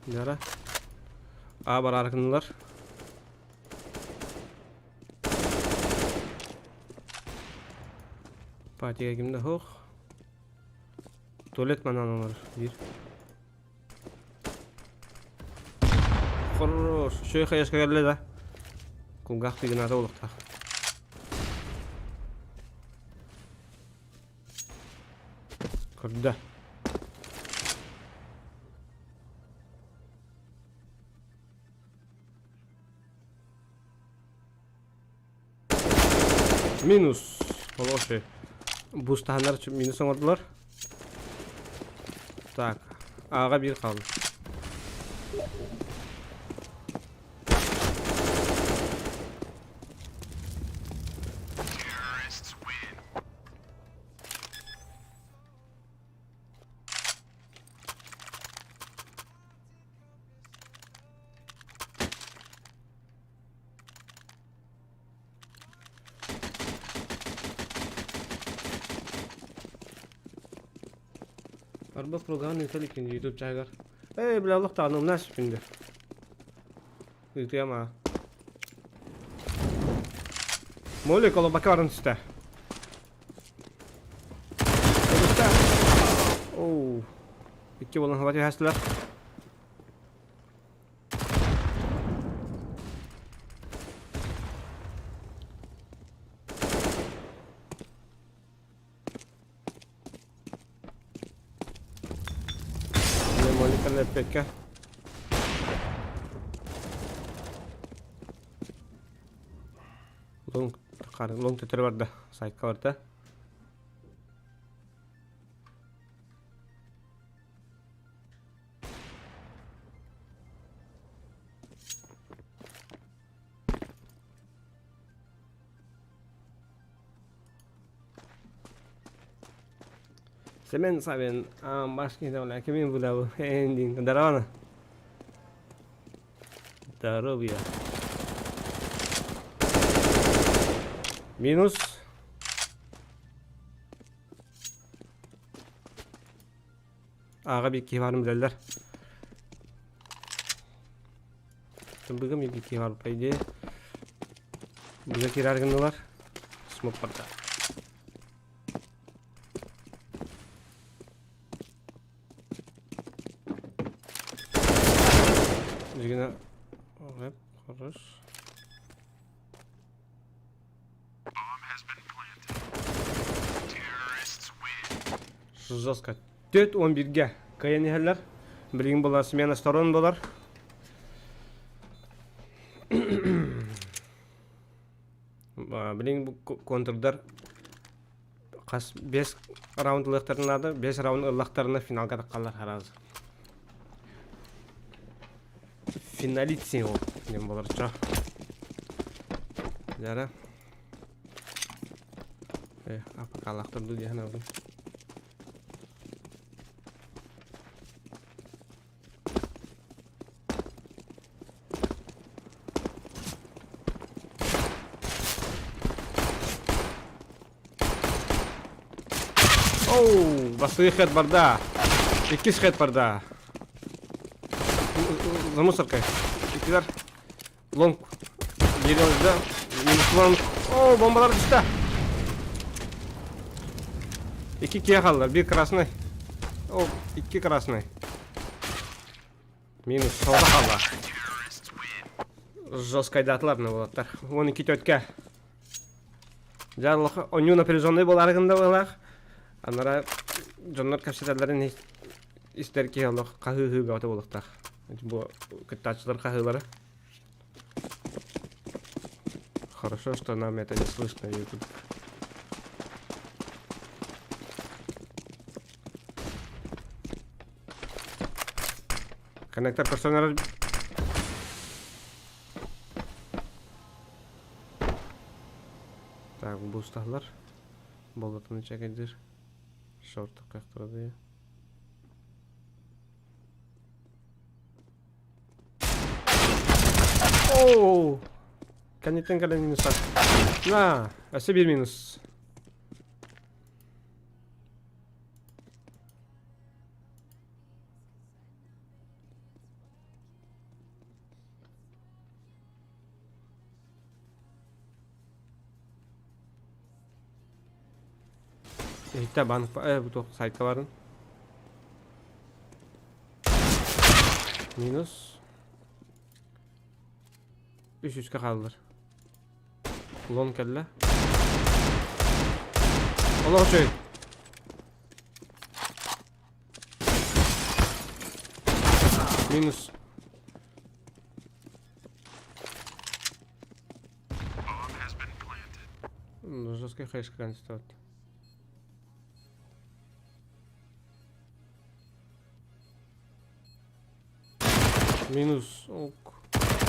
Нара. А барар гыннылар. Патига кимде суох. Туалет манан олорор биир. Хорош. Үчүгэй хайаска кэллэ да. Кулгаах тыгынаата олохтоох. Көрдө. Минус. Хороший. Бустаһаннар минус оҥордулар. Так. Ааҕа биир хаалла. Арба программа ыытан иккин YouTube чаһыгар. Эй, бля, олох даҕаны умнаас күндү. Ыытыам аа. Молик олобакка баран түстэ. Оу. Икки болан хабат түһэстилэр. Моликаны эппекке. Лонг лонг төтөрө барда, сайтка барда. Семен Савин, башки давля, кимин будабы, эндин, здорово. Здоровья. Минус. Аға bir киһи баарын билэллэр. Бүгүн bir киһи бар, по идее. Быга киирэр гыннылар. Смок барда. Дьигинэ хорош. Жестко. 4-11-ге кыайан иһэллэр. Билигин буолар смена сторон буолар. Билигин бу контрдар хас 5 раунд ылыахтарын наада. 5 раунд ыллахтарына финалга таххаллар харазы. Финалиция ол диэн буолар чо. Дьара. Э, апакалаахтар дуу диэн абын. Оу, бастыы хэт барда. Иккис хэт барда. За мусоркой. Иккилер. Лонг. Бириңизде минус лонг. О, бомбалар түстэ. Икки киһи хааллар. Биир красный. О, икки красный. Минус солда хаалла. Жесткайдатылар мына болаттар. 12 төткө. Дьэ, онньуу напряженный буолаары гында быһыылаах. Анара дьоннор кэпсэтэллэрин истэр киһи олох хаһыы-ыһыы бөҕөтө буолуохтаах. Бу кыттааччылар хаһыылара. Хорошо, что нам это не слышно YouTube. Коннектор персонажа Так, бустаһлар. Болотуну чэкэйдир. Шорты кыахтырады. Оу! Кэнниттэн кэлэн минус На! Өссө биир минус. Иһиттэ банк э бу туох сайтка барын. Минус. Үс үскэ хааллар. Лон кэллэ. Олох үчүгэй. Минус. Жесткий хэшкан стоит. Минус. Ок.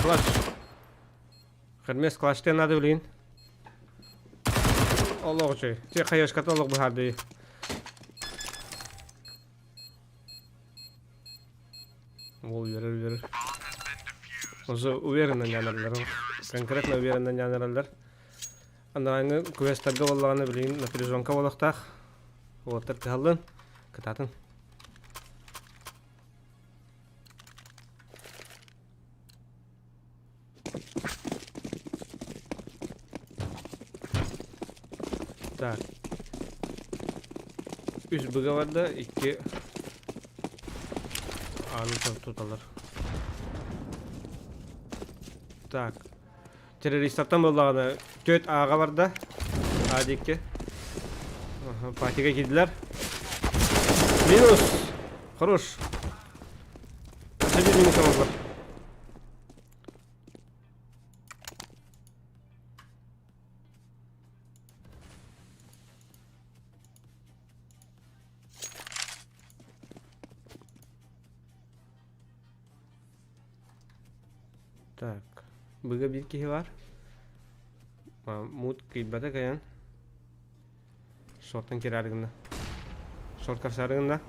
Класс. Хермес класстен надо, блин. Олох үчүгэй. Те хаешката олох быһаардыы. Ол үөрэр үөрэр. Уже уверенно ньаанараллар. Конкретно уверенно ньаанараллар. Анарааҥҥы квесттарга буоллаҕына билигин напряженка буолуохтаах. Уолаттар кыһаллын, кытаатын. Так. Үс быга барда, икки ааны туталар. Так. Террористартан буоллаҕына түөрт ааҕа барда. А диэки. Патига киирдилэр. Минус! Хорош! Өссө минус оҥордулар. Так, быга биир киһи бар. Мут кыйбата кайан. Шортан кирәр гына. Шорт каршары гына.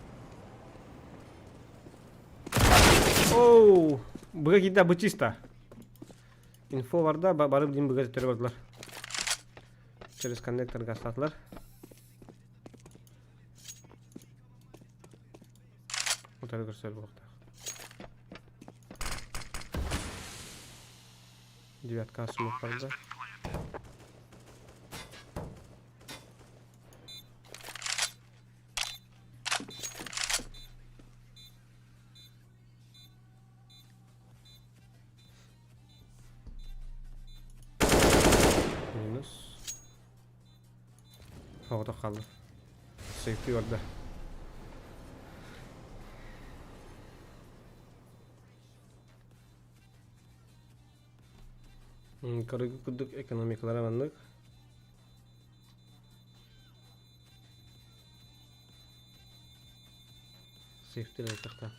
Оу, быга киирдэ бу чисто. Инфо барда, бары билин быга төттөрү бардылар. Через коннектор гастатылар. Утары көрсөр буолуохтаах. Девятка смок барда. Минус. Соҕотох хаалла. Сейфти барда. Көрүгү курдук экономикалара маннык. Сейфтер айтахтаах.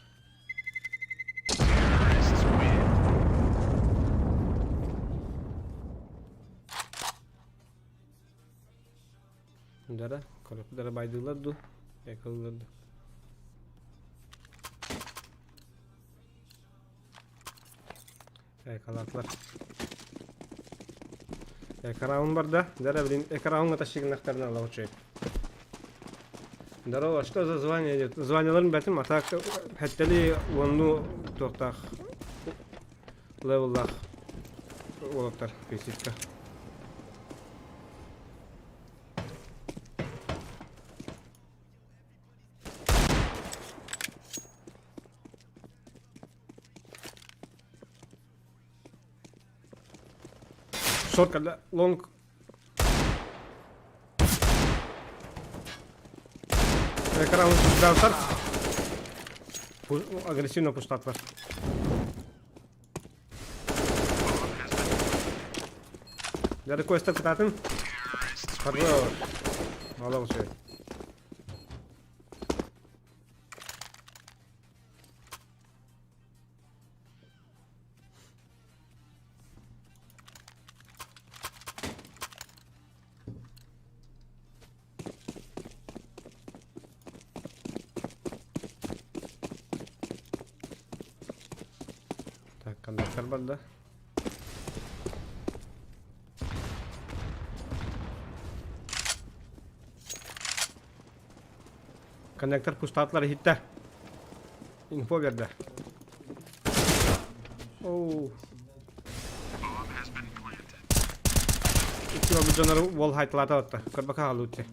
Дара, көрөктөрө байдылар ду, экыллар ду. Экалатлар. Экран барда. Дара, блин, экран тащигнахтарына алаучу. Здорово, что за звание идет? Званияларын бәтим, а так хәттели онну туохтаах левеллах уолаттар физика. Шорт когда лонг Экран браузер агрессивно пустатlar. Дядя Костя кытатын. Хорош. Молодцы. Так, кондуктор барда. Коннектор пустатлар иһиттэ. Инфо берді. Оу. Икки бу дьоннору уол хайтылаата отта. Көрбөкө хаалуутти.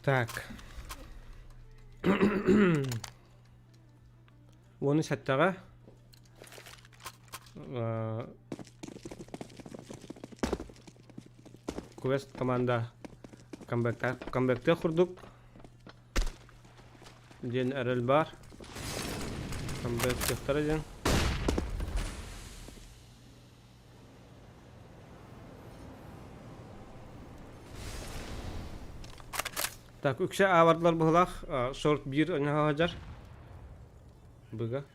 Так. Уону сэттэҕэ квест команда камбэктыах курдук диэн эрэл баар. Камбэктыахтара диэн. Так, үксэ аабардылар быһылаах сорт биир сылдьар. Быга.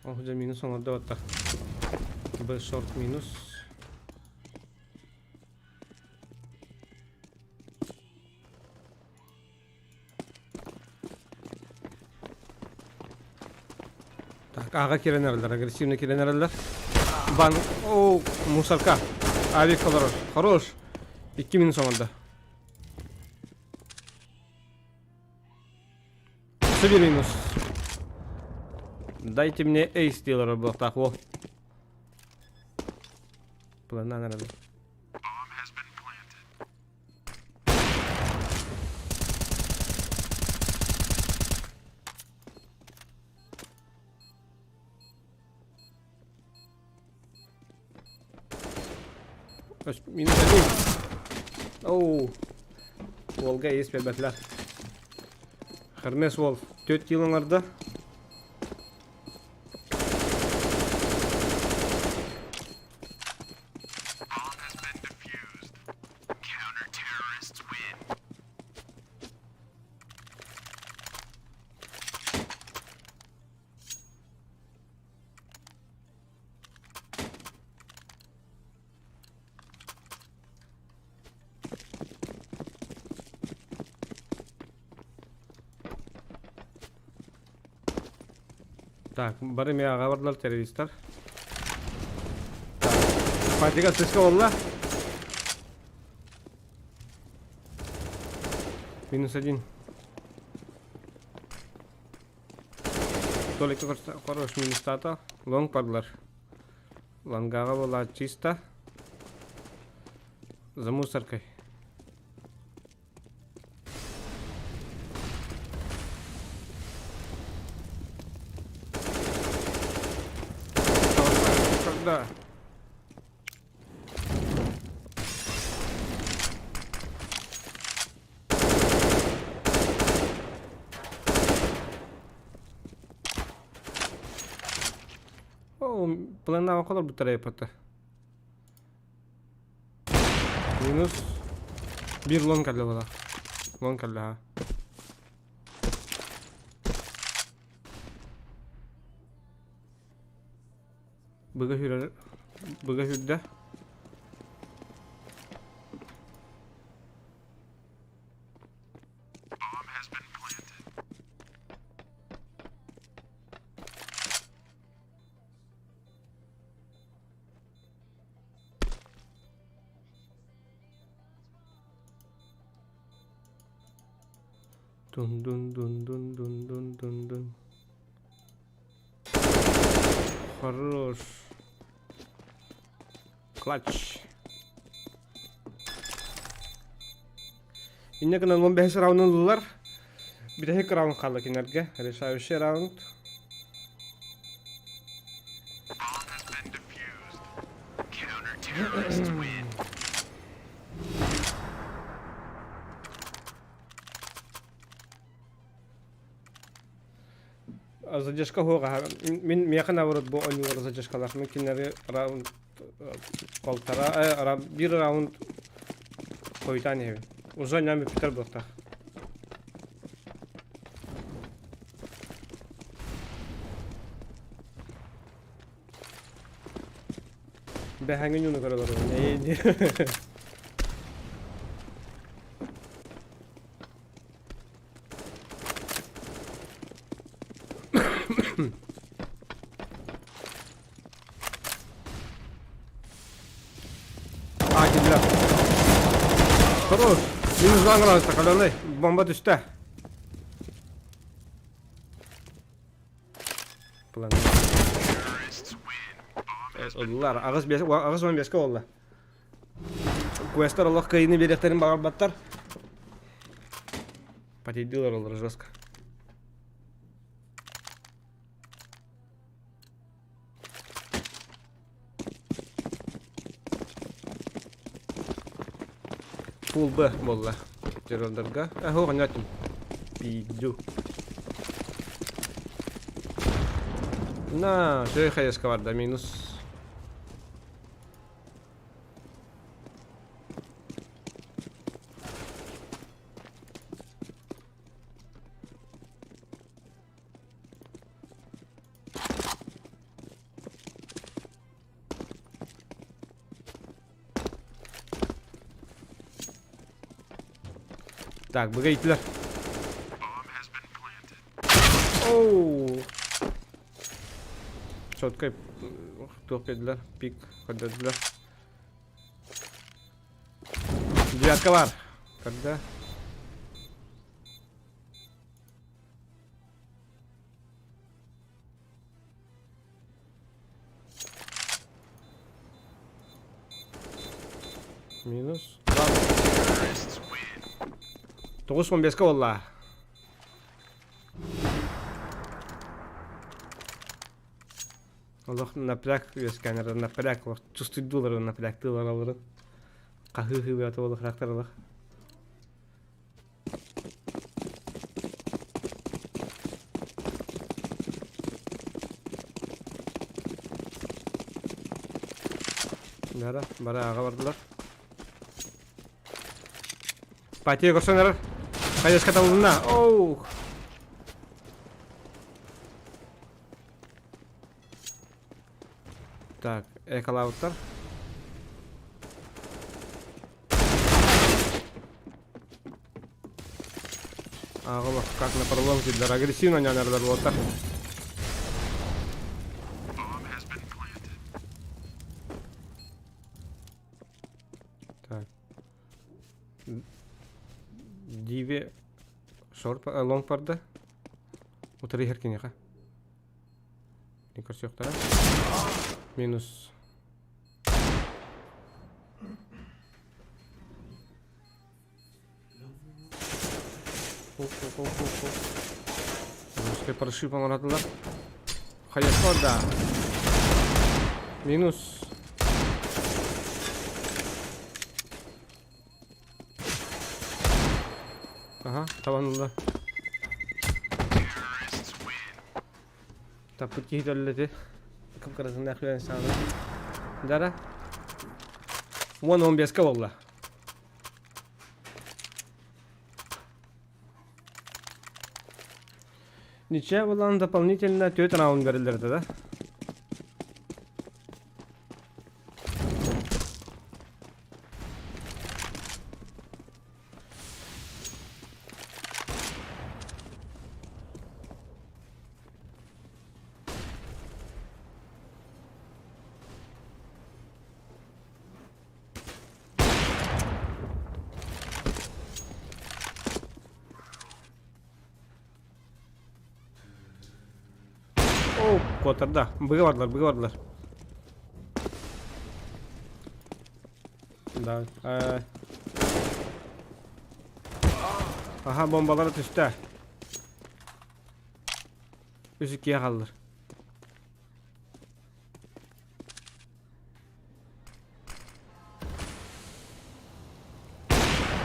Ол дьэ минус оҥордо батта. Б шорт минус. Так, аға кирен эрэллэр, агрессивно кирен эрэллэр. Бан, о, мусорка. Авик хорош. Хорош. 2 минус оҥордо. Өссө bir минус. Дайте мне эйс диэлэр буолуохтаах уол. Планнан эрэ. Минус один. Оу. Уолга ес бербэтилэр. Хермес уол 4 кило оҥордо. Так, бары миэхэ бардылар террористар. Патига сыска буолла. Минус один. Толик хорош минустата. Лонг падлар. Лангаҕа была чисто. За мусоркой. Когда? О, планнааҕы холорбуттара эппата. Минус биир лон кэллэ буолар. Лон кэллэ ха. Быга сүүрэр быга сүүрдэ. Дун дун дун дун дун дун дун дун. Хорош. Клатч. Инне гынан 15 раундын ыллылар. Бүтэһик раунд хаалла кинилэргэ. Решающий раунд. Задержка хуоҕа мин миэхэ наоборот бу оонньуулар задержкалаах мин кинилэри раунд полтора биир раунд хойутаан иһэбин уже оонньоон бүппүтэр буолуохтаах Бэһэҥҥи ньууну көрө олоробун. А, киллэр. Хорош. Минус два градуса, каленый. Бомба түстэ. План. Ыллар. Аҕыс бес, аҕыс уон беске буолла. Квестер олох кыайыыны биэриэхтэрин баҕарбаттар. Потейдилар олор жестко. Фул Б буолла. Террордарга. Э, оҕонньоотум. Пиздю. На, все хайыска барда, минус. Так, быгайтылар. Оу. Четко туох бердилэр, пик көрдөрдүлэр. Девятка бар. Когда? Минус. 9-15-ке буолла. Олох напряг үөскээн эрэр, напряг олох чувствуйдуулар напрягтыылар алырын. Хаһыы-хыы буолах характер Нара, бара аҕа бардылар. Патия көрсөн эрэр. Хайаска табылынна. Оу! Так, эколауттар. Ааҕыма, как на пролом киллэр. Агрессивно нянардар буолтар. Так. Диви шорт лонг барда. Утары иһэр киниэхэ. Көрсүөхтэрэ. Минус. Русский прошив оҥоротулар. Хайа да. Минус. Ага, табан ылла. Таппыт киһи төллөтү. Кып-кырасыннаах күлэн саана. Дара. 10-15-ка буолла. Ничья буолан дополнительно 4 раунд берилерді да? Оо, куотарда. Быга бардылар, быга бардылар. Да. Э... Аха, бомбалара түстэ. Үс иккиэ хааллар.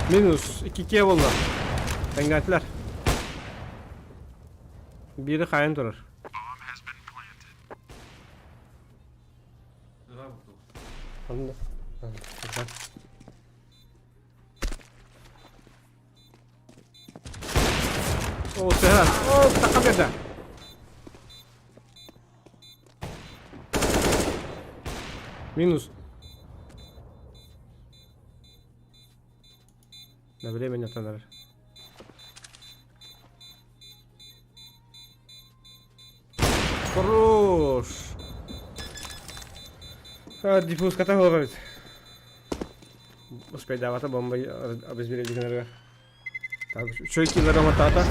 Минус 2 буолла. Тэҥнээтилэр. Биири хайан турар. Онно. О, сыһан. О, такка берді. Минус. На время тонар. Хорош. А, диффуз кота говорит. Успейдаабата бомба обезвредить гынарга. Так, үчүгэй киллэр оҥортоото.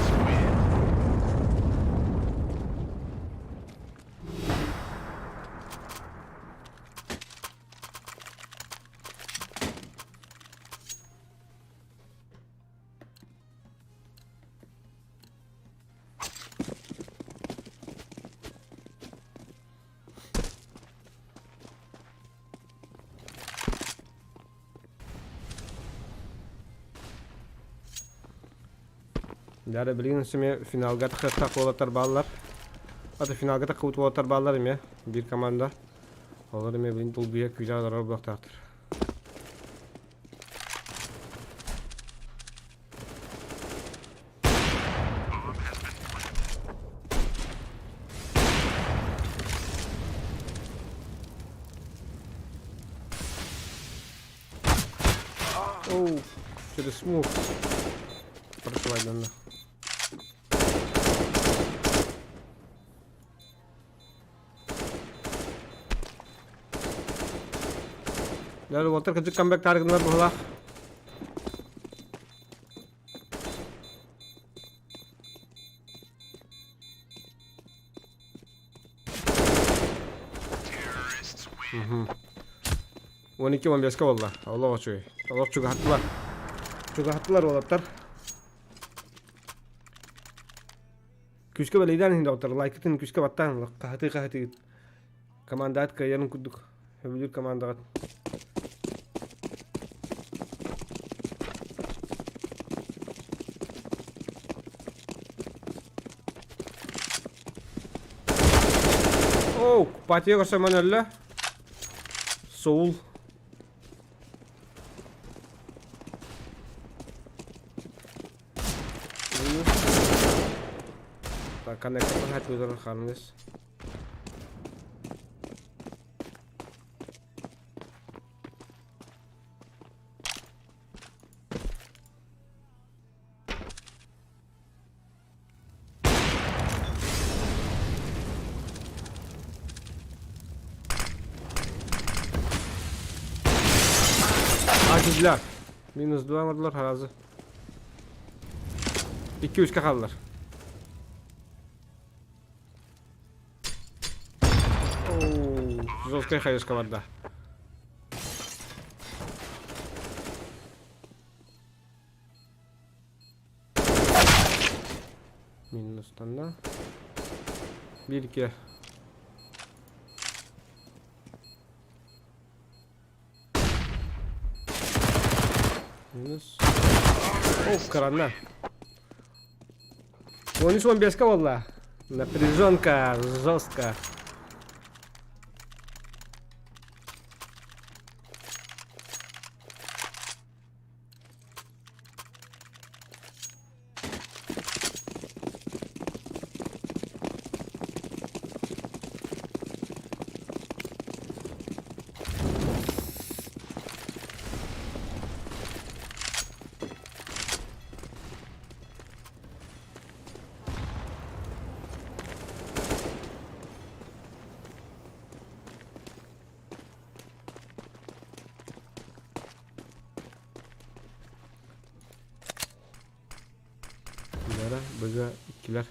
Дьэ, билигин эмиэ финалга тахсыахтаах уолаттар бааллар. Аты финалга тахсыбыт уолаттар бааллар эмиэ биир команда. Олор эмиэ билигин долгуйа күүтэ олорор буолуохтаахтар. Оу, через смуг. Прошла Дьэ, уолаттар кырдьык камбэк таарыгыннар быһылаах. 12-15-ке буолла. Олох үчүгэй. Олох чугаһаттылар. Чугаһаттылар уолаттар. Күүскэ бэлэйдээн иһин доҕоттор, лайкытын күүскэ баттаан, хаһытыы-хаһытыы командаат кыайарын курдук сөбүлүүр командаҕыт. Оу, патия көрсөмөн өллө. Соул. Так, коннектор хатылар харныс. Acizler. Минус 2 aldılar harazı. 2-3 kaldılar. Оу, жесткая хаешка барда. Минустан 1-2. Минус. О, корона. 13-15 буолла. Напряженка жестко. Билэрэ, быга иккилэр.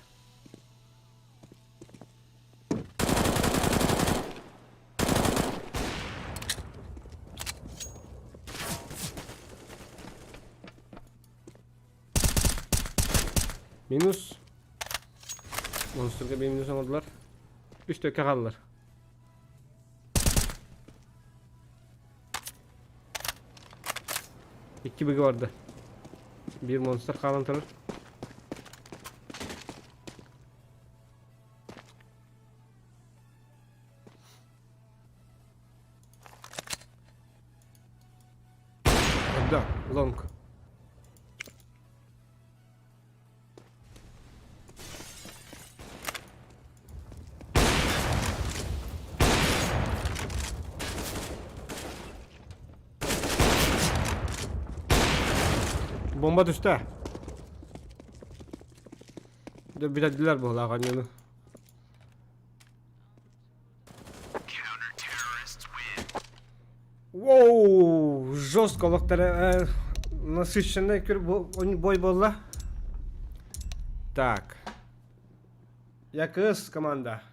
Минус. Монстрга bir минус оҥордулар. Үс төккө хааллар. Икки быга барда. Биир монстр хаалан турар. Да, лонг. Бомба түстэ. Дьэ бүтэрдилэр буоллаах оонньууну. Воу, жестко олохторо насыщенный бой буолла. Так. Якыс команда.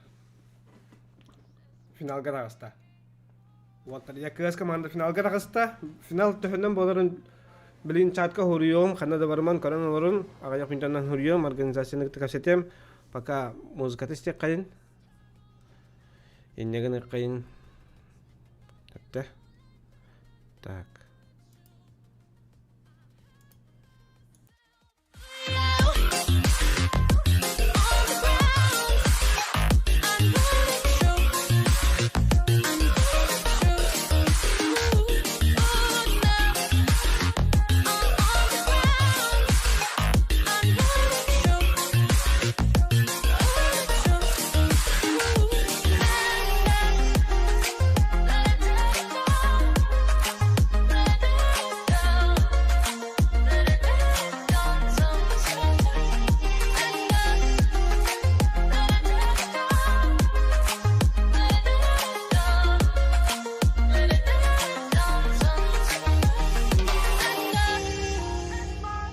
Финалга таҕыста. Уолаттар Якыс команда финалга таҕыста. Финал төһөнөн буоларын билин чатка хоруйуом, ханна да барыман көрөн олорун, аҕыйах мүнүүтэнэн хоруйуом, организацияны кытта кэпсэтиэм. Пока музыката истиэххэйин. Инньэ гыныаххайын. Төптө. Так.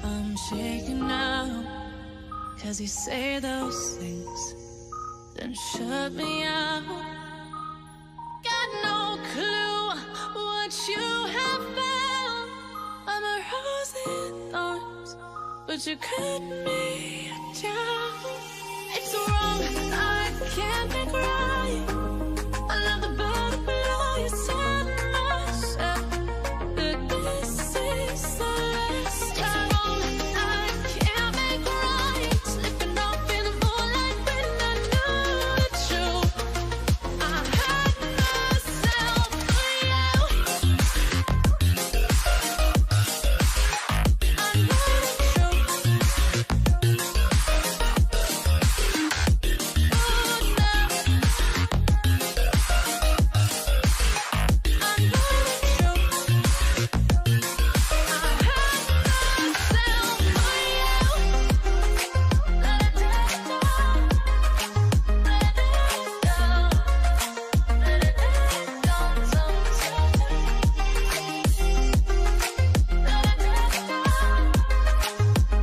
I'm shaking now, cause you say those things, then shut me out. Got no But you cut me down. It's wrong, I can't be crying. I love the butterflies and myself. That this is the last time. It's wrong, I can't be crying. Slipping off in the moonlight when I knew the truth. I hurt myself for you. I know the truth. Oh no. I know the truth. I hurt myself for you. La da da, la da da, la da da da.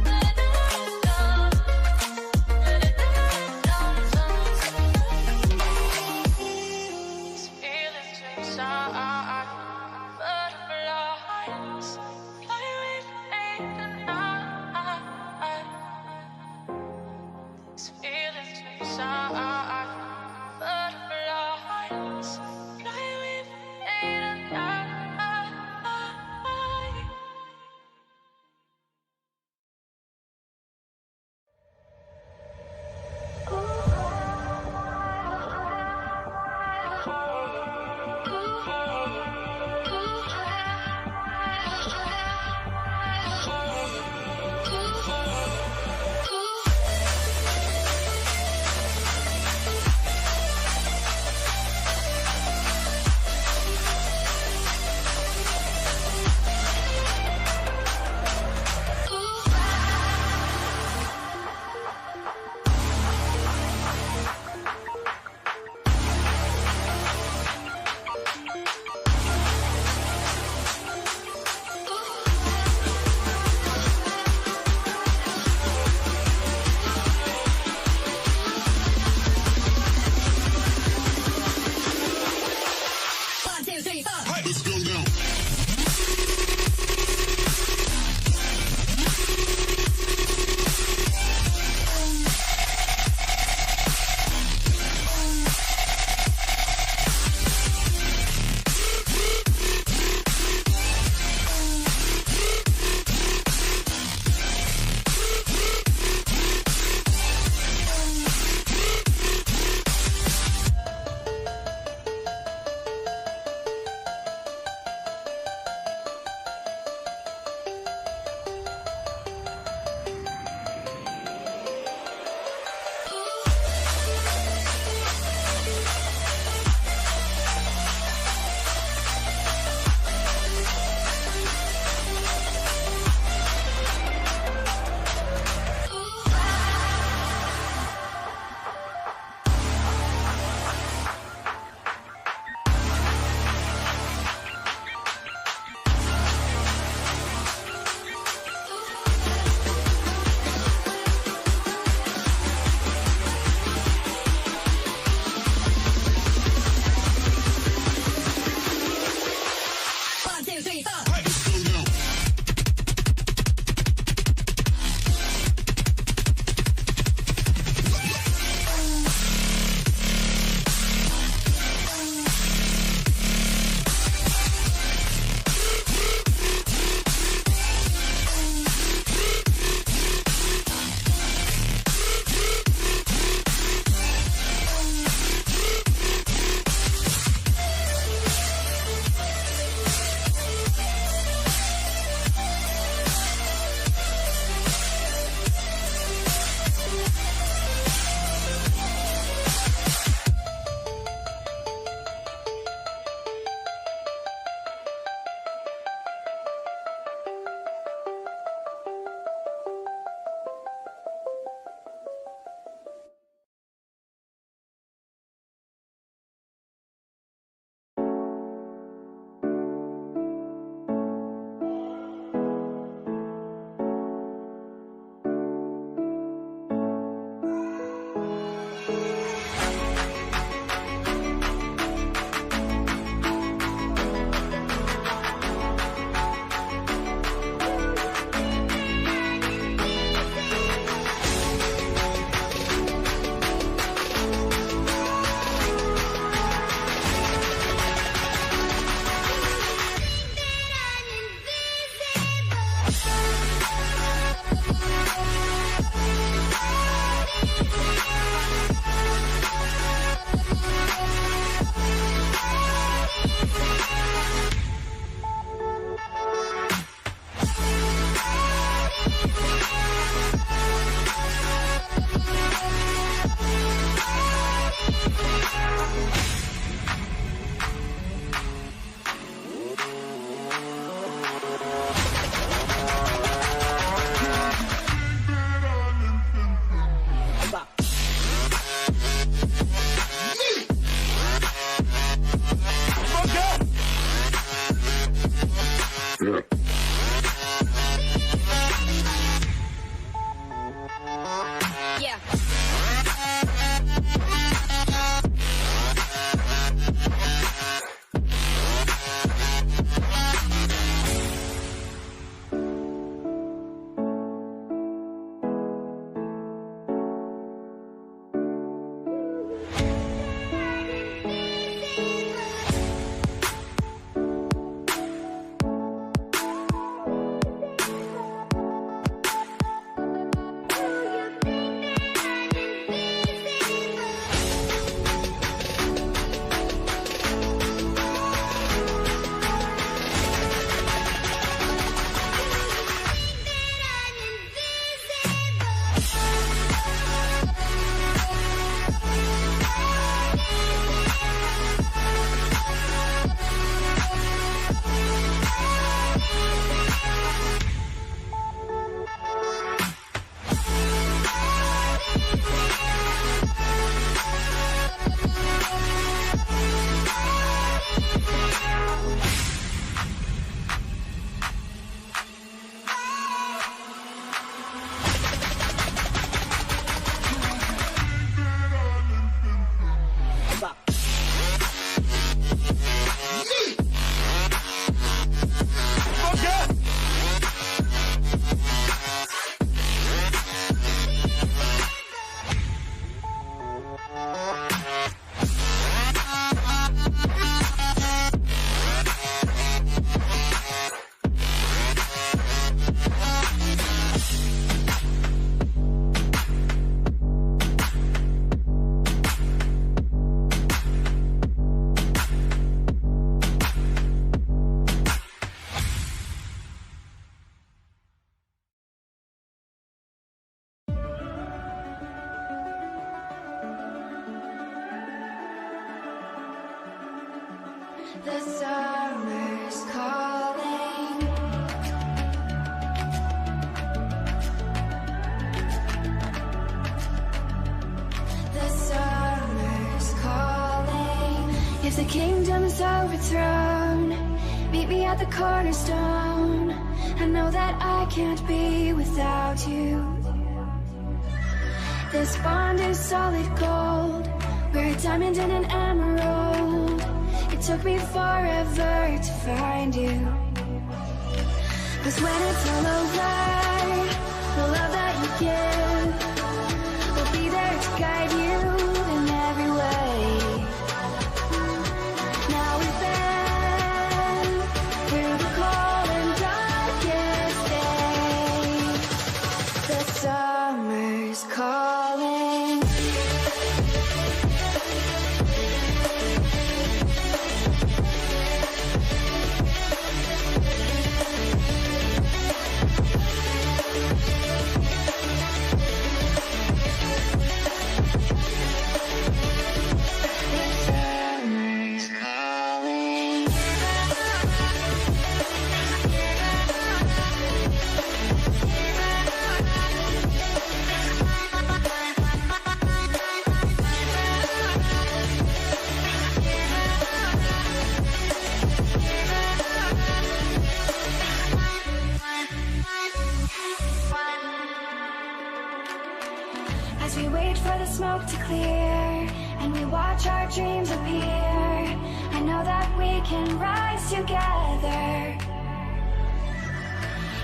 La da da, la da da, la da da. This feeling's inside, butterflies fly with me tonight. This feeling's inside, butterflies fly with me tonight. The summer's calling. The summer's calling. If the kingdom is overthrown, meet me at the cornerstone. I know that I can't be without you. This bond is solid gold. We're a diamond and an emerald. It took me forever to find you. 'Cause when it's all over, the love that you give will be there to guide you in every way. Now we've been through the cold and darkest days. The summer's calling. The summer's calling. As we wait for the smoke to clear and we watch our dreams appear, I know that we can rise together.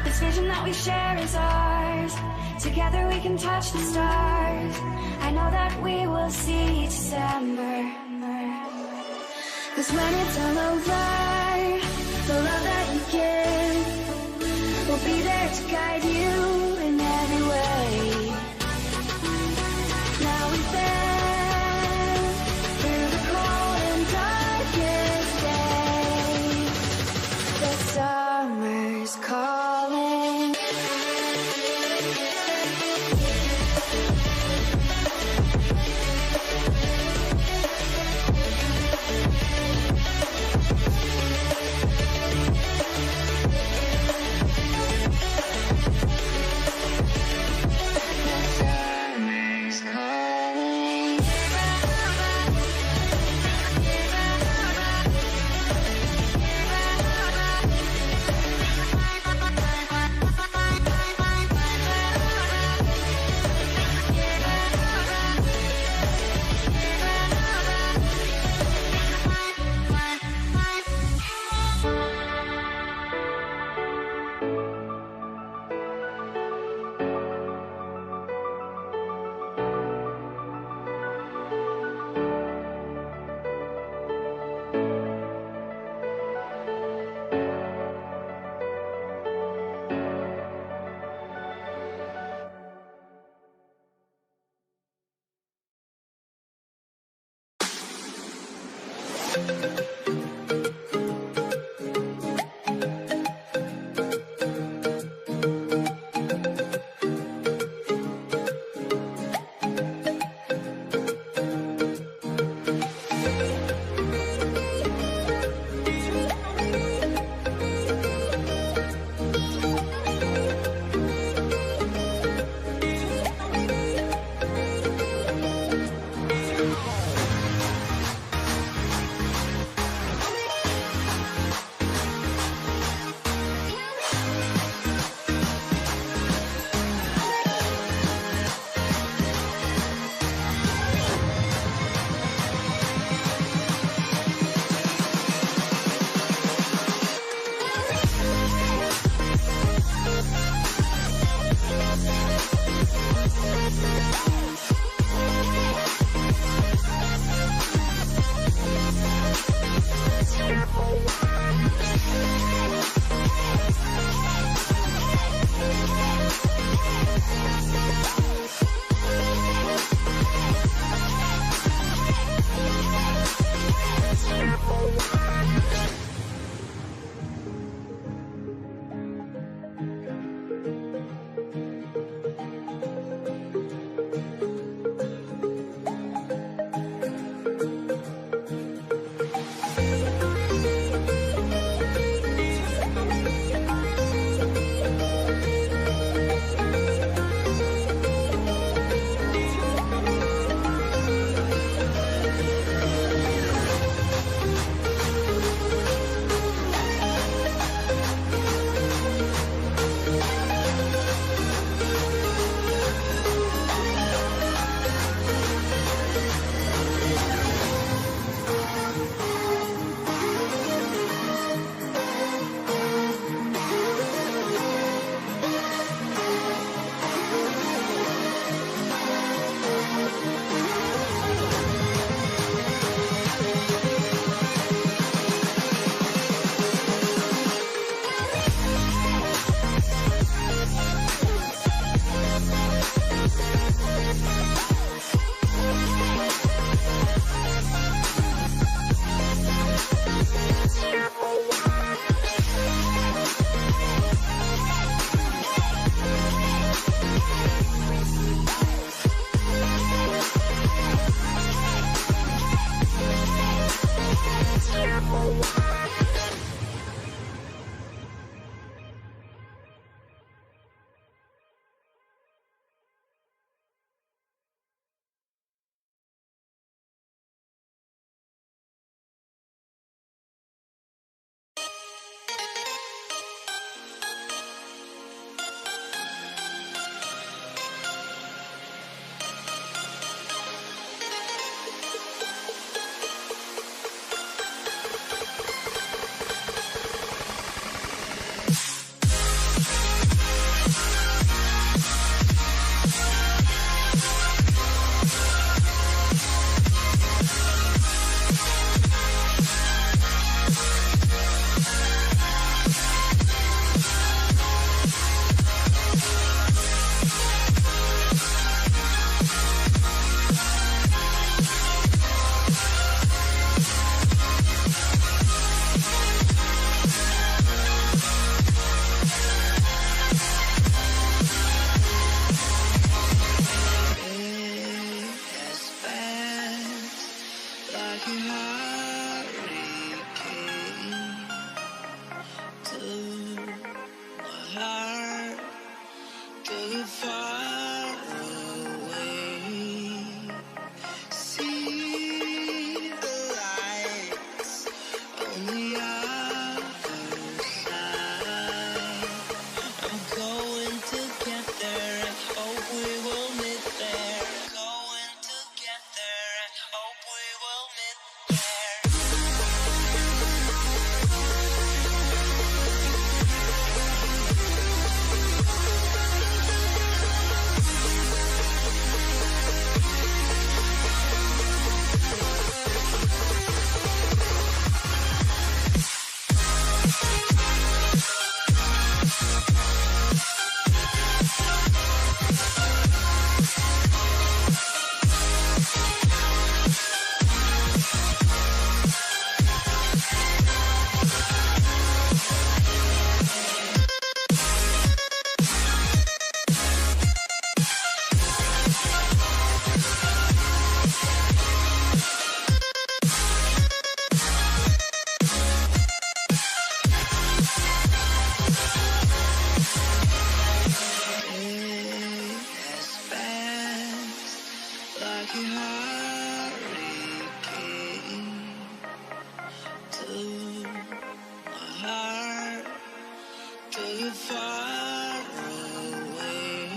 This vision that we share is ours. Together we can touch the stars. I know that we will see December. 'Cause when it's all over, the love that you give will be there to guide you in every way. Now we've been through the cold and darkest days. The summer's calling. Like a hurricane to my heart, to you far away.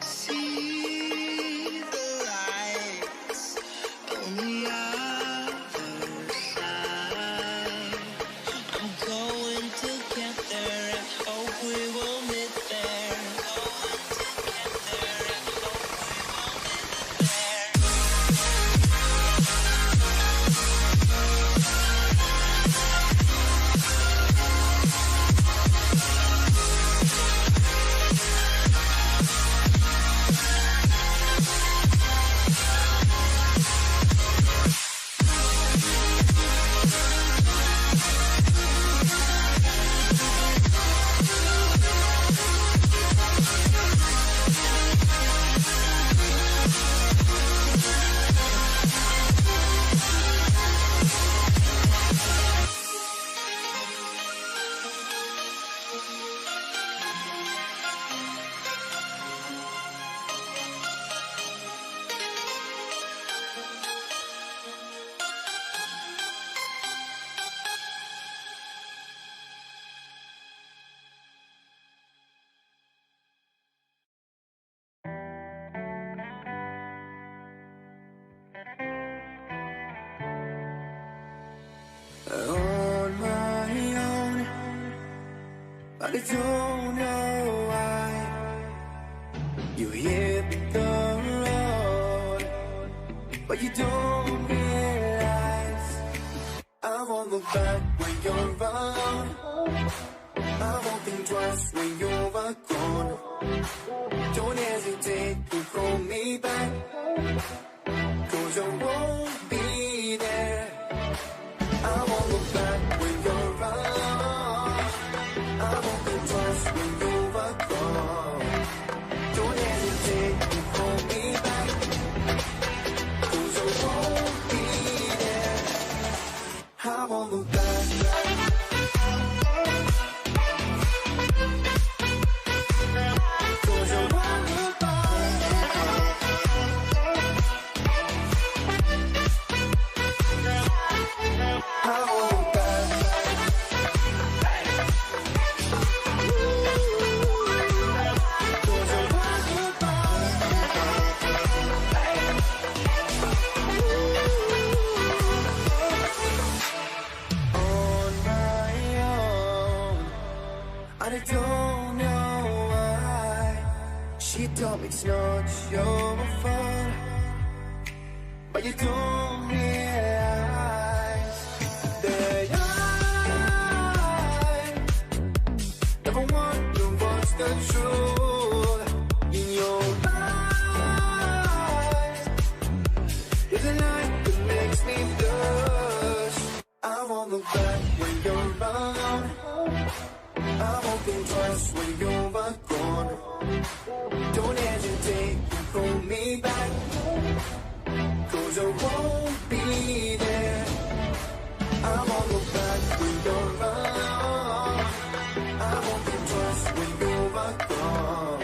See the lights on the other side. I'm going to get there and hope we will meet there. Going to get there and hope we will meet there. On my own, but I don't know why you hit the road, but you don't realize I won't look back when you're around. I won't think twice when you're gone. Don't hesitate to call me back, 'cause I won't be there. I won't look back when you're around. I won't think twice when you're gone. Don't hesitate to call me back, 'cause I won't be there. I won't look back. 'Cause I won't look back. I won't look back. 'Cause I won't look back. On my own, I don't know why. She told me it's not your fault, but you don't realize that I never want to watch the truth in your eyes. There's a light that makes me blush. I won't look back when you're around. I won't think twice when you're gone. Don't hesitate to call me back, 'cause I won't be there. I won't look back when you're around. I won't think twice when you're gone.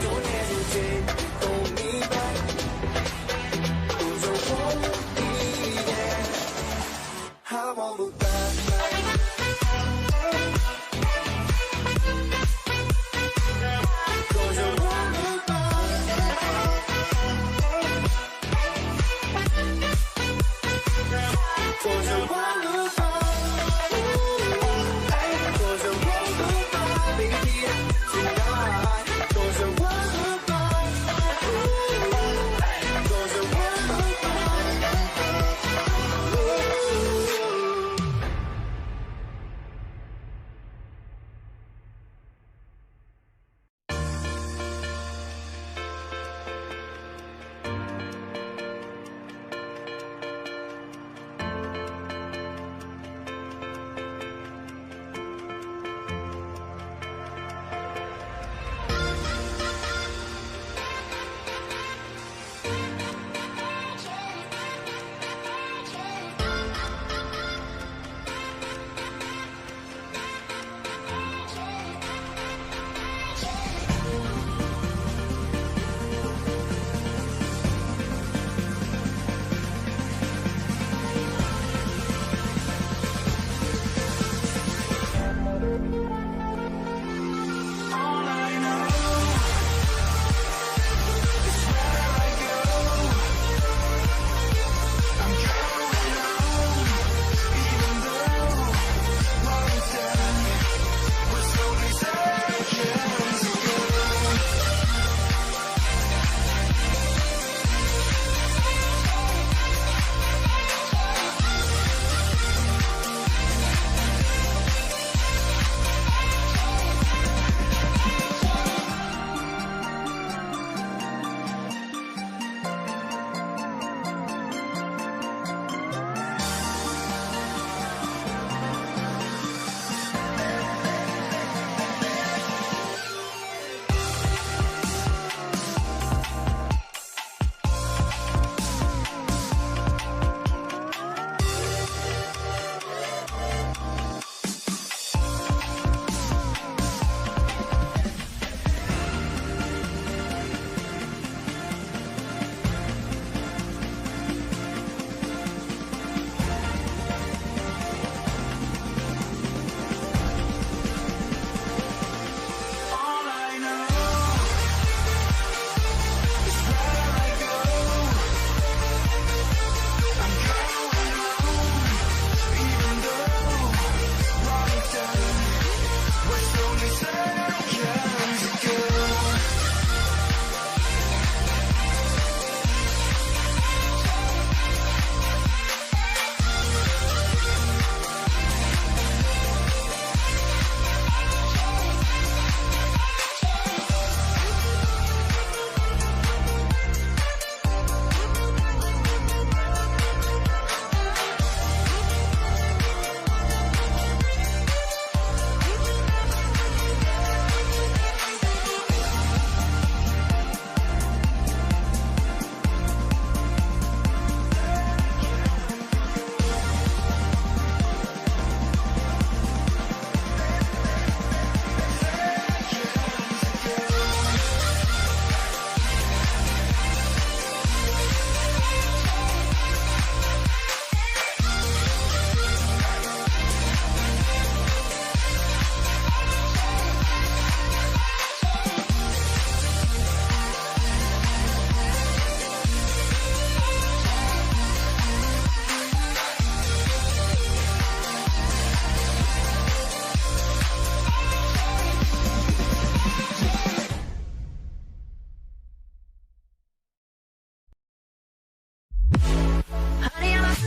Don't hesitate to call me back, 'cause I won't be there. I won't look back. 'Cause I won't look back.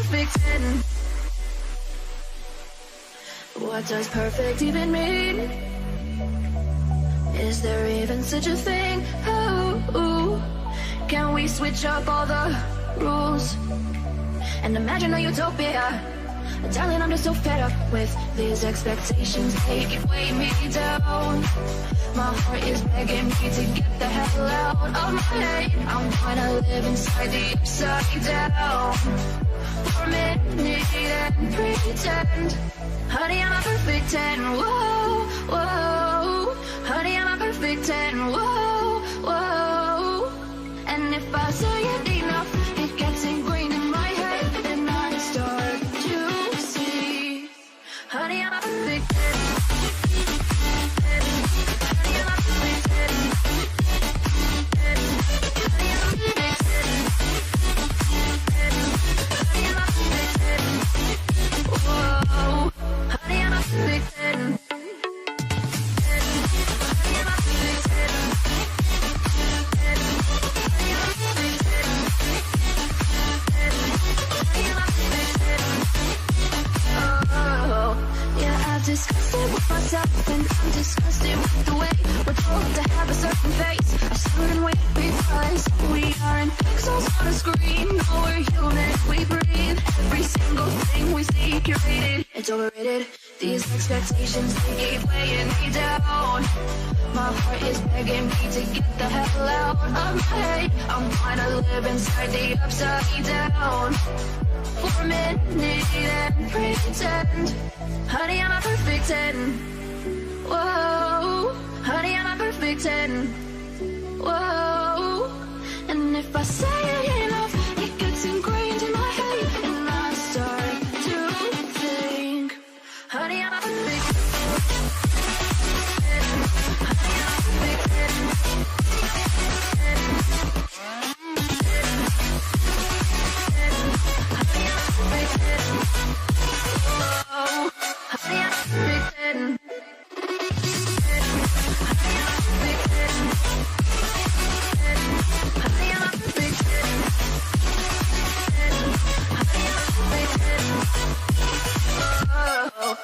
perfect 10. What does perfect even mean? Is there even such a thing? Ooh, can we switch up all the rules and imagine a utopia? Darling, I'm just so fed up with these expectations. They keep weighing me down. My heart is begging me to get the hell out of my head. I'm gonna live inside the upside down for a minute and pretend. Honey, I'm a perfect 10. Whoa, whoa. Honey, I'm a perfect 10. Whoa, whoa. And if I say it enough, it gets ingrained in my head, and I start to see. Honey, I'm a perfect 10. Honey, I'm a perfect 10. Honey, I'm a perfect 10. Honey, I'm a perfect 10. Whoa. Honey, I'm a perfect 10. Honey, I'm a perfect 10. Honey, I'm a perfect 10. Honey, I'm a perfect 10. Oh, yeah, I've disgusted with myself and I'm disgusted with the way we're told to have a certain face, a certain way because we aren't pixels on a screen. No, we're human, we breathe. Every single thing we see curated, it's overrated. These expectations, they keep weighing me down. My heart is begging me to get the hell out of my head. I'm gonna live inside the upside down for a minute and pretend. Honey, I'm a perfect 10. Whoa, honey, I'm a perfect 10. Whoa, and if I say it enough, it gets ingrained in my head, and I start to think, honey, I'm a perfect 10. Honey, I'm a perfect 10. Honey, I'm a perfect 10. Whoa, honey, I'm a perfect 10. Honey, I'm a perfect 10. Honey, I'm a perfect 10. Honey, I'm a perfect 10. Whoa.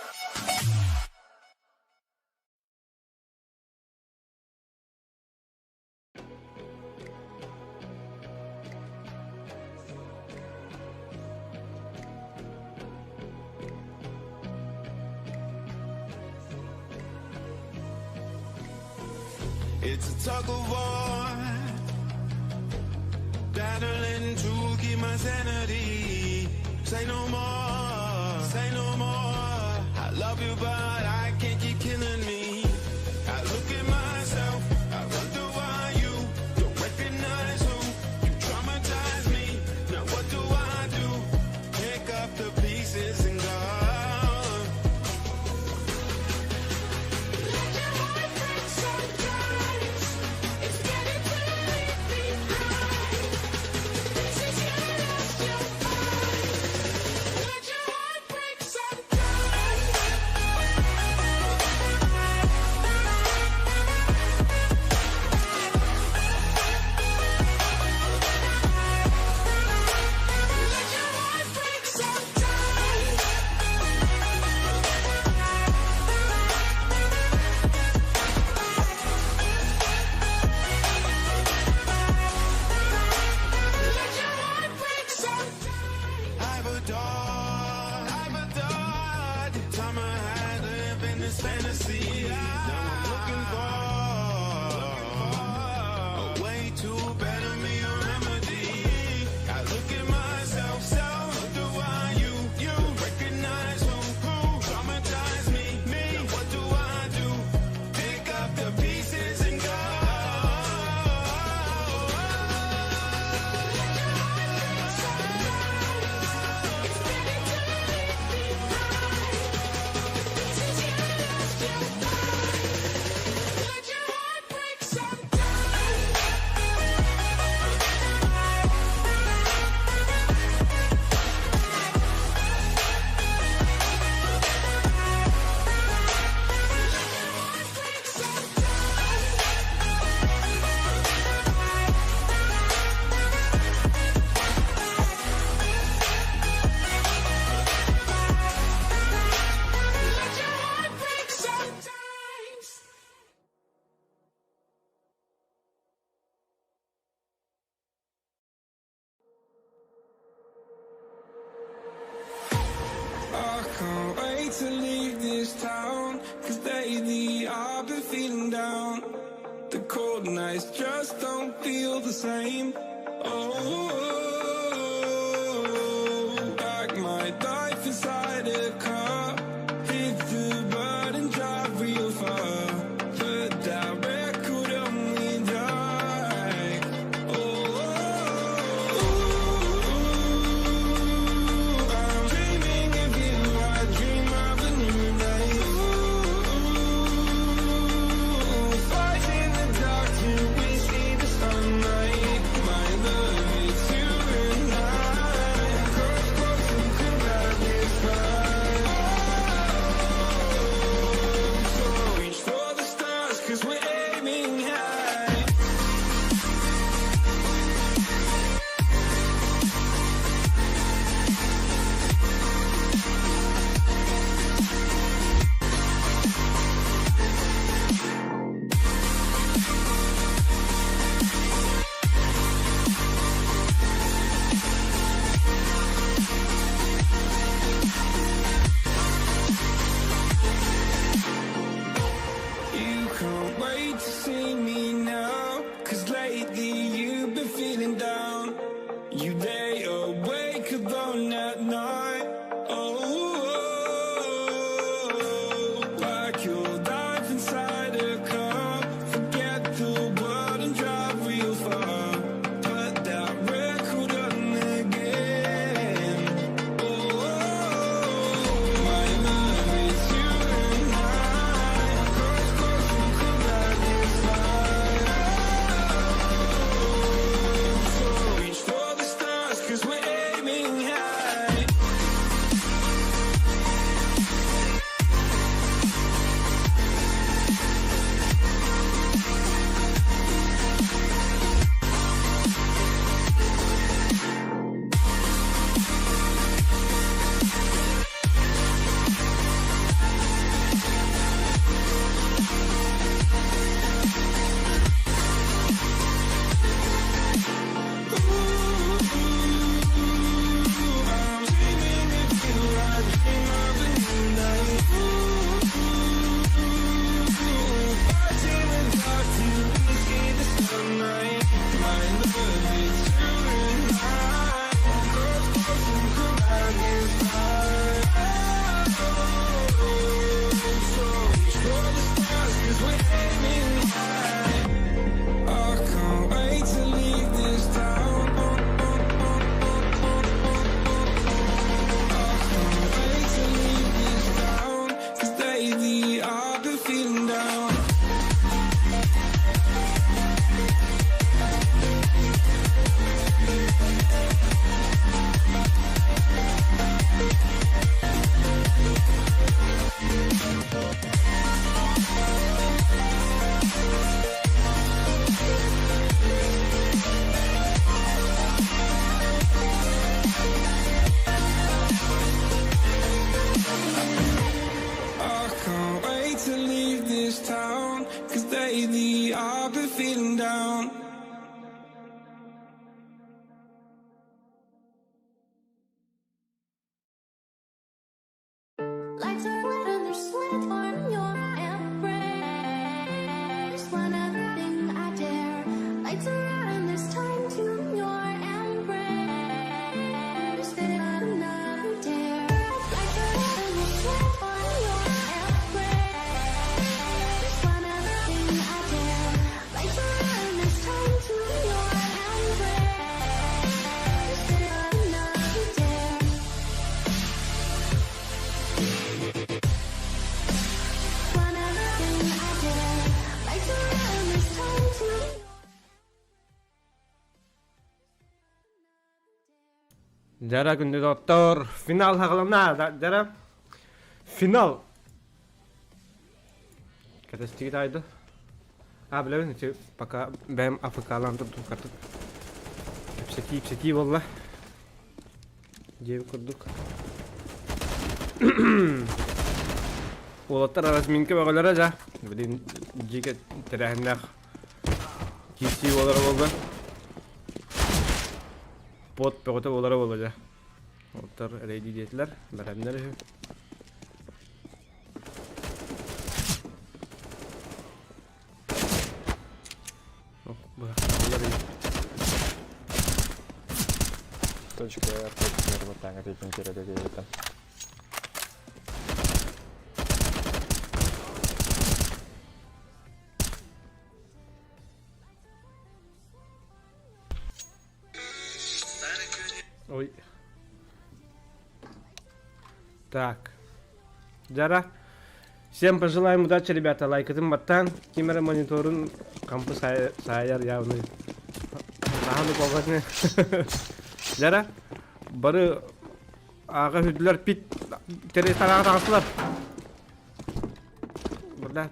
It's a tug of war, battling to keep my sanity. Say no more, say no more. I love you, but I can't keep killing me. I look at myself, I wonder why you don't recognize who you traumatize me. Now what do I do? Pick up the pieces and go. Let your heart break sometimes. It's better to leave behind. This is your last your mind. Let your heart break sometimes. eyes just don't feel the same. Oh, pack my life inside a car, hit the button, and drive real far. Put that record on me, die. Oh, I'm dreaming of you. I dream of a new night. Ooh, fight in the dark till we see the sunlight. My love is you and I. Close, close and come back this far. So reach for the stars, 'cause we're aiming high. You can't wait to see me now. 'Cause lately you've been feeling down. You lay awake alone at night. Oh, pack your life inside a car. Forget the world and drive real far. Put that record on again. Oh, my love is you and I. Close, close and come back this far. So reach for the stars, 'cause we're aiming high. I'm dreaming of you. I dream of a new night. Ooh, fight in the dark till we see the sunlight. My love is you and I. Close, close and come back this far. So reach for the stars, 'cause we're aiming high. I can't wait to leave this town. I can't wait to leave this town. 'Cause lately I've been feeling down. I can't wait to leave this town. 'Cause lately I've been feeling down. Lights are lit and there's sweat on your embrace. One other thing I dare. Lights are out and there's time to your embrace. Fit another dare. Lights are out and there's sweat on your embrace. One other thing I dare. Lights are out and there's time to your embrace. Fit another dare. One other thing I dare. Lights are out and there's time to. Дьара күндү доттор, финал хаҕалана, дьара финал. Кэтэстигит айды. А, билэбин, ити пока бэйэм АФК-лаан турдум картык. Кэпсэтии, ипсэтии буолла. Диэбит курдук. Уолаттар разминка бөҕөлөрө дьа. Билин дьиэ тэрээһиннээх киирсии буолара буолла. Пот бөҕөтө буолара буолла дьэ. Уолаттар эрэйдии диэтилэр, бэлэмнэр үһү. Точка R рейтинг кереде Ой. Так. Жара. Всем пожелаем удачи, ребята. Лайкатын баттан. Кимера мониторун компы саайар явный. Наһаны болғатны. Жара. Бары аға хүдлер пит тере тараға тағыстылар. Бұрда.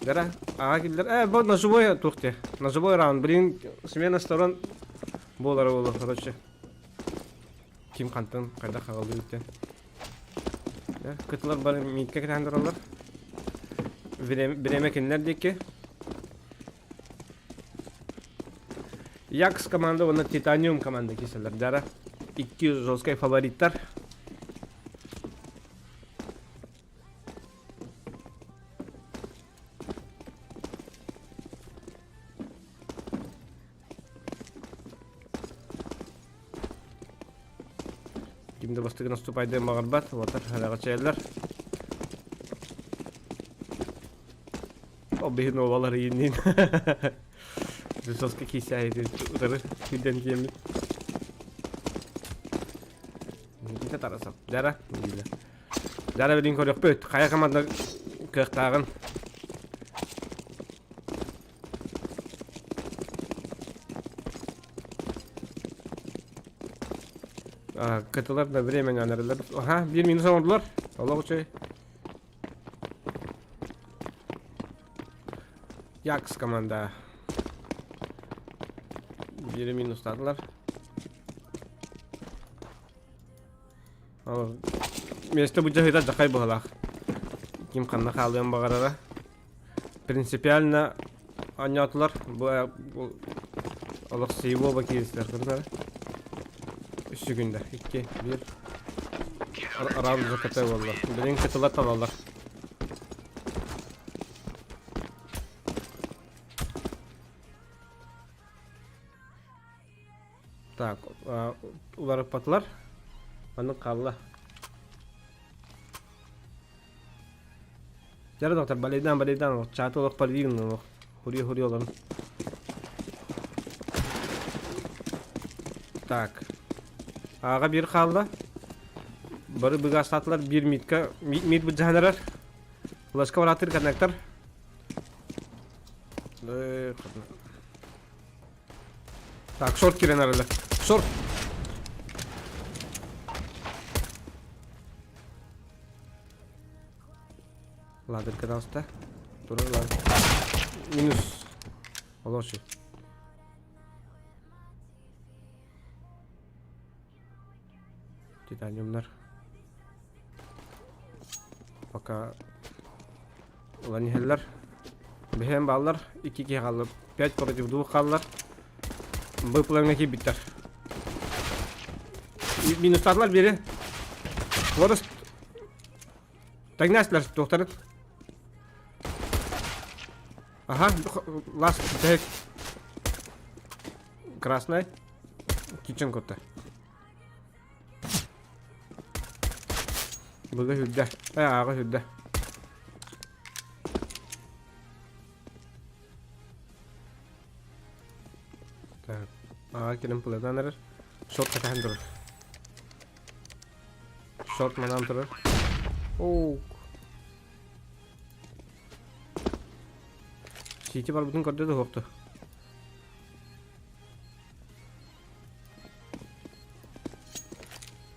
Жара. Аға келдер. Э, бұл ножевой тухте. Ножевой раунд. Блин, смена сторон болар болу, короче. Ким хантан хайдах хаҕалыы үттэ. Кытылар бары мииккэ кэтээн тураллар. Бириэмэ кинилэр диэки. Якс команда уонна Титаниум команда киселлэр. Дара икки жесткай фавориттар. Ким да бастыгы наступайдыан баҕарбат, уотар хараҕачайаллар. Ол биһин уолалар иинниин. Жесткий кисяйды утары кирден тиэммит. Никита Тарасов. Дара, Дара билин көрүөхпүт. Хайа команда кыахтааҕын. Кытылар да времени анарылар. Аха, бир минус оңордулар. Олох үчүгэй. Якс команда. Бири минустадылар. Месте бу жаһыта жакай быһалаах. Ким ханна хаалыан баҕарара. Принципиально оонньоотулар. Бу олох сейвоба киирсилэр көрүнэр. Үс секунда. Икки, бир. Раунд ЗКТ буолла. Билин кытыла талалар. Так, уларыппатылар. Маннык хаалла. Дьэ, доктор, балейдан, балейдан, чааты олох парвигн олох. Хури-хури олорун. Так. Аға бир хаалла. Бары быгаастаатылар бир митка, мит быдьаһанарар. Флешка бараатыр коннектор. Так, шорт кирен арылы. Шорт. Ладер кадалста. Турар ладер. Минус. Олоши. Титаниумнар. Пока ылан иһэллэр. Бэһэн бааллар, икки киһи хаалла. Пять против двух хааллар. Быпларга киирбиттэр. Минустаатылар бири. Флорес Таҥнаастылар туохтарын. Аха, ласт бүтэһик. Красный. Кичен кутта. Быга сүрдэ. Э, ааҕа сүрдэ. Так, ааҕа кэлэн пылатан эрэр. Шорт кэтэһэн турар. Шорт манаан турар. Оу. Сити барбытын көрдө да суохту.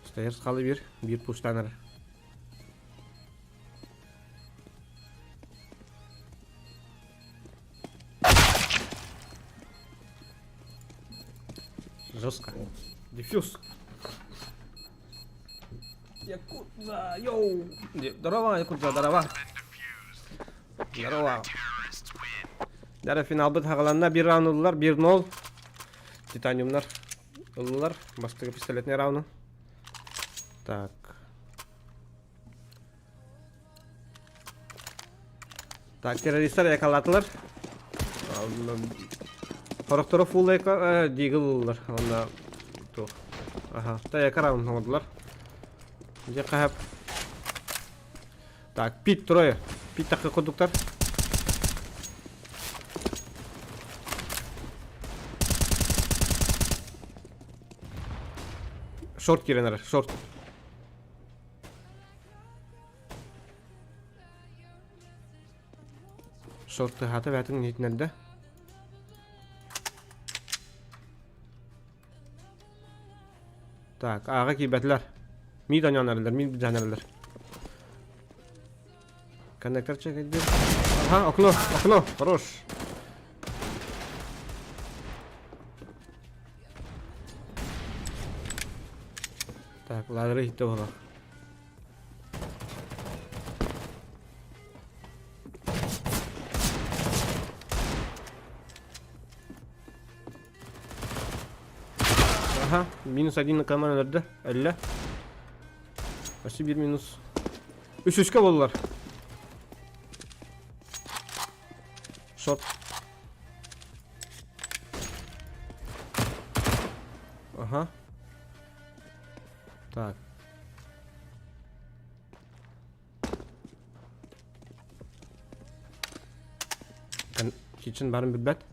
Стояр скалы бир, бир пуштанар. Жестко. Дефьюз. Якудза, йоу! Здорово, Якудза, здорово. Здорово. Дәрі финалбыт хагаланна бир раунд ыллылар, 1-0. Титаниумнар ыллылар. Бастыгы пистолетный раунд. Так. Так, террористар якалатылар. Хорохторо фулл дигл ыллылар. Онна туох. Аха, та раунд оҥордулар. Дьэ хаһап. Так, пит трое. Пит такы курдуктар. Шорт киирэн эрэр, шорт. Шорт тыһаата бээтин иһитинэрдэ. Так, ааҕа киирбэтилэр. Мид оонньоон эрэллэр, мид былдьаан эрэллэр. Коннектор чекайдыр. Ага, окно, окно, хорош. Так, ладеры иһиттэ буолар. Ага, минус один на команда өлөрдө. Өллө. Почти bir минус. Үс үскэ боллар. Шот. Ага. Так. Kitchen барын билбэт.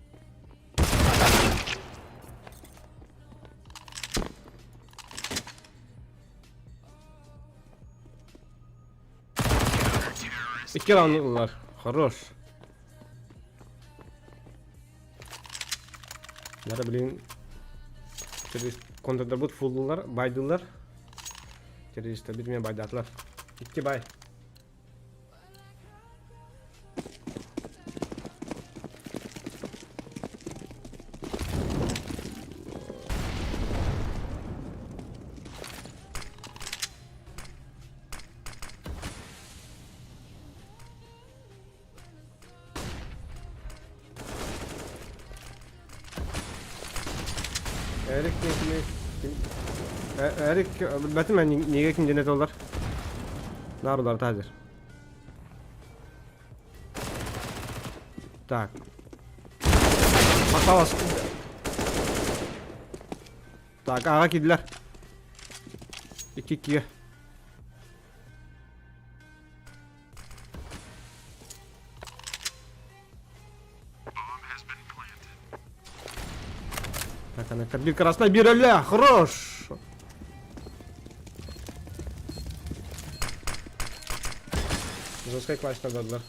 Икки раунд ыллар. Хорош. Бары блин террорист контрдарбыт фуллулар, байдылар. Террористер бит мен байдатылар. Икки бай. Эрик ким Эрик билбэтим мен неге ким диэн этэ олар. Наар уларыта сылдьар. Так. Осталось. Так, аҕа киирдилэр. Икки иккигэ. Так, она бир красная, бир өлө, хорош! Жесткая класс дадылар.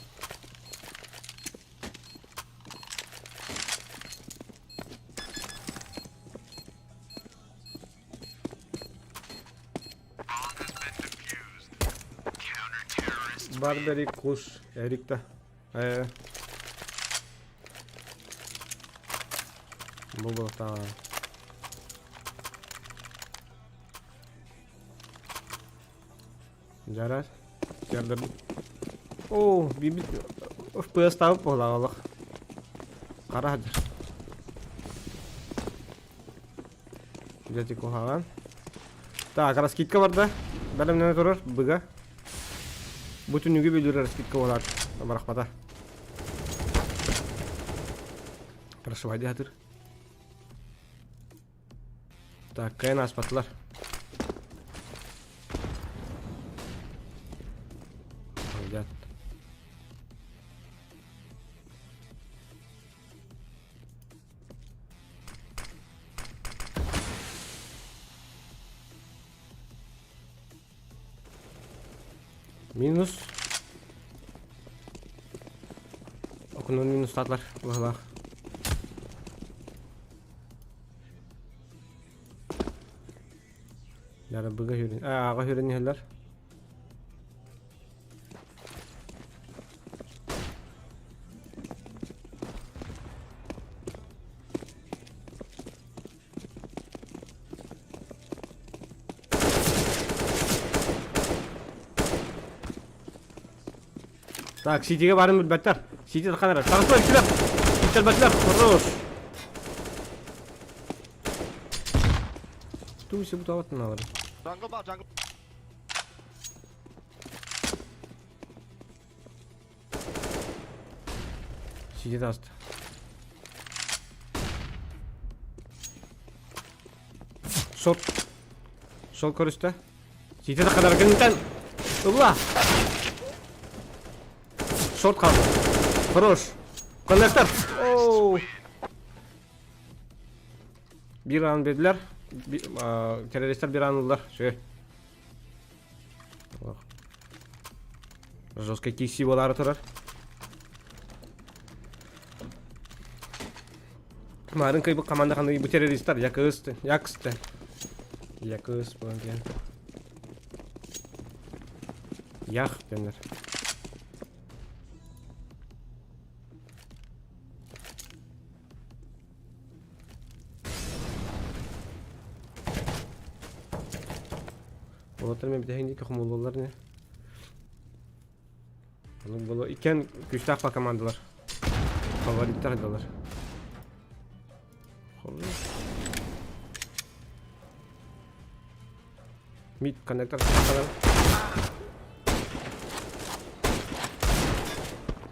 Барбери куш Эрик да. Э. Бу буолуохтааҕа. Жарар. Жардар. Оо, бибит FPS табып буолаҕа олох. Хара сылдьар. Дьэ куһаҕан. Так, раскидка барда. Бэлэмнэнэ турар, быга. Бу түнүгү бүлүүр раскидка буолар. Барахпата. Прошивай хатыр. Так, кайын аспатылар. Ребят. Минус. Окунун минустаатылар быһылаах. Яра быга хүрүн, ааҕа хүрүн иһэллэр. Так, Ситиге барын билбэттэр. Сити таххан эрэр. Таҕыстылар, иккилэр. Иттэрбэтилэр. Хорош. Тугу бу табаттын алар. Jungle бар, jungle. Сити таҕыста. Шорт. Сол көрүстэ. Сиитэ да хадаргынтан ылла. Шорт қалды. Хорош. Коннектор. Оу. Бір раунд берділер. Террористер бір раунд ылдылар. Все. Жесткий кикси болары тұрар. Марын кыйбы команда ханы бу террористтар якысты, яксты. Якыс буолан диэн. Ях дэнэр. Олотор мен бүтэһин диэки хомуллаллар не. Бұл иккен күүстээх па командалар. Фавориттар далар. Мид коннектор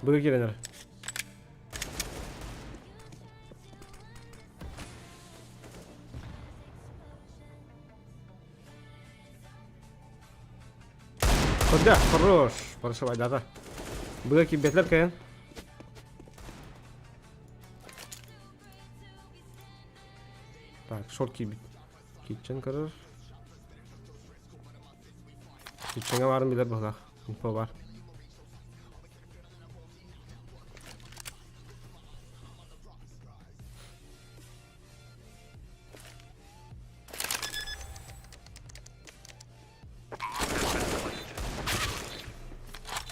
Быгы киренер. Куда? Хорош. Прошивай, да, Быга кибетлер кайын. Так, шорт кибит. Китчен көрөр. Китченге барын билер быһылах. Инфо бар.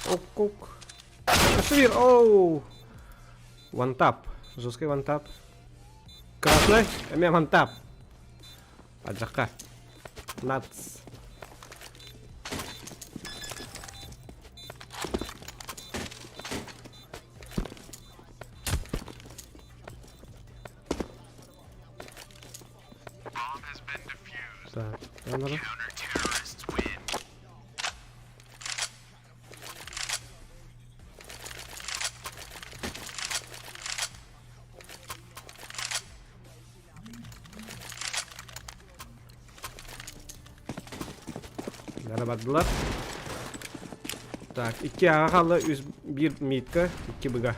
Ок-ок. Свир, оу! Вантап. Жесткий вантап. Красный, эме вантап. Аджака. Нац. Так, камера. Бара бардылар. Так, икки аҕа хаалла, үс биир митка, икки быга.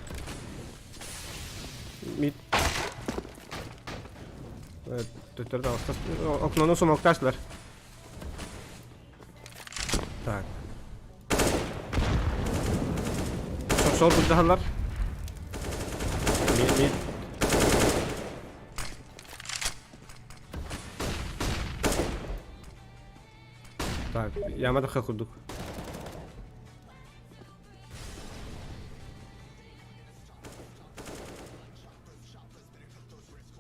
Мит. Төттөрү таҕыстас. Окнону сумоктаачылар. Так. Сол былдьаһаллар. Мит, мит. Так, яма да курдук.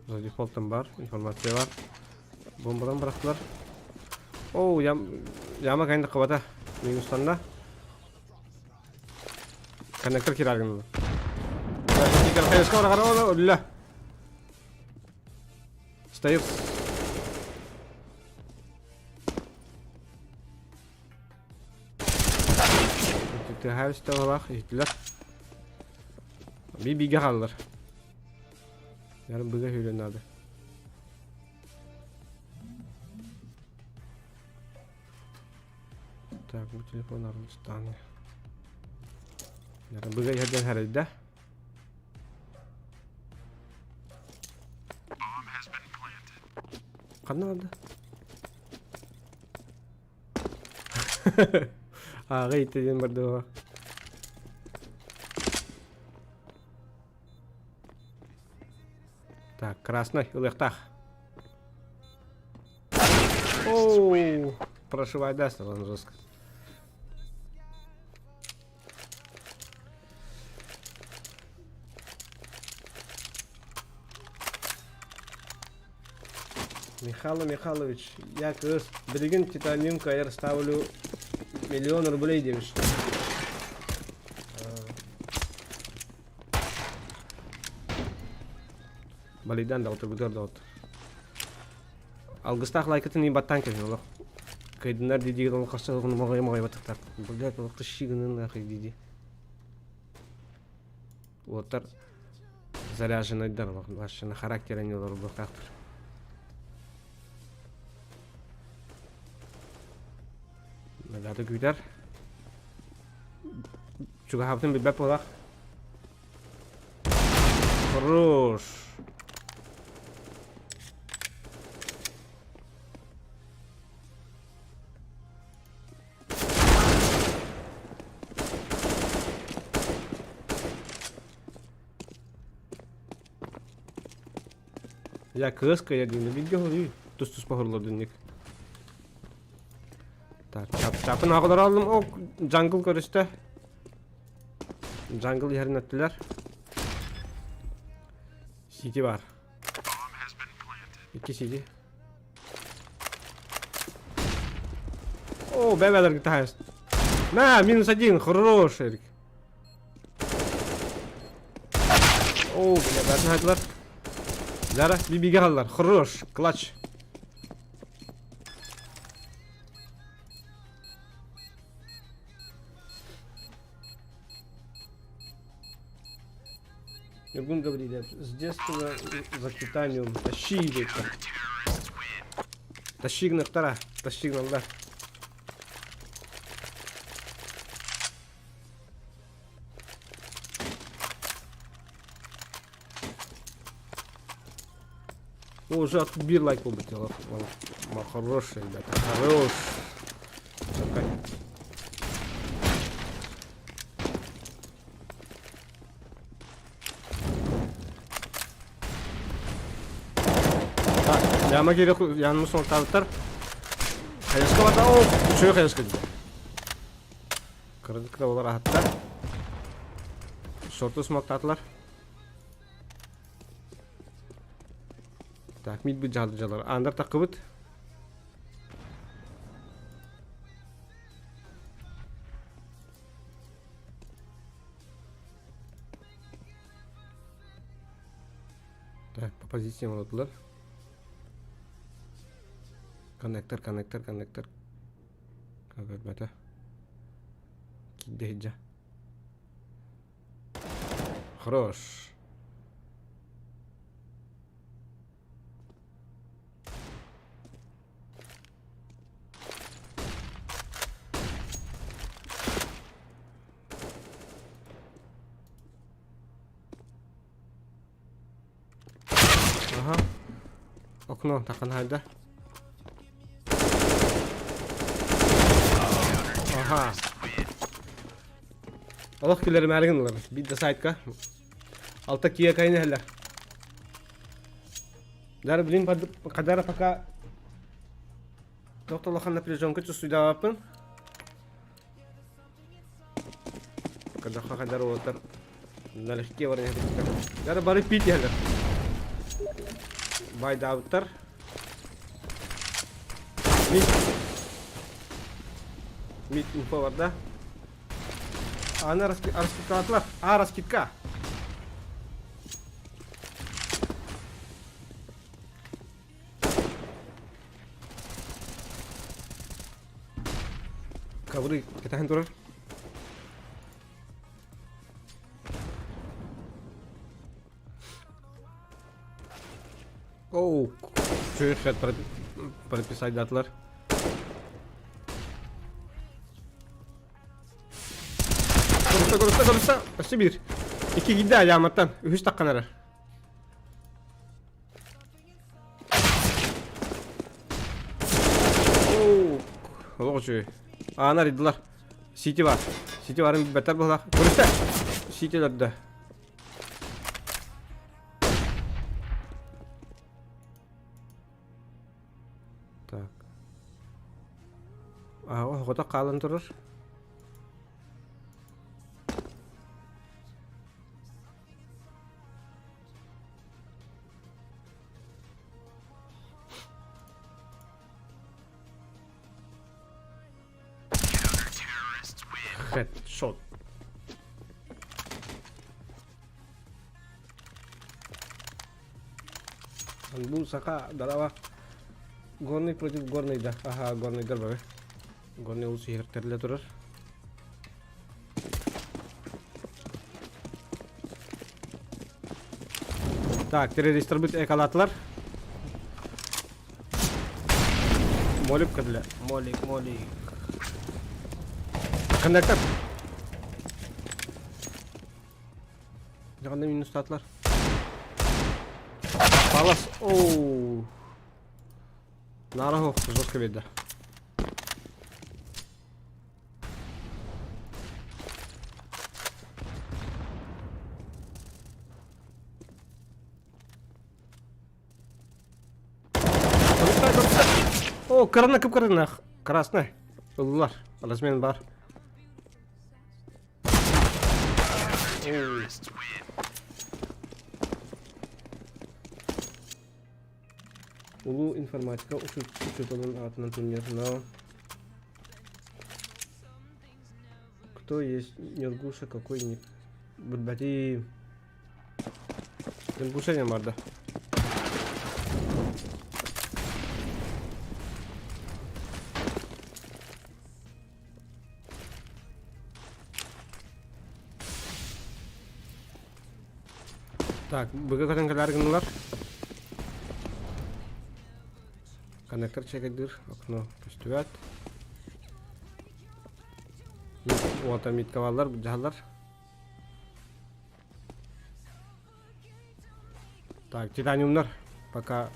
Дефолттан бар, информация бар. Бомбадан бырахтылар. Оу, ям, яма кайында кыбата. Минустанда. Коннектор кираргын. Өллө. Стоит. Тыһаа үстэ иһиттилэр. Би бигэ хааллар. Ярым быга хүрен надо. Так, бу телефон арылыстааны. Ярым быга иһэрдэн харайда. Ханна барда? Ааҕа иттэ диэн бардыга. Так, красный, ылыахтаах. Оу, прошивай даст он жестко. Михаил Михайлович, я кыыс, билигин титаниум кайыр ставлю миллион рублей диэбит. Балыйдан да отурбутугар да от. Алгыстаах лайкытын иин баттаан кэбиһин олох. Кыйдыннар дии-дии ол харса моҕой моҕой батыктар. Блядь, олох тыщи гынын нахуй дии-дии. Уоттар заряженныйдар вообще на характере не олорбуохтаахтар. Бэҕэтэ күүтэр. Чугаһаабытын билбэт буолах. Хорош. Я кыыс кыйа диэн бииргэ хоруй тус-туспа хорлор динник. Так, чап чапын аҕалар алдым. О, джангл көрүстэ. Джангл иһэрин өттүлэр. Сити бар. Икки сити. О, бэбэлэр гитарист. На, минус один, хорош, Эрик. О, бля, бәрін хайдылар. Зара, бибиге қалдылар. Хорош, клатч. Нюргун говорит, с детства за титаниум тащи дейді. Тащи гынықтара, тащи гыналдар. О, уже биир лайк буолбут Хороший, ребята, хорош. Чакай. Так, яма керек янымыз ортабыттар. Хайаска барда, о, үчүгэй хайаска дейді. Кырдык да олар аһаттар. Шорту смоктаатылар. Так, мид бит жаалды жалар. Андар такыбыт. Так, по позициям олордулар. Коннектор, коннектор, коннектор. Как это? Кидде Хорош. Ага. Окно тахан хайда. Ага. Олох күллэри мээригин ылар. Биир да сайтка. Алта кия кайны хэллэр. Дары блин кадара пока Доктор улахан напряженка чувствуйдаабаппын. Кадахха хадар уолаттар налегке баран иһэбиттэр. Дары бары пить иһэллэр. Байдаабыттар. Мид. Мид инфо барда. Аны раскидкалатылар. А, раскидка. Ковры кэтэһэн турар. Оу, чуйхет прописать датылар. Көрүстэ, көрүстэ, көрүстэ. Өссө биир. Икки киирдэ аламаттан. Үһүс таххан эрэр. Олох үчүгэй. Ааны арыйдылар. Сити бар. Сити барын билбэттэр быһылаах. Көрүстэ! Сити өлөрдө. Так. Аа, оҕото хаалан турар. Headshot. Бу саха дарава горный против горный да. Ага, горный бары. Горный улус иһэртэрилэ турар. Так, террористарбыт экалаатылар. Молик кэллэ. Молик, молик. Коннектор. Дьаҕанда минустаатылар. Палас. Оу. Наара суох, жестко биэрдэ. О, кырана кып-кырана. Красный. Ыллылар. Размен бар. Улуу информатика учууталын аатынан турнир, но кто есть Нюргуша какой ник? Билбэтим. Нюргуша диэн барда. Так, быга көтөн кэлээр гыннылар. Коннектор чекайдыыр, окно көстүбэт. Уота миткалалар, дьаһаллар. Так, титаниумнар пока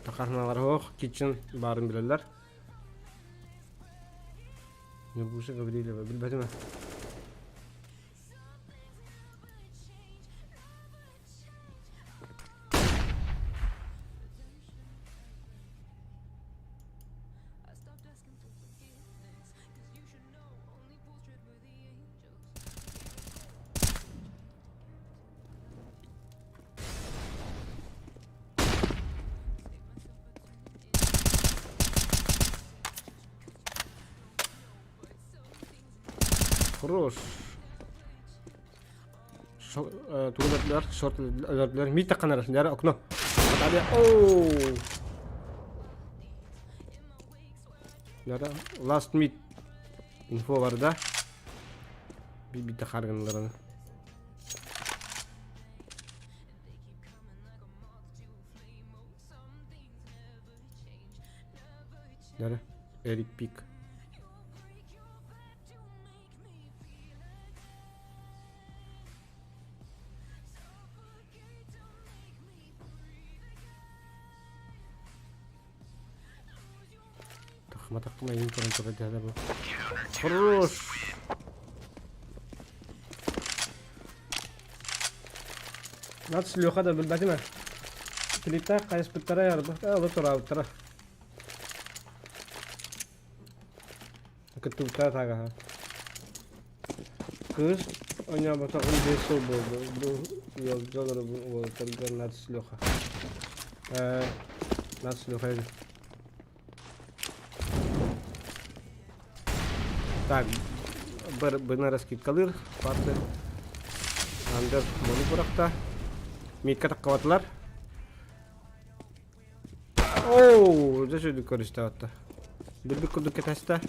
тахарналар суох, китчен баарын билэллэр. Нюргуша Гаврилова, билбэтим. Хорош. Тугу өлөрдүлэр, шорт өлөрдүлэр. Мид таххан эрэр, дьэ окно. Оу! Last mid инфо бар да. Бит харгынларын. Дәрі. Эрик Пик. Тахма тахма ең көрін тұрады бу. Хорош! Нац Леха да билбэтим ээ. Клиптаах хайыспыттара ярбыта оло тураабыттара. Кыттыбыттара таагаһа. Кыыс оонньооботоҕун биэс сыл буолла. Бу ыалдьа олоробун уолаттарга Нац Леха. Ээ, Нац Леха эбит. Так, бір бына раскидкалыыр парты. Андер мону бырахта. Митка таққабатылар. Оу, дьэ сүрдүк көрүстэ атта. Билбит курдук кэтэстэ.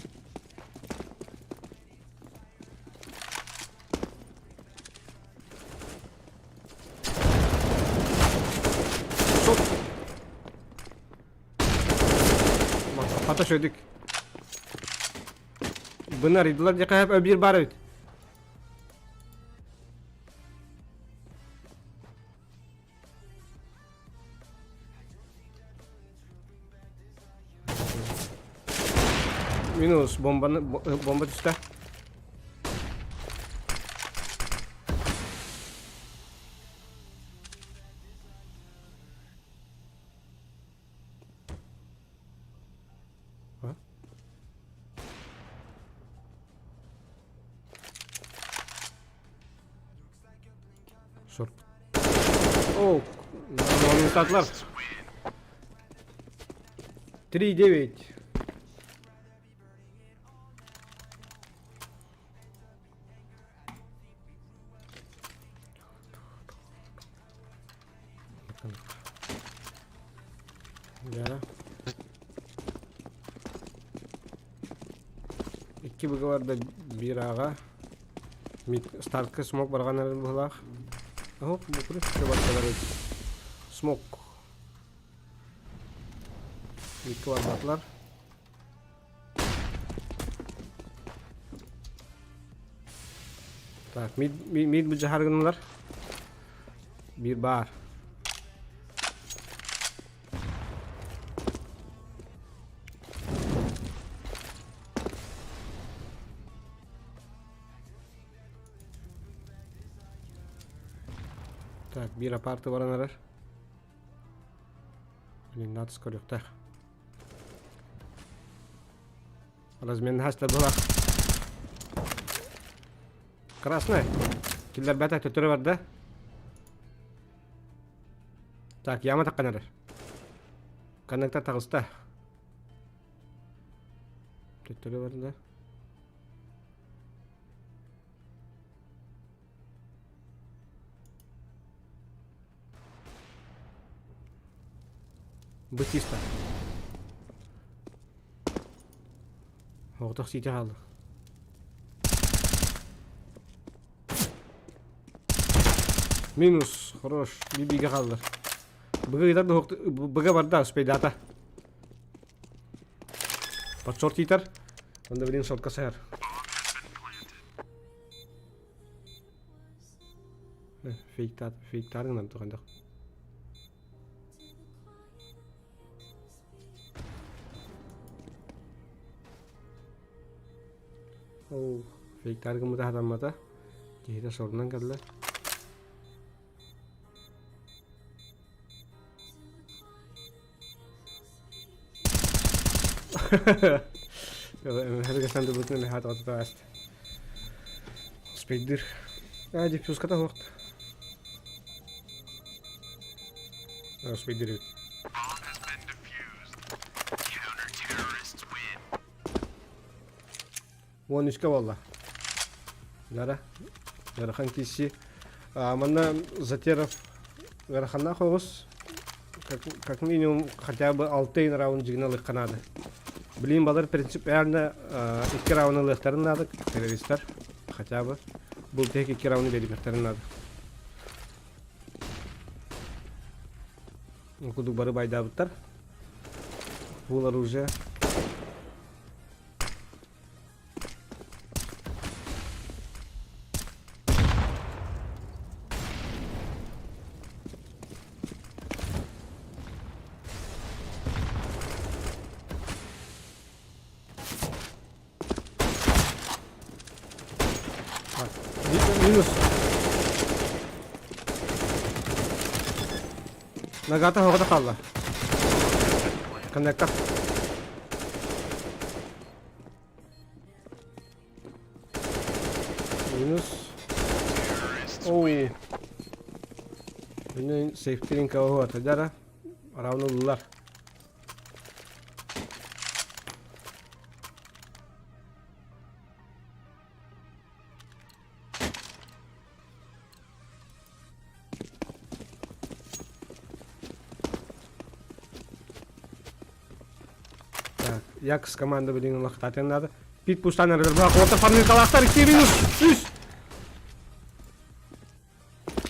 Хата шөдүк. Быны арыйдылар диэхэ биир баар эбит. Минус бомбаны бомба түстэ. А? Шорт. О, минутатлар. 3-9. Дьэ. Икки быгыларда биир ааҕа. Стартка смок барҕан эрэр быһылаах. Оһох, бу барбалар Смок. Икки барбатылар. Так, мид, мид былдьаһар гыннылар. Биир баар. Так, биир апарты баран эрэр. Блин, көрүөхтээх. Разменнаһастар буолар. Красный. Киллэрбэтэ төттөрү барда. Так, яма таххан эрэр. Коннектор таҕыста. Төттөрү барда. Батиста. Оҕотох сиитэ хаалла. Минус. Хорош. Бибиге хааллар. Быга ыытар да быга барда успейдата. Подшорт ыытар. Онда билин шортка сайар. Фейктар, фейктарыңнан тугандах. Ол фейктар гыммыта хатаммата. Киһитэ сорунан кэллэ. Хәргәсән дыбытын хат атта аст. Спейдир. А, диффузката хуакт. Спейдир. Уон үскэ буолла. Нара. Ыарахан киирсии. Манна Затеров ыараханнаах оҕус. Как, как минимум хотя бы алты раунд дьигинэ ылыахха наада. Блин, балар принципиально икки раунд ылыахтарын наада, террористар хотя бы. Бұл тек икки раунды беримехтерин наада. Кудук бары байдаабыттар. Фул оружие. Минус. Нагата хоҕото хаалла. Коннектор. Минус. Ой. Мин сейфтирин кого атадара. Равнылылар. Так, Якс команда билигин лахтатын надо. Пит пустан эрэр Орта фармилкалаахтар 2 минус 3.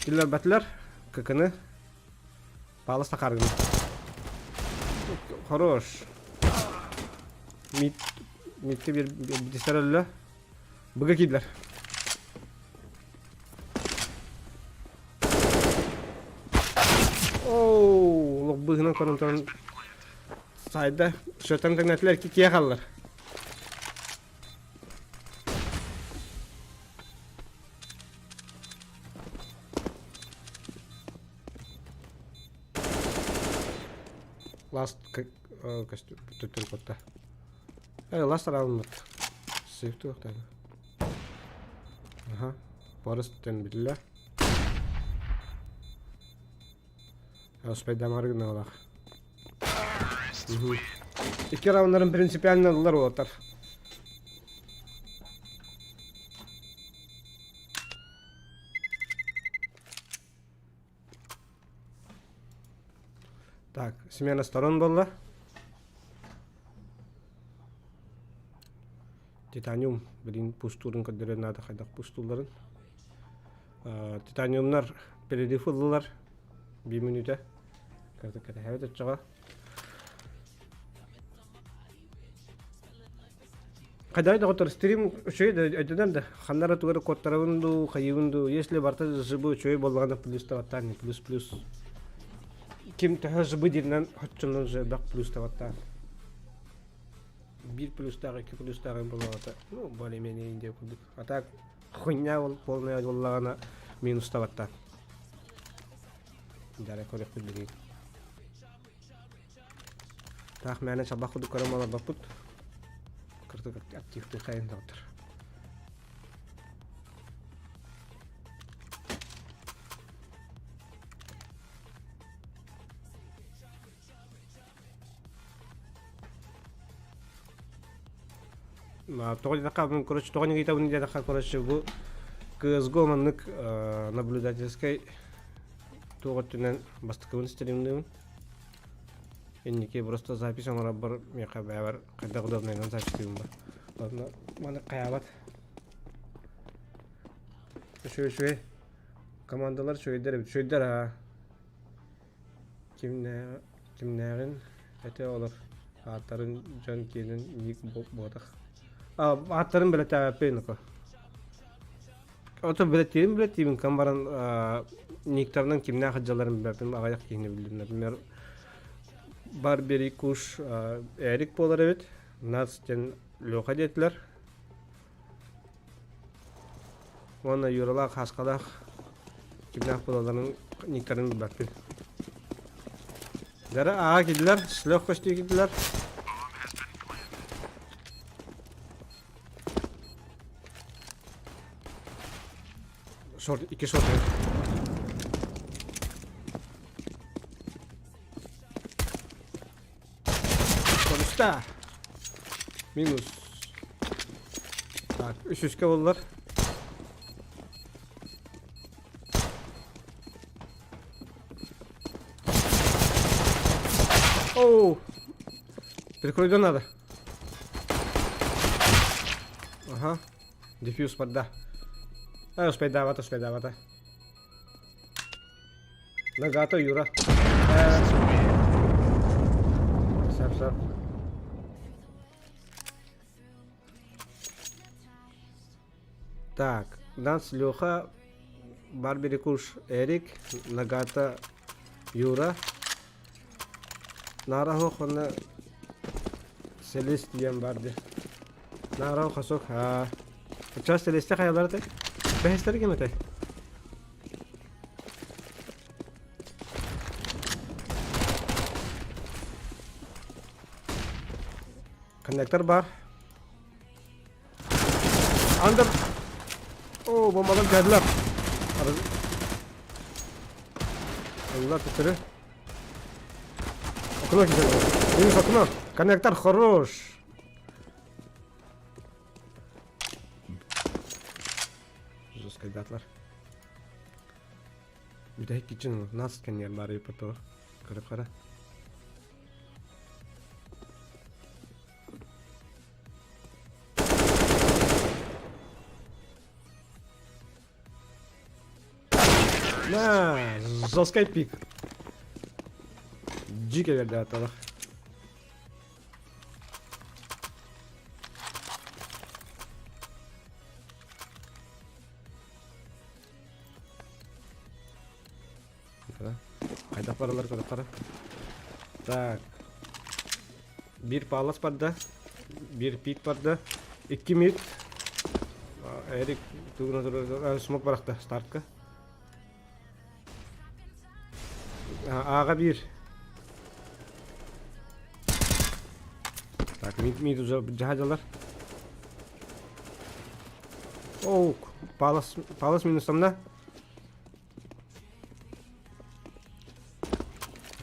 Киллер бәтлер. ККны. Палас тахаргын. Хорош. Мид мидке bir битистер өллө. Быга киирдилэр. Оу, олох быыһынан көрөн туран сайда шөтөн тэҥнэтилэр киэ хааллар. Last төттөрү котта. Э, ласт раунд. Сейф туохтаах. Аха. Форест-тэн биллэ. Успейдамары гыналах. Икки рауннарын принципиально ыллар уолаттар. Так, смена сторон буолла. Титаниум, билин пустуурун көрдөрөр наада хайдах пустуулларын. Титаниумнар перерыв ыллылар. Биир мүнүүтэ. Кэтэһэбит оччоҕо. Хайдай доҕоттор стрим үчүгэй да өйдөнөр да ханна эрэ тугу эрэ куоттарабын дуу, хайыыбын дуу, если барыта жыбы үчүгэй буоллаҕына плюс табаттаан плюс плюс ким төһө жыбы дииринэн оччонон же элбэх плюс табаттаан биир плюстаах икки плюстаах буоллаҕына ну более-менее индия курдук а так хуйня полная буоллаҕына минус табаттаан дьара көрүөхпүт билигин Таах мээнэ чалбах курдук көрөн олорбоппут. Кырдык активтыы хайын доҕоттор. Тоҕо диэтэххэ, короче, тоҕо нигитабын диэтэххэ, короче, бу CSGO маннык наблюдательскай туох өттүнэн бастакыбын стримныыбын. Инники просто запись оҥоробор миэхэ бэйэбэр хайдах удобнайынан записьтыыбын ба. Онно маны хайаабат. Үчүгэй үчүгэй. Командалар үчүгэйдэр эбит. Үчүгэйдэр аа. Кимнээ кимнээҕин этэ олор ааттарын дьон киэнин ник буотах. А ааттарын билэтээбэппин око. Ото билэтиибин билэтиибин кам баран никтарынан кимнээх дьаларын билбэппин аҕыйах киһини биллим. Например, Барбери Куш Эрик буолар эбит. Нац диэн Леха диэтилэр. Уонна Юралаах, Хаскалаах кимнээх буолалларын никтарын билбэппин. Дара аа киирдилэр, с легкостью киирдилэр. Шорт, икки шорт. Konuşta. Минус. Так, үс үскэ боллар. Оу! Прикрой надо. Ага. Дефьюз барда. Э, успейдаабата, успейдаабата. Нагато Юра. Э, сап, сап. Так, Данс Леха, Барбери Куш Эрик, Нагата Юра, Наара суох уонна Селест диэн баар дии. Наара хосок аа. Оччоҕо Селесте хайалара этэй? Бэһэстэрэ ким этэй? Коннектор баар. Андер. О, бомбалар geldiler. Allah tutarı. Окно киирэр. Минус окно. Коннектор хорош. Жестко ребятлар. Бүтэһик кичин нас кэнниэр баар ипото. Көрүп хара. На, жесткий пик. Дьике берді аталар. Хайдах баралар көрө Так. Биир палас барда, биир пик барда, икки мид. Эрик тугуна смок барахта стартка. Ааҕа биир. Так, мид мид уже жаһадалар. Оу, палас палас минустамна.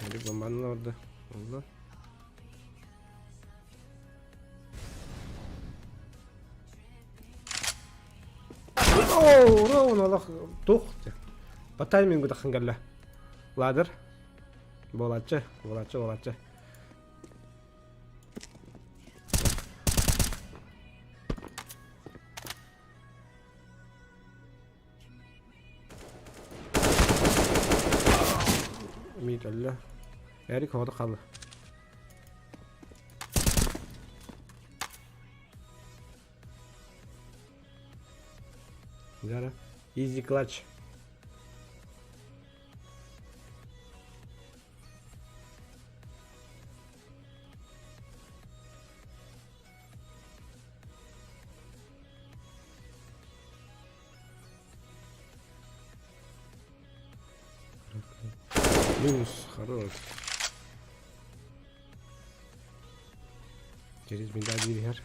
Эрик бомбаны орда. Oldu. Оо, олох тух. По таймингу таххан кэллэ. Ладер. Буолааччы, буолааччы, буолааччы. Мид өллө. Эрик хоҕото хаалла. Дара. Easy clutch. Минус, хорош. Через меня дверь.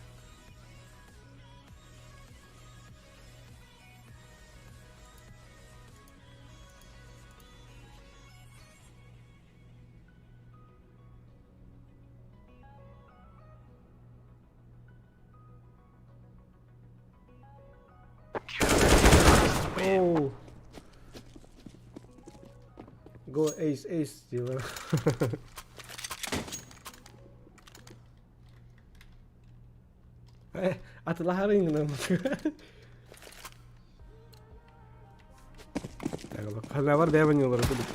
Oh. Go ace ace diyorlar. Eh, атылаһарын гынан. Ханавар бэйэбин олорор курдук.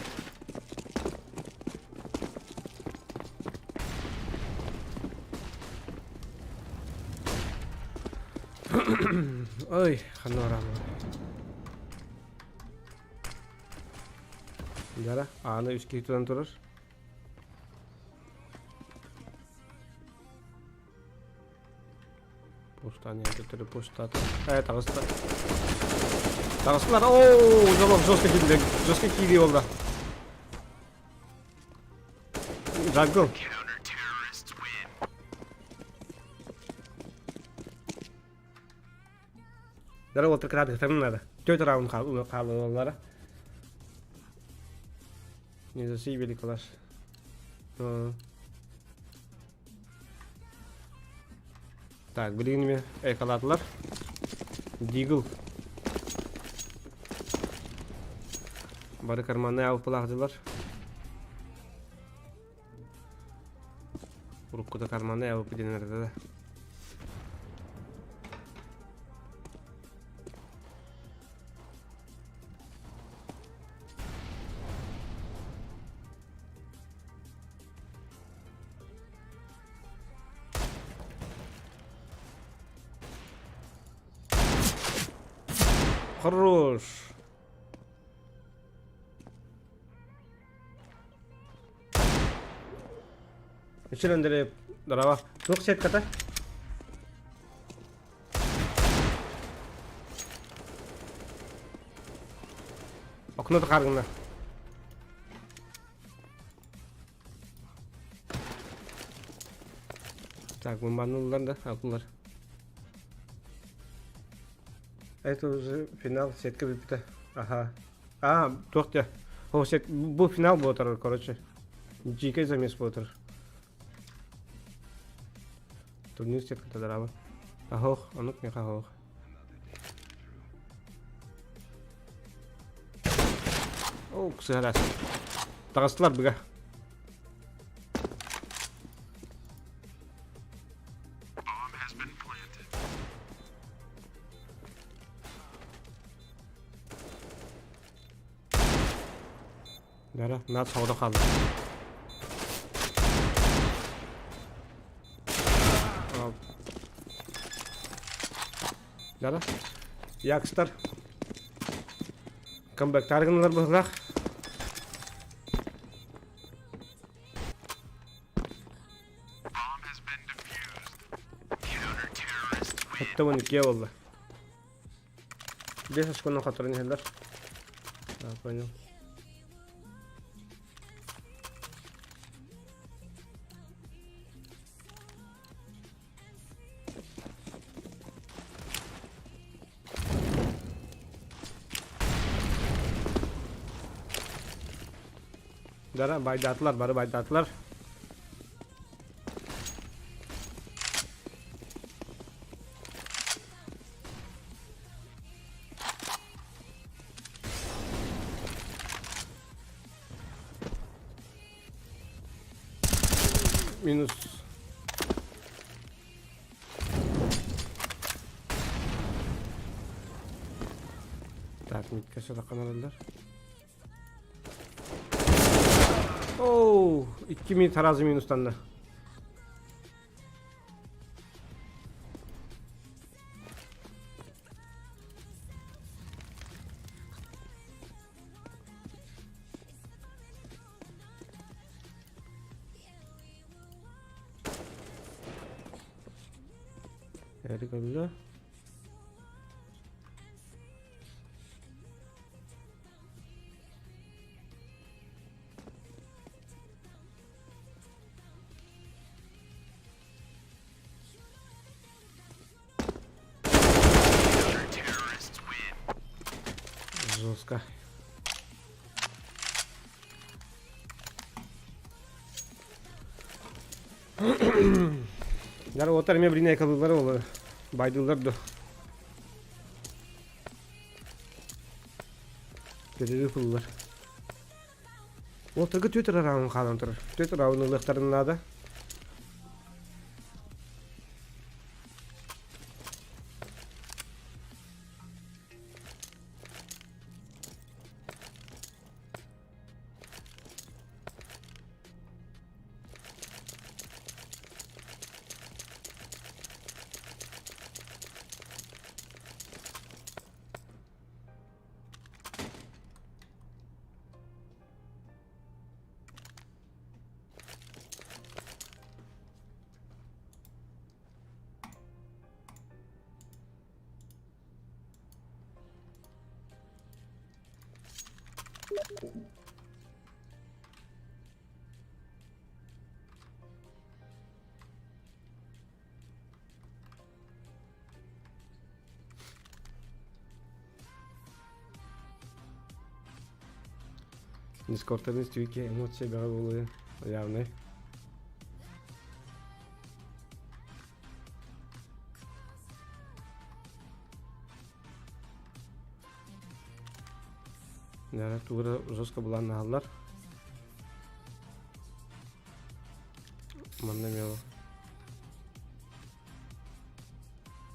Ой, ханна барамын. Дара, ааны үс киһи тутан турар. Пустан төттөрү пустата. Э, таҕыста. Таҕыстылар. Оо, жолох жестко киирди. Жестко киирии буолла. Джангл. Дара уолтар кыраадыктарын надо. Төрт раунд хаалылаллара. Не засибили класс. Так, билигин экалаатылар. Дигл. Бары карманный алпылаах дылар. Уруккута карманный алпы диэн да. Хорош. Үчүн Андрей, здорово. Туох сетката? Окно тахаргына. Так, бомбанулар да, алдылар. Это уже финал, сетка бүппүтэ. Аха. А, туох дьэ. О, сет... Бу финал буолар, короче. Дьиикэй замес буолар. Турнир сетката дараба. Ахох, онук меха ахох. О, кысыһарас. Таҕыстылар быга. Дара, наат соҕото хаалла. Дара, Якстар. Камбэктаары гыналар быһылаах. 72 буолла. Биэс очконан хотторон иһэллэр. А, понял. Дара байдаатылар, бары байдаатылар. Минус. Так, митка садақанараллар. Оу, 2 минут сразу минустанна. Эрик өллө. Жестко. Дары отар эме билине кылылар ол байдылар да. Перерыв кылылар. Уолтарга түөт араун хаалан турар. Түөт араун ылыахтарын наада. Дискордтарын стүйке эмоция бөҕө буолуо явный. Наверное, тугура жестко булааннаһаллар. Манна эмиэ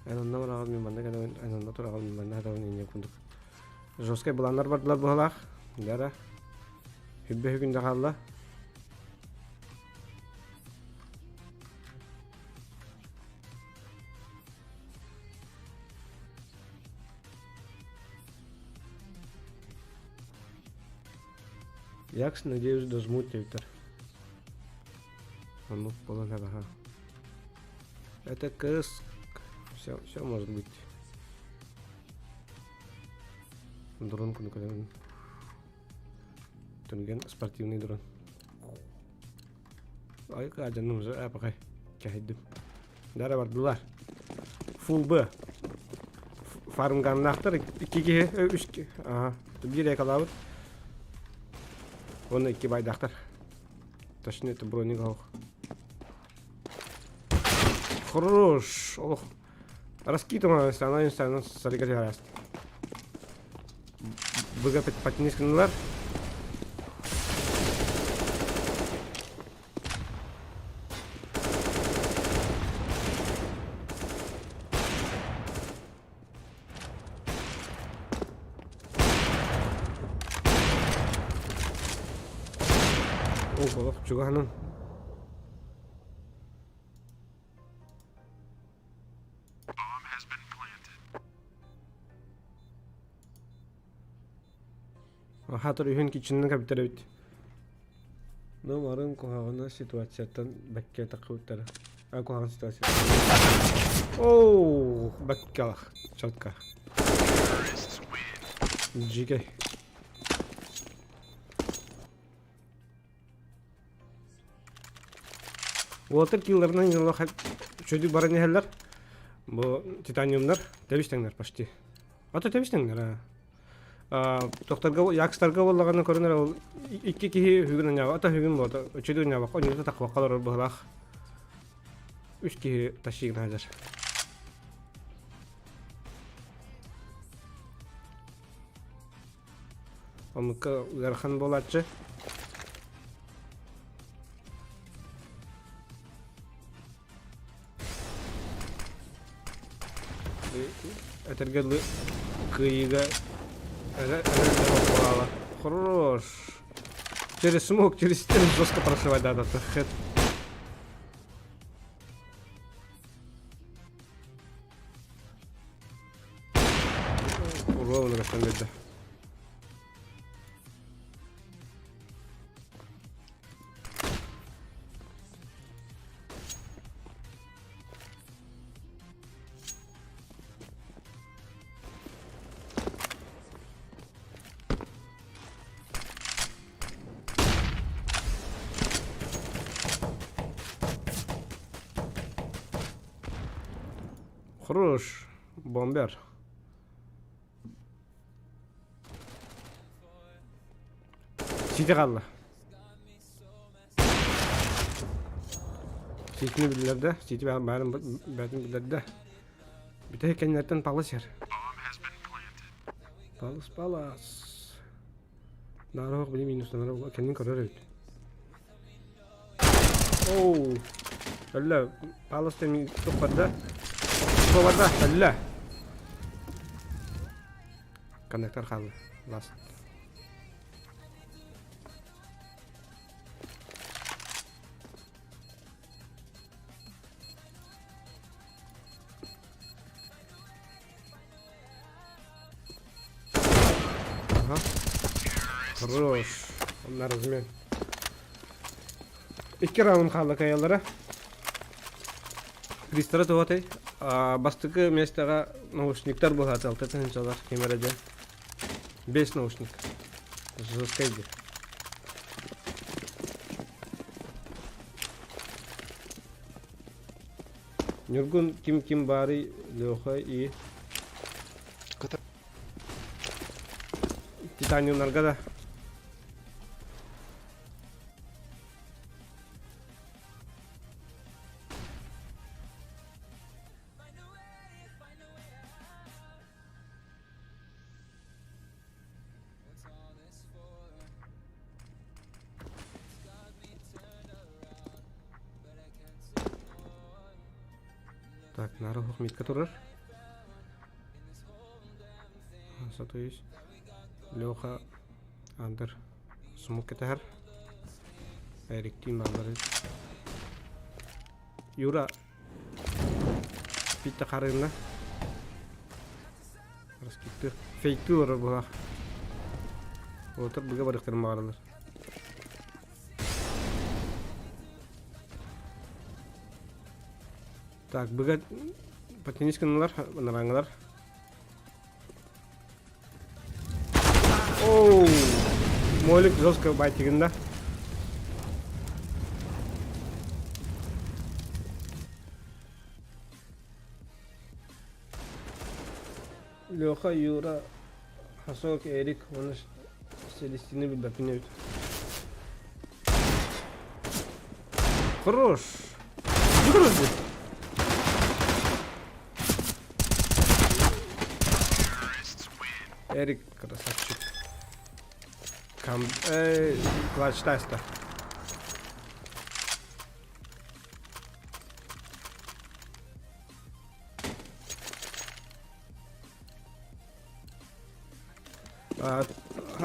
Эн онно бараҕын, мин манна кэлэбин, эн онно тураҕын, мин манна хатабын инньэ курдук. Жесткай былааннар бардылар быһалаах. Дара. Хүббэ хүгүндэ хаалла. Якс, надеюсь, дожмут диэбиттэр. Оннук буолан аха. Это кыс. Все, все может быть. Дрон күнү Түнген спортивный дрон. Ай, кажанным уже, а, пока. Кәһидим. Дара бардылар. Фул Б. Фармганнаахтар икки киһи, үс Ага. Биир экалаабыт. Уонна икки байдаахтар. Точнее, это броник ох. Хорош. Ох. Раскидываю, становимся, она солигараст. Быга патнискиналар. Ох, олох чугаһынан. Хатыр үһүн кичиннен кэбитэр эбит. Ну, марын куһаҕана ситуацияттан бэккэ таххыбыттара. А куһаҕан ситуация. Оу, бэккалах, четко. Дьикэй. Уолаттар килларынан үчүгэй баран иһэллэр. Бу титаниумнар тэбис тэҥнэр почти. А то тэбис тэҥнэр аа. Тохторго якстарга буоллаҕына көрүнэр ол икки киһи үһүгүн анньаба, ата үһүгүн буолта, үчүгэй анньабакка, онньута тахпакка олорор быһылаах. Үс киһи тащигын сылдьар. Оннукка ыарахан буолааччы. Этэргэ дылы кыайыыга Хорош. Через смог, через стену жестко прошивать, да, да, хэт. Ровно көстөн биэрдэ. Хорош, бомбер. Сити хаалла. Ситини биллэрдэ, сити баарын бээтин биллэрдэ. Бүтэһик кэннилэриттэн палыс иһэр. Палыс палас. Наароох били минустанара кэннин көрөр эбит. Оу. Өллө. Палыс теми туппарда. Туппарда. Өллө. Коннектор хаалла. Last. Ага. Хорош. Онно размен. Икки раунд хаалла каялара. Кристара туһатай. Бастакы миэстэҕэ наушниктар быһаата алтатын ким эрэ диэн. Бес наушник. Жесткай дии. Ньургун ким-ким баарый Леха и Титаниумнарга да Так, нары хохмитка турар. Сатуюсь. Леха Андер сумук кэтэһэр. Эриктиин бааллар. Юра Питта харыынна. Раскиттыр. Фейктыы олорор быһах. Отор быга барыахтарын баҕараллар. Так, быга потянись гыннылар, нарангалар. Оу! Молик жестко байтигында. Леха, Юра, Хасок, Эрик, уонна Селестины билбэппин эбит. Хорош! Хорош Эрик красавчик. Кам... Эй, клатч таста.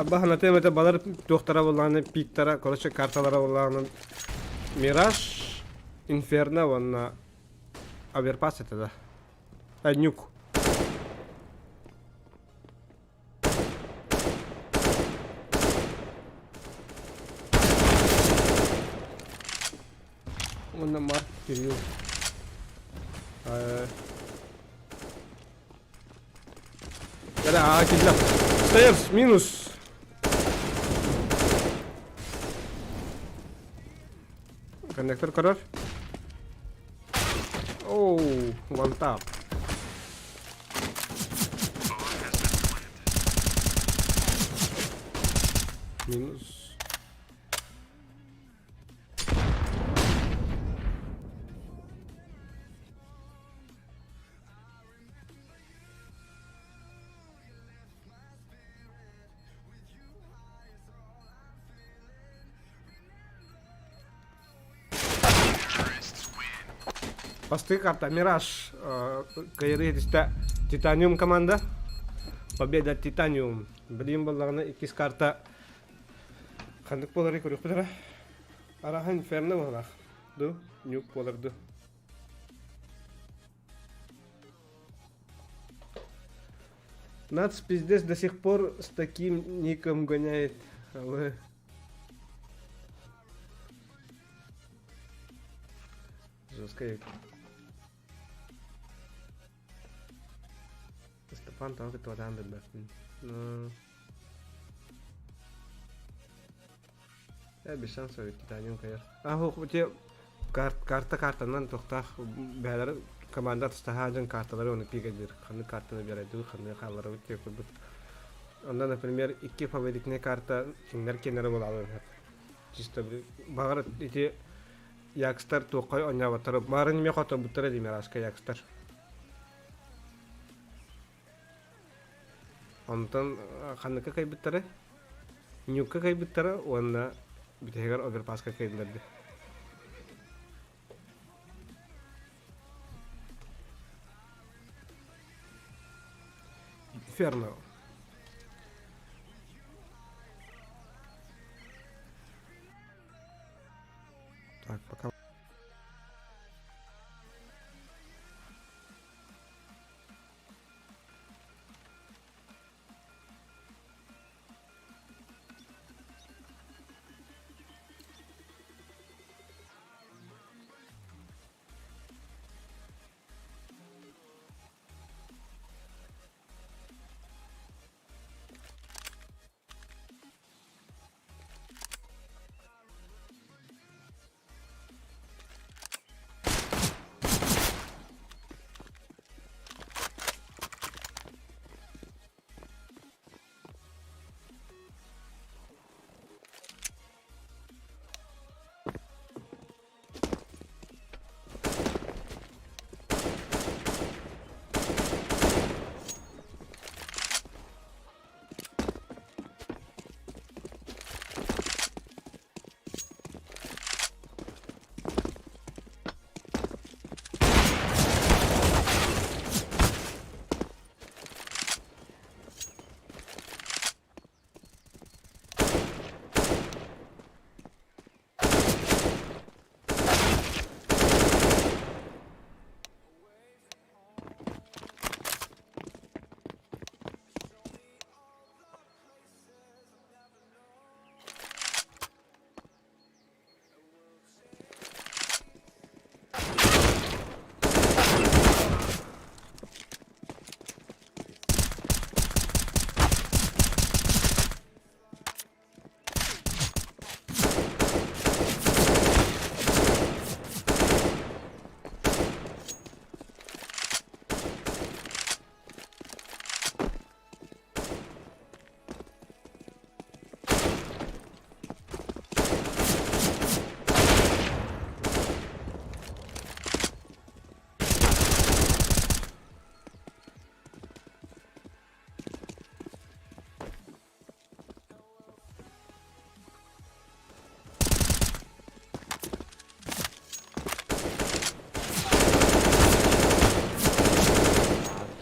Баһанатым это балар туохтара буоллаҕына пиктара, короче карталара буоллаҕына Мираж, Инферно уонна Оверпас это да. А, Нюк. Уонна Марк Кирилл. Да, киллер. Стейрс, минус. Коннектор көрөр. Оу, one tap. Минус. Бастакы карта Мираж кыайырыы түстэ Титаниум команда. Победа Титаниум. Билигин буоллаҕына иккис карта ханнык буоларый көрүөхпүт эрэ. Араһа Инферно буоллах. Ду, нюк буолар ду. Нац пиздец до сих пор с таким ником гоняет. Алло. Жестко. Степан тоҕо кытта билбэппин. Э, без шансов титаниум кайар. А, те карта картанан тохтаах бээлэр. команда атастаһа дьон карталары оны пигэдир. Ханнык картаны биэрэрдибит, ханныгы хаалларабыт диэн курдук. Онно, например, икки фаворитный карта кинилэр киэннэрэ буолаалар. Чисто баҕар ити Якстар туохха оонньооботтор. Баарын эмиэ хоторбуттара дии Мираска Якстар. Онтон ханныкка кыайбыттара? Ньукка кыайбыттара уонна бүтэһигэр Оверпаска кыайдылар дии. Инферно. Так, пока.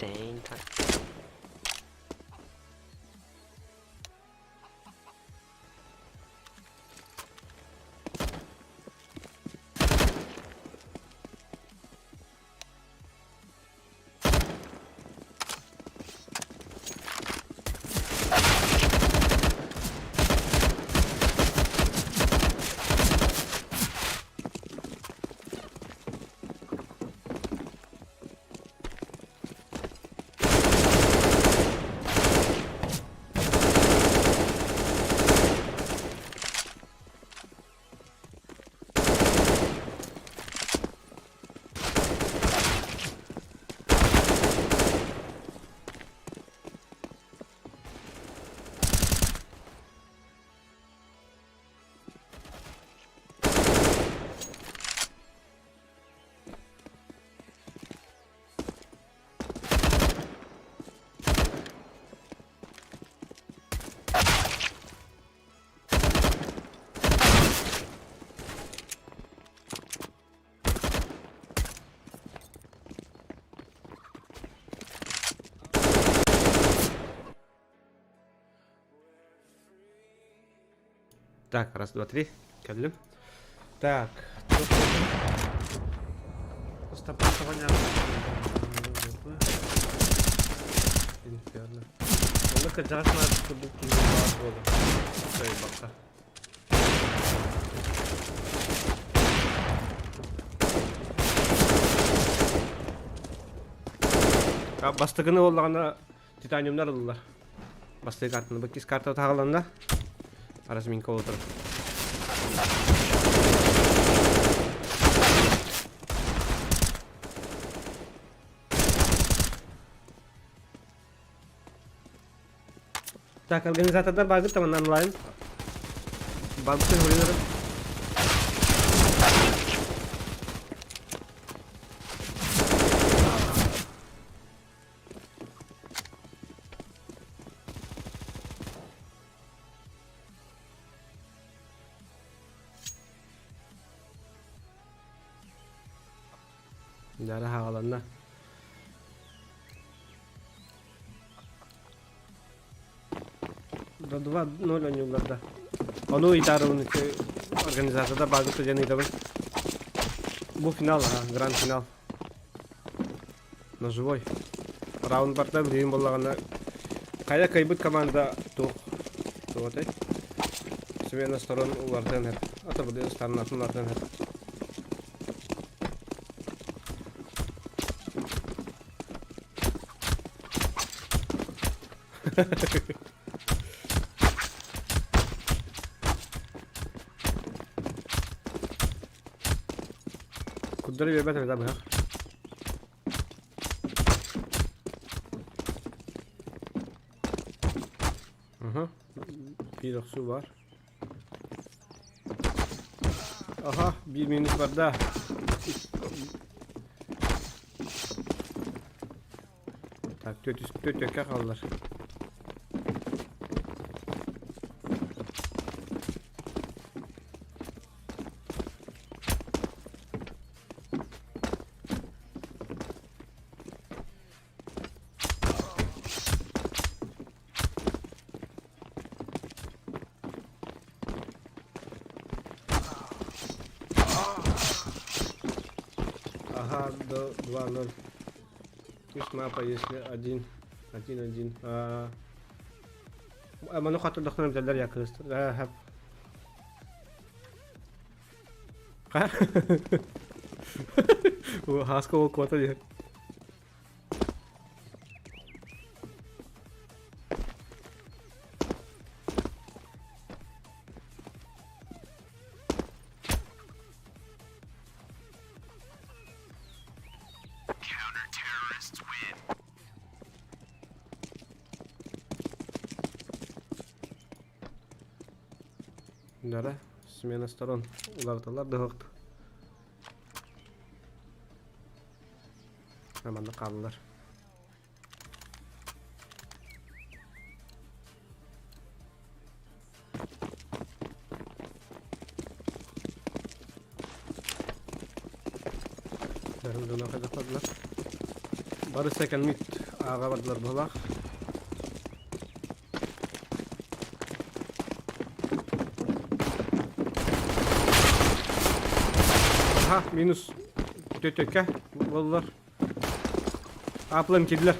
Dang. Так, раз, два, три. Кэллим. Так. Инферно. Онно кырдьаҕас маарыт курдук киһи баар буолар. Сайбакка. Бастакыны буоллаҕына титаниумнар ыллылар. Бастакы картаны быккис карта таҕаланна. Разминка олотор. Так, организатордар бааргыт таман онлайн. Барбытын хөрүнөрүм. Дьара хааланна. До 2-0 ойнууллар да. Ону ыйытаарыбын организацияда бааргыт диэн ыйытабын. Бу финал, ага, гранд финал. На живой. Раунд барда билигин буоллаҕына хайа кыайбыт команда туох туох этэй? Смена сторон уларытан иһэр. Ата бу станатын уларытан иһэр. Курдары биэрбэт эбит быһах. Аха. Биир охсуу бар. Аха, биир минус барда. Так, 404 хааллар. Ага, до 2-0. Пусть мапа, если один, один, один. А, Маны хатырдахтан эбитэллэр я кыыс. Хаска ол куота диэн. Дара, смена сторон уларыталлар да Манна хааллар. Бары секен мит аға бардылар буолах. Аха, минус төтөккө боллар. Аплым кирлер.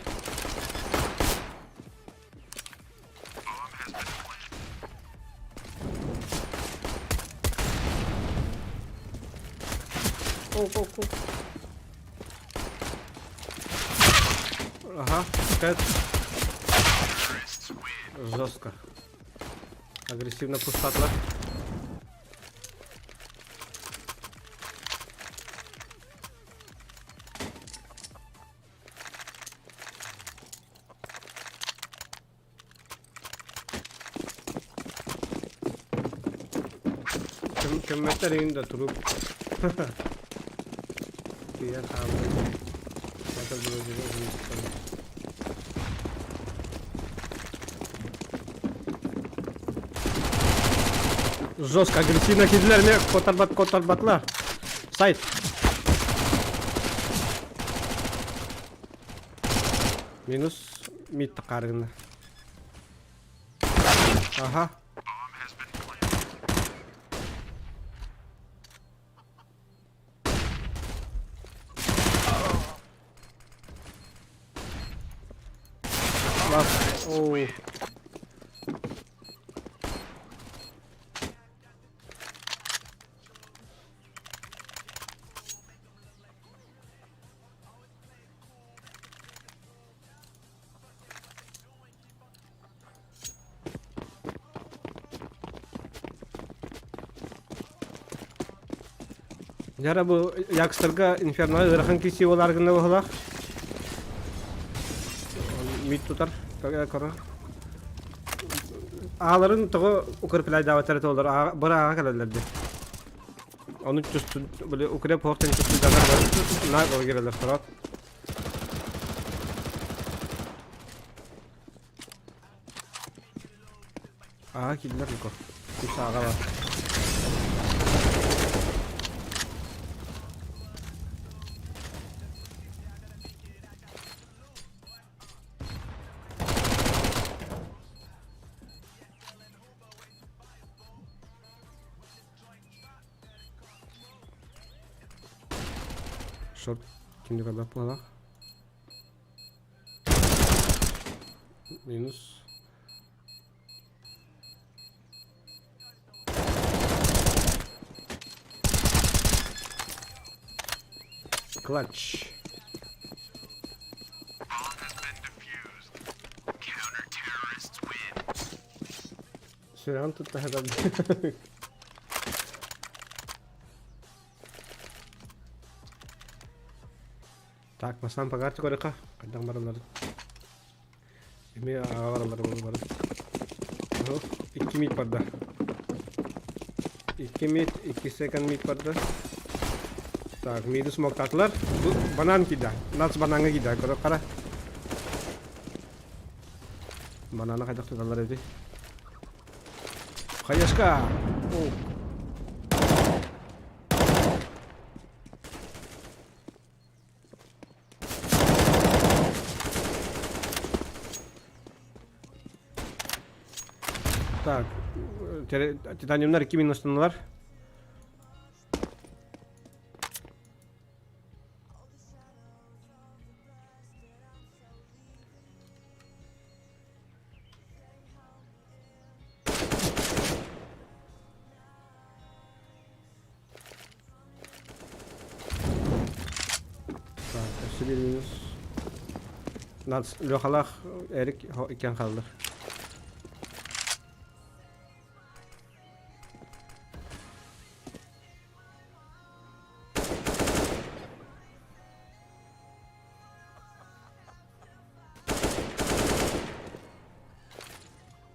Go, go, go. Ага, опять. Жестко. Агрессивно пустатла. Көммөттөр иҥин да турук. Тиийэн хаалла. Жестко, агрессивно киирдилэр эмиэ куотарбат куотарбатылар. Сайт. Минус мид тахааргына. Аха. Лас. Оу. Дьара бу Якстарга Инферно ыарахан киси буолар гына быһылаах. Мид тутар, көрө. Ааларын тоҕо укрепляйдаабаттар этэ олор бары ааҕа кэлэллэр дии. Ону чувствуй, били укреп хоохтан чувствуйданар на кэлэллэр сорот. Аа киллэр Нико. Үс ааҕа бар. Шорт кимди көрбөт буолах. Минус. Клатч. Сүрэҕин тутта сатар. Так, бастаан по карте көрүөххэ. Хайдах баралларын. Эмиэ аҕа бараллара буолуо бары. Икки мит барда. Икки мит, икки секонд мит барда. Так, миди смоктаатылар. Бу банан кида. Нац банаҥҥа кида. Көрө қара. Бананы хайдах туталлар эбитий? Хаешка! О! Так, титаниумнар 2 минустанылар. Так, өссө биир минус. Нац Лехалаах Эрик иккиэн хааллар.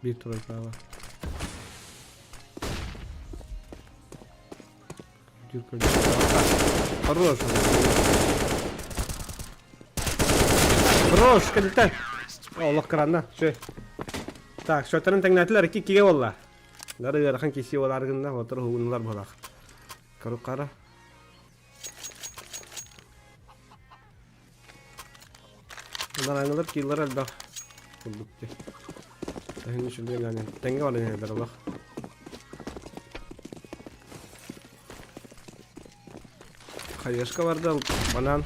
Биир тройкаҕа. Хорош. Хорош, кэлитэ. Олох кыранна. Все. Так, счеттарын тэҥнээтилэр 2-2-ге буолла. Дары ыарахан киси буолар гынна, отор уһугунулар буолах. Коруккара. Нараҥылар киилэр элбэх курдук дии. Тэһин үчүгэй яни тэҥҥэ баран иһэллэр олох. Хаешка барда банан.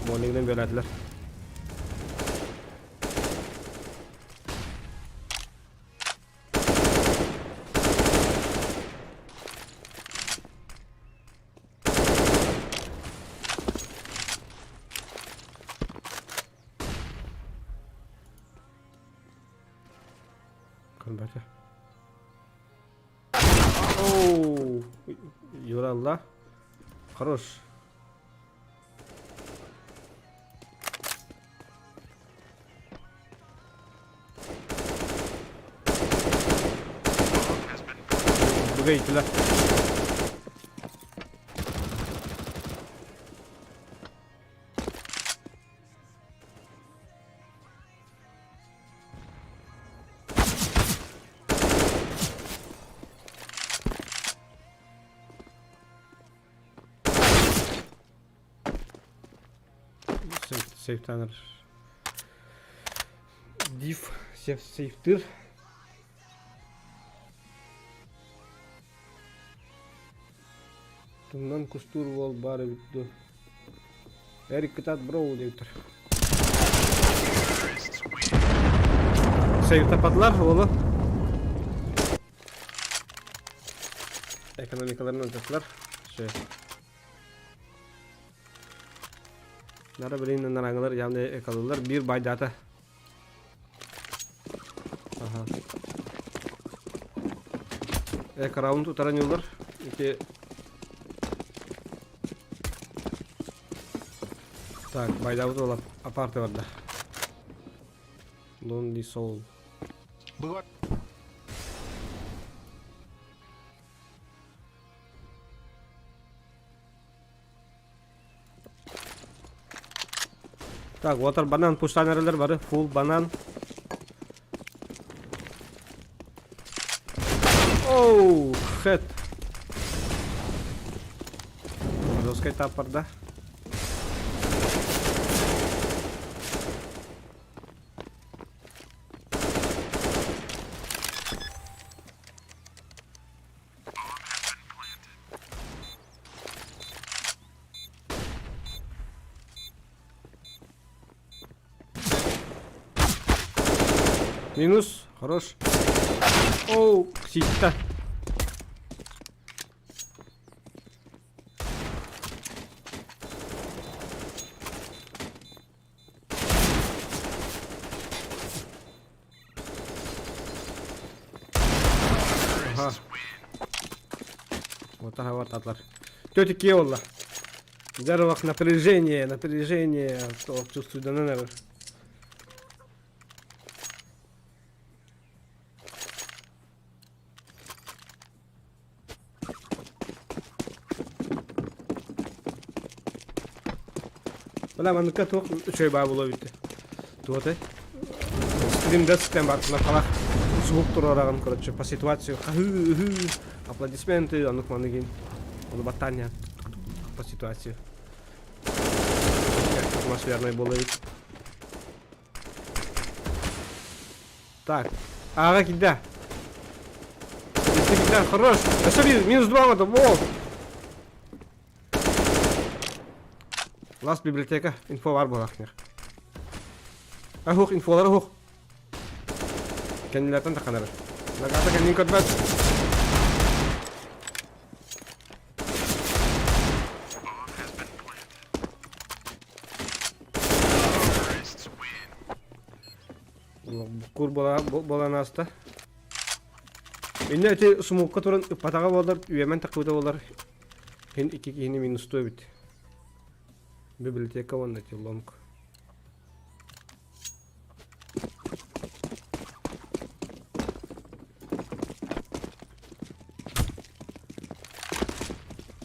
Молигынан бөләтилер. Көрбөтө. Оу, Юралла. Хорош. Бүгейтилер. Сейфтанер. Див сейфтыр. Тумнан кустуур уол баар эбит дуо? Эрик кытаат бро диэбиттэр. Сейфтаппатылар уолу. Экономикаларын ылдьаттылар. Все. Нара билин нараҥылар явно экалылар биир байдата. Аха. Эк раунд утаран юлар. Ити Так, байдабыт ол апарты барда. Lonely Soul. Быгар. Так, water банан пуштан эрэлэр бары full банан. Оу, хэт. Жесткий таппар, да? Минус. Хорош. Оу, ситта. Аха. Вот ага, вот атлар. Тетя Киолла. Здорово, напряжение, напряжение. Чувствую, да, наверное. Бля, манныкка туох үчүгэй баа буолуо эбит. Туотай. Стримда сытан бартына талах звук туруораҕын, короче, по ситуацию хаһыы, ыһыы, аплодисменты, оннук маныгын. Ону баттаан по ситуацию. Атмосферный буолуо эбит. Так, ааҕа киирдэ. Киирдэ, хорош. Өссө биир, минус два это, во! Лас библиотека, инфо бар буолах нер. Ахух, инфолар ахух. Кэннилэртэн таханар. Нагата кэннин көрбөт. Буккур буолан ааста. Иннэ ити сумукка туран ыппатаҕа буоллар, үөмэн таххыбыта буоллар, иһин икки киһини минустуо эбит. Библиотека уонна ити лонг.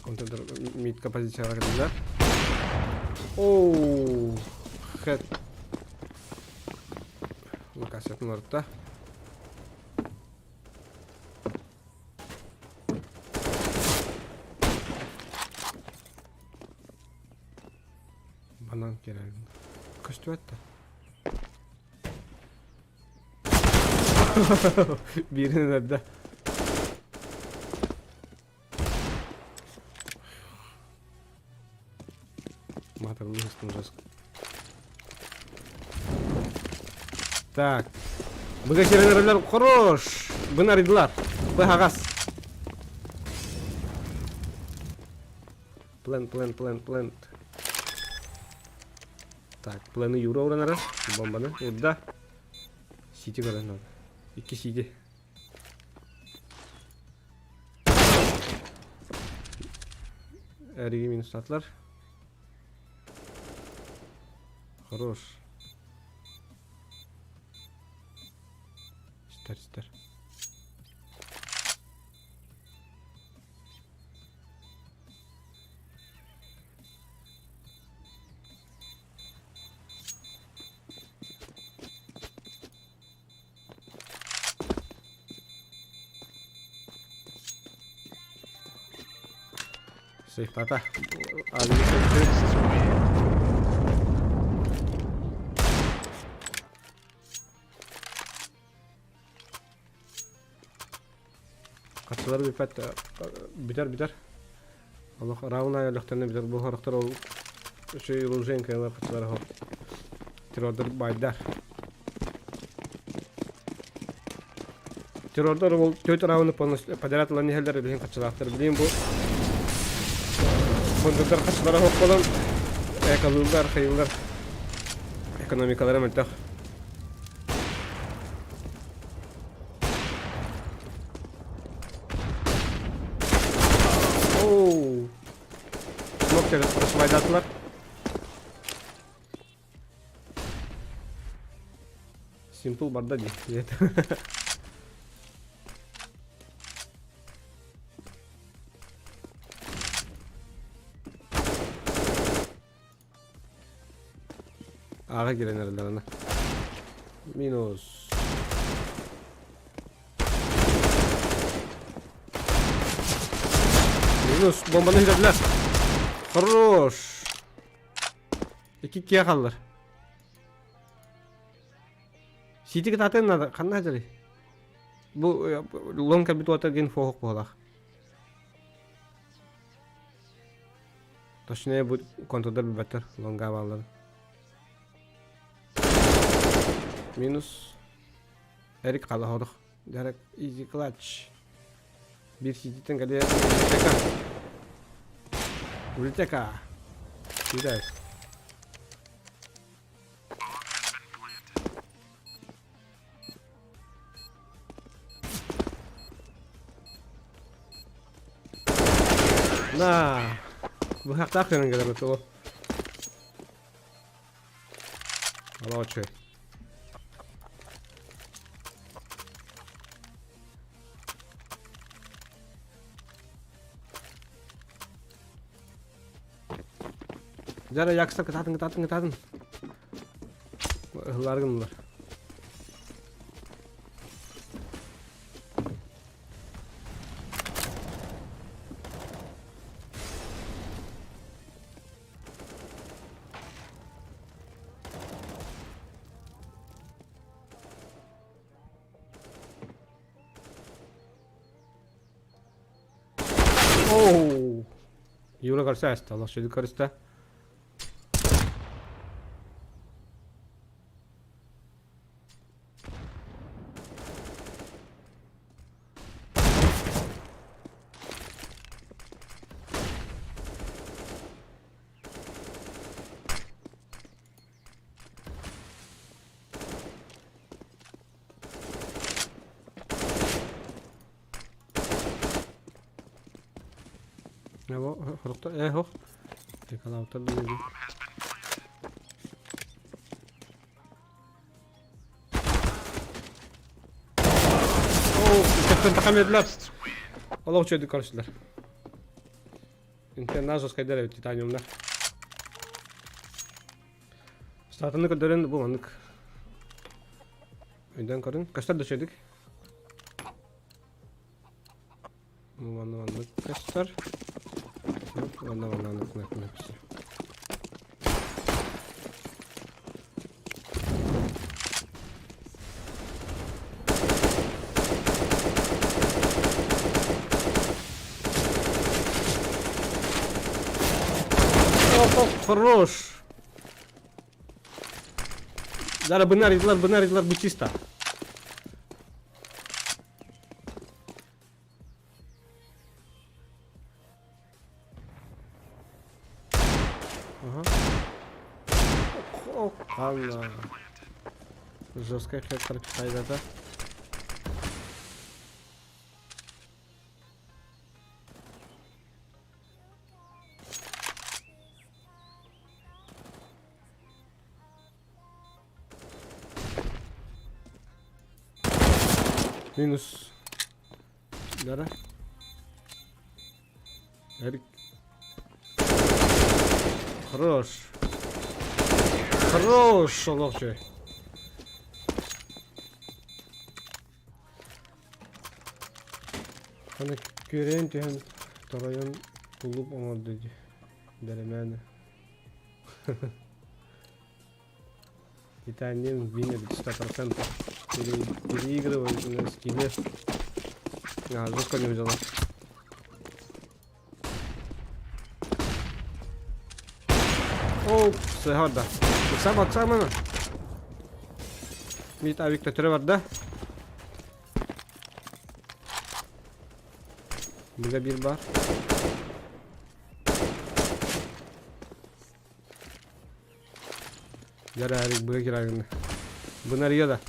Контр митка позицияға кірділер. Оу, хэт. Локациятын орта. Банан керәгін. Көстүбэт да. Биирин эрдэ. Матерный ужас. Так. Быга киренерлер хорош. Бынарыдылар. Быһагас. Плент, плент, плент, плент. Так, плены Юра уранара. Бомбаны. Урда. Сити көрөн надо. Икки сити. Эриги минустатылар. Хорош. Истер, истер. Сейфтата. Хаччылар бүппэт бүтэр бүтэр. Олох раунд аайы өлөхтөрүнэ бүтэр. Бу сорохтор ол үчүгэй луженкалар хаччылар оһох. Террордар байдар. Террордар ол төрт раунды полностью подряд ылан иһэллэр билигин хаччылаахтар. Билигин бу фондурдар хаччылара оһох буолан эколууллар, хайыыллар экономикалара мөлтөх. Оу. Смок через прошвайдатылар. Симпл барда дии. Ааҕа киирэн эрэллэр аны. Минус. Минус. Бомбаны үтэрдилэр. Хорош. Икки хааллар. Сити кытаатын надо. Ханна сылдьарый? Бу лон кэлбит уота гин фоһук буолах. Точнее бу контрдар билбэттэр лонга баалларын. Минус. Эрик хаалаһорох. Дярек easy clutch. Биир сититтэн кэлиэ Улитека. Улитека. Киирэр. На. Быһахтаах гынан кэлэр того. Алаочы. Дьэ Якстар кытаатын кытаатын кытаатын. Ыһыллар гыннылар. Оу! Юра көрсө аста, олох сүдү көрүстэ. Э, Каналтар дуу. Оо, тахамедилер. Олох үчүгэйдик көрүстүлэр. Интернат жесткайдар эбит титаниумнар. Статыны көрдөрөн бу маннык. Өйдөн көрүн. Көстөр да үчүгэйдик. Бу манна маннык көстөр. Манна манна маннык көстөр. Хорош! Зараз бинарі, бинарі, бу чисто. Ага. Ана. Жесткая хектор да? Минус. Нара. Эрик. Хорош. Хорош, олохчу. Аны күрээн түһэн торойон кулууп оҥордо дии. Бэрэмээнэ. Титаниум винер 100%. Переигрывает на скине. А, жестко не взяла. О, сыһарда. Ыксаба, ыксаамана. Мит авик төтөрө барда. Быга биир бар. Ярарик быга кирагында. Бынарыйа да.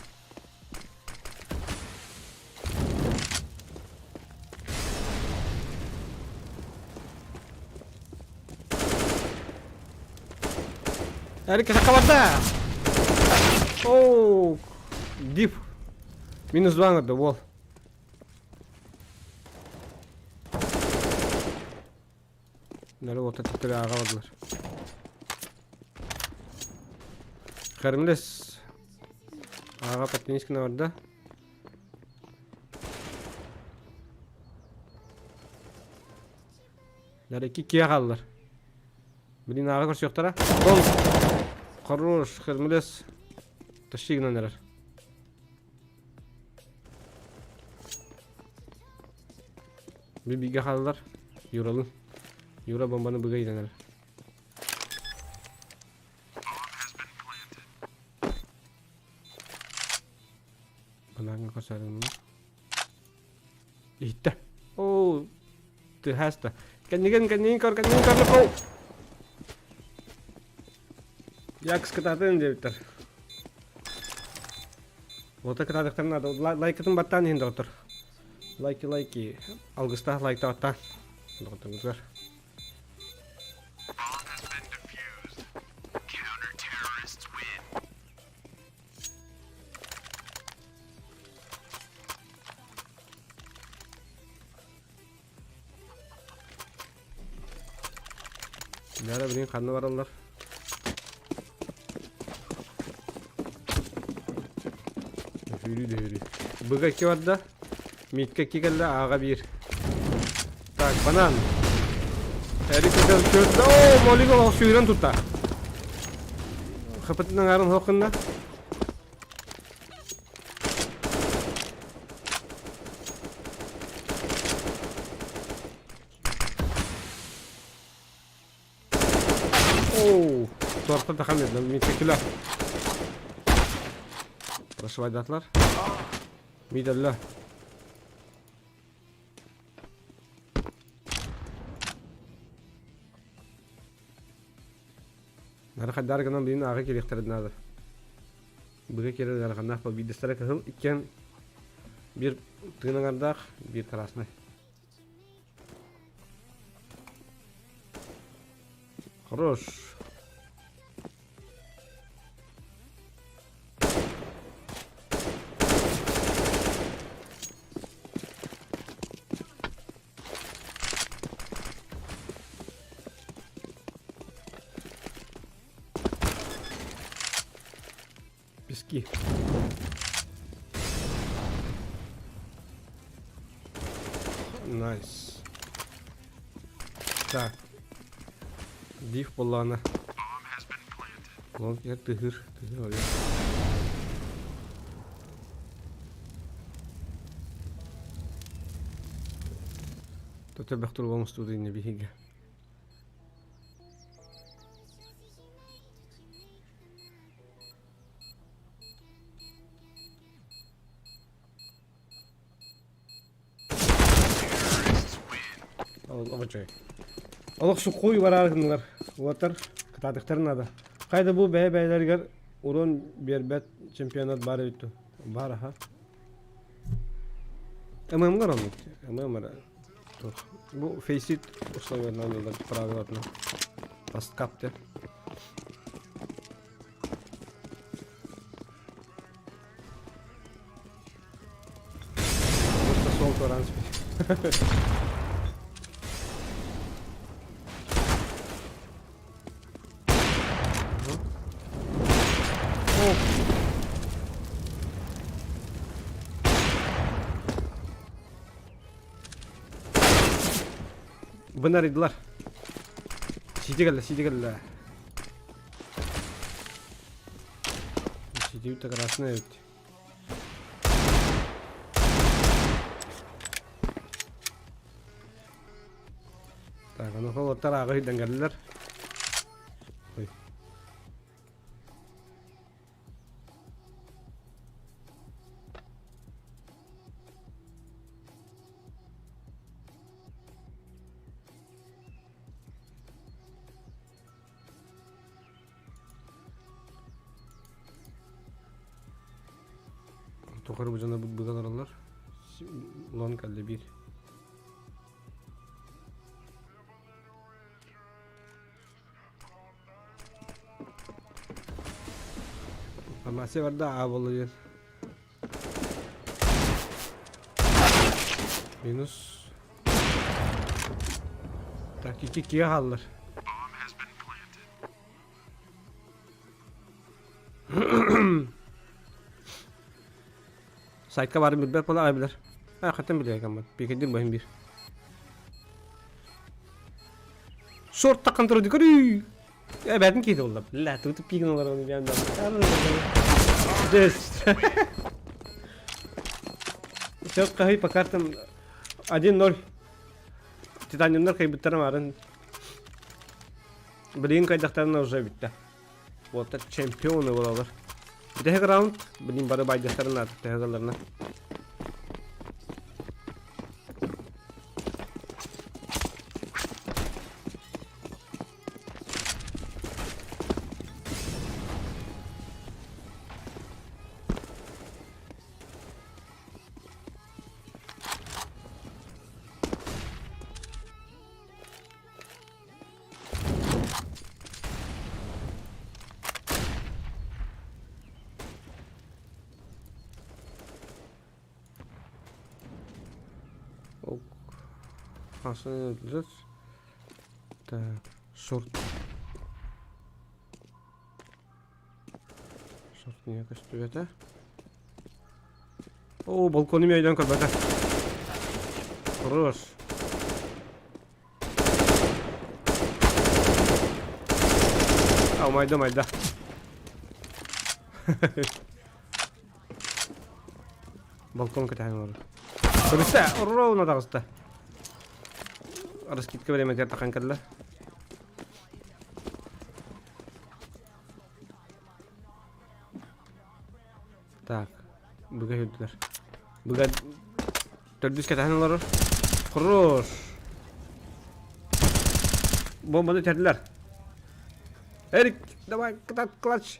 Эрик сакка Оу, дип. Минус 2 надо, бол. Нары ота төттөрү ааҕа бардылар. Хермлес аҕа Патинскина барда. Дарики киэ хааллар. Блин, аҕа көрсүөхтэрэ. Гол! Хорош, Хермлес тащи гынан эрэр. Бибигэ хааллар. Юралын. Юра бомбаны быга иитэн эрэр. Банааҥҥа көрсөрүҥ Иһиттэ. Оо, тыһааста. Кэннигин, кэннигин көр, кэннигин көр, оу! Якс кытаатын диэбиттэр. Уота кытаатыктар наада. Лайкытын баттаан иһин доҕоттор. Лайки, лайки. Алгыстаах лайкта баттаан. Доҕотторгутугар. Бары билин ханна бараллар? Дөһүүрүү дөһүүрүү. Быга икки барда. Митка икки кэллэ, ааҕа биир. Так, банан. Эрик көтөн көрдө. Оо, молик олох сүүрэн тутта. Хапытын аҥаарын хоох гынна. Оу, торта да хамедна, митекілер. Прошивайдатлар. Миделле. Нархайдар гынан билин ааҕы кириэхтэрин наада. Быга киирэр ыараханнаах буол биирдэстэрэ кыһыл иккиэн биир тыын аҥардаах, биир красный. Хорош. Пески. Найс. Так. Див буоллаҕына. Ол тыһыр, тыһыр ой. Төтө бэх турбан устууда инне биһигэ. Олох суккуй бараар гыннылар. Уолаттар кытаатыктарын наада. Хайда бу бэйэ-бэйэлэригэр урон биэрбэт чемпионат баар эбит Баар аха. ММ-гар оннук. ММ Бу фейсит условиятынан ылар правилатынан. Пасткап деп. Просто сол туран Быны арыйдылар. Сити кэллэ, сити кэллэ. Сити бүттэ красный эбит. Так, аны холоттар ааҕы сыйдан кэллилэр. Ой. Тухары бу дьоно быга олороллор. Улан кэллэ биир. Информация барда аа буолла диэн. Минус. Так, икки киһи хааллар. Сайтка баарын билбэт буола аҕай билэр. Аа, хантан билиэ гаммат. Пикэдин быһын биир. Шорт таққан тұрды көрүй. Э, бәтін кейді олда. Бля, тут пигін олар оны бән Все, қай по картам 1-0. Титаниумнар кайбыттарым арын. Блин, кайдақтарына уже бітті. Уолаттар чемпионы буолаллар. Бүтэһик раунд, билин бары байдыахтарын наада төһө Так, шорт. Шорт не көстүбэтэ. О, балкону өйдөн көрбөтө. Хорош. А, майда, майда. Балкон кэтэһэн олорор. Көрүстэ, ровно таҕыста. Раскидка бириэмэтигэр тахан кэллэ. Так, быга үрдүлэр. Быга төрдүс кэтэһэн олорор. Хорош! Бомбаны тэрдилэр. Эрик, давай, кытат, клатч.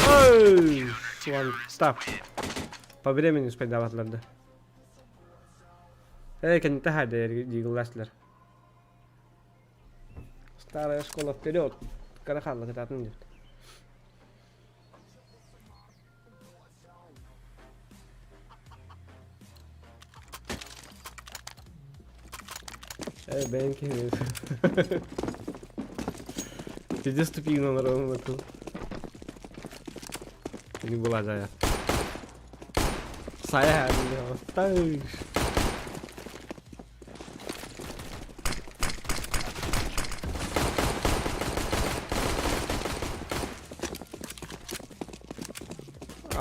Ой, one stop. По времени успайдаабатылар да. Эй, кэнниттэ хайды диигыллаастылар. Старая школа вперед! Кара хаалла кытаатын диэбит. Э, бэйэҥ киһи Пиздец тупигин олорон Не была зая. Сайа, бля,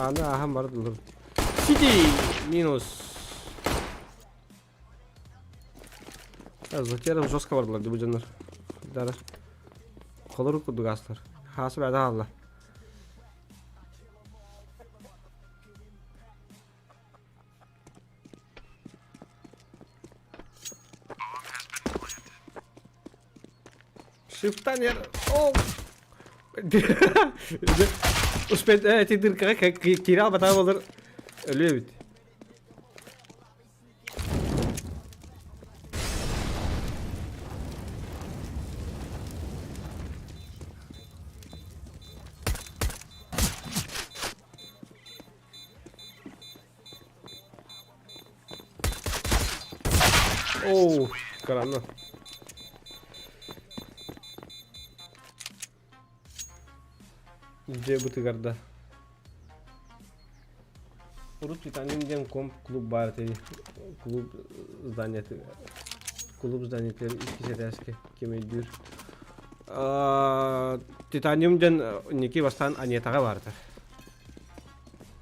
Аны аһан бардылар. Сити минус. Затеров жестко бардылар дебу дьоннор. Дара. Холору курдук астар. Хаасы бәдә алла. Шифтан ер. О! Успеть эти дыркаға кире албатаа болар өлүө эбит. Оу, каранна. Дьэ бытыгарда. Урут Витамин диэн комп клуб баар этэ. Клуб здание клуб зданиетигэр иккис этээскэ ким өйдүүр. Титаниум диэн Ники бастаан Анетаҕа баар этэ.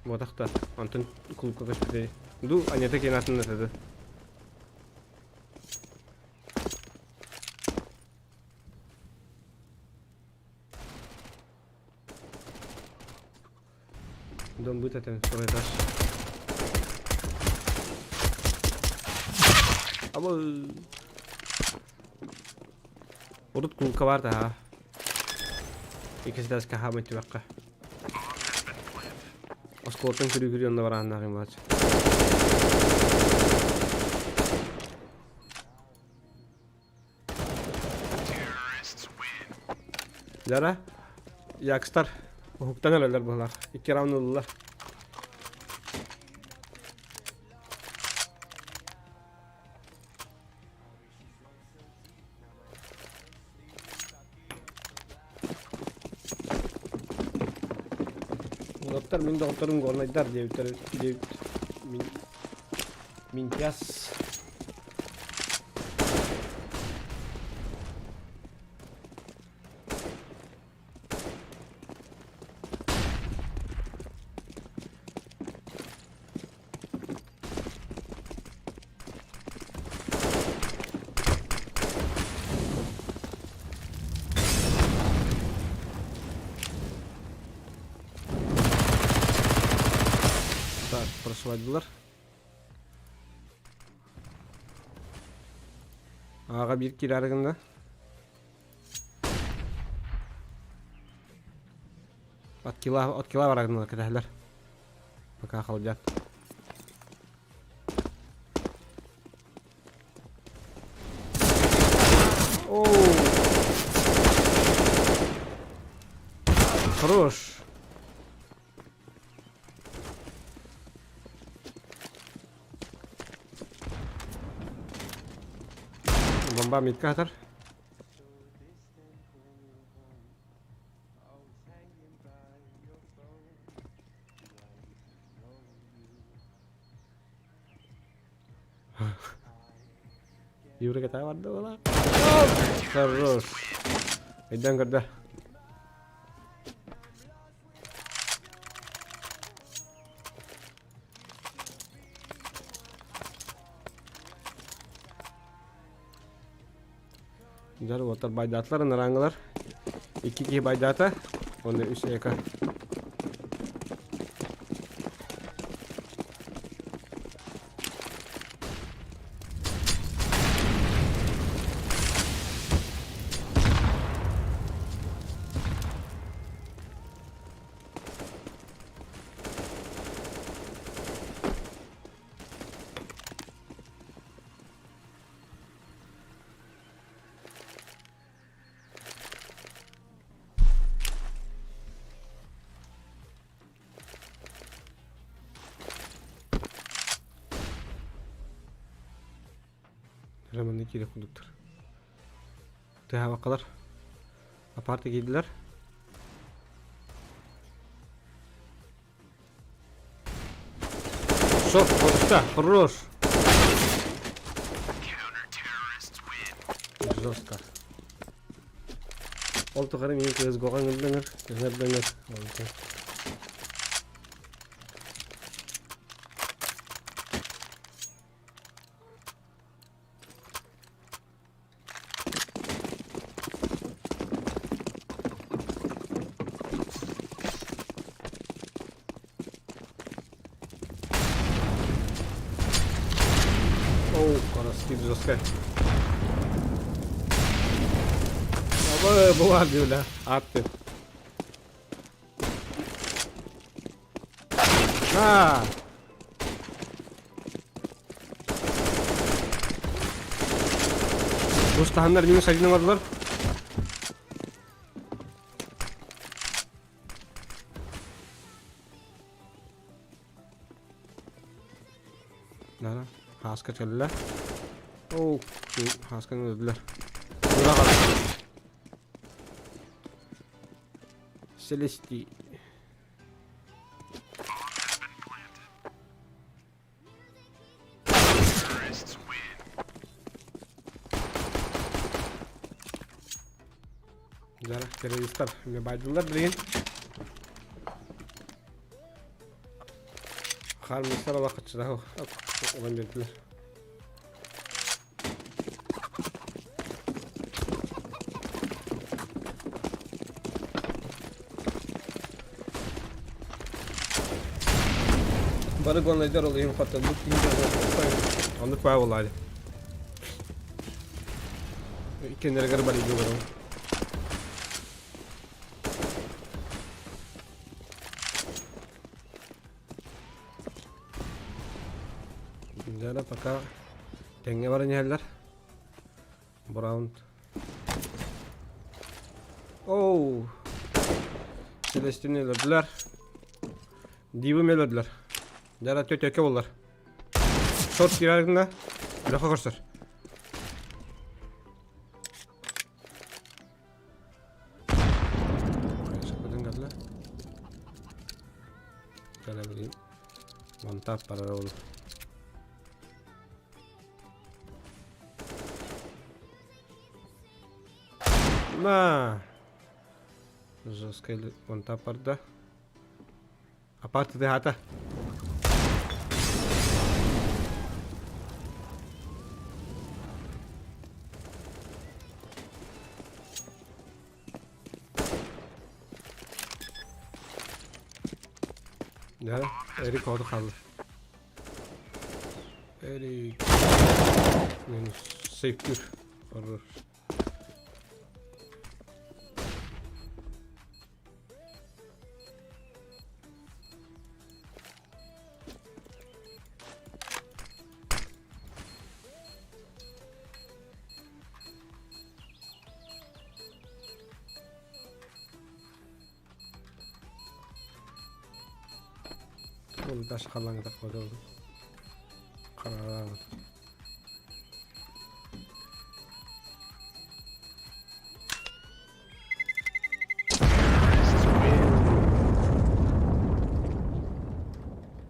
Буотах да, онтон клубка көспүтэ. Ду, Анета киэн атын этэ. Дом быт этэ, второй этаж. Аба. Урут клубка бар да. Иккис этажка хаамай түбэххэ. Оскуолаттан күрүү-күрүү онно барааннаах имач. Дара, Якстар уһуктан өлөлөр быһылар. Икки раунд ыллылар. Уолаттар мин доҕотторум горнайдар диэбиттэр диэбит мин Минтяс. Так, прошивать Аҕа биир киирээри гынна. От кила, от кила барар гынна кэтэһэлэр. Пока халдьат. Оу. Хорош. Бомба митка хатар. Юра катаа барда буолаа. Хорош. Өйдөөн көрдө. Дьар уолаттар байдаатылар, ынырааҥҥылар. Икки киһи байдаата, уонна үс эко. Романы киирэ курдуктар. Тыһаабаккалар. Апарта киирдилэр. Шок, вот хорош. Жестко. Ол тухары мин CSGO-га ыҥырдыңыр, ыҥырдыңыр. Оу, скорость жесткая. Абы, була бля, атты. На! Тустаһаннар минус один оҥордулар. Нара, хааска кэллэ. Оу, хаасканы өлдүлэр. Селести. Дьара, террористар эмиэ байдылар билигин. Хармыстар алахаччылар ылан биэрдилэр. Бары гонайдар ол иһин хотторбут киһи Оннук баа буолаары. Иккиэннэригэр барыйды олорон. Дьара пока тэҥҥэ баран иһэллэр. Бу раунд. Оу! Селестини өлөрдүлэр. Дивы өлөрдүлэр. Дьара төтөкө боллар. Шорт киирэр гына. Лөха көрсөр. Виталий билигин монтаж барар ол. На! Жесткий монтаж барда. Апарты хата. Да, Эрик orada kaldı. Эрик. Минус сейфтир. Хорош. Ол даш халаңда қойды. Қарағын.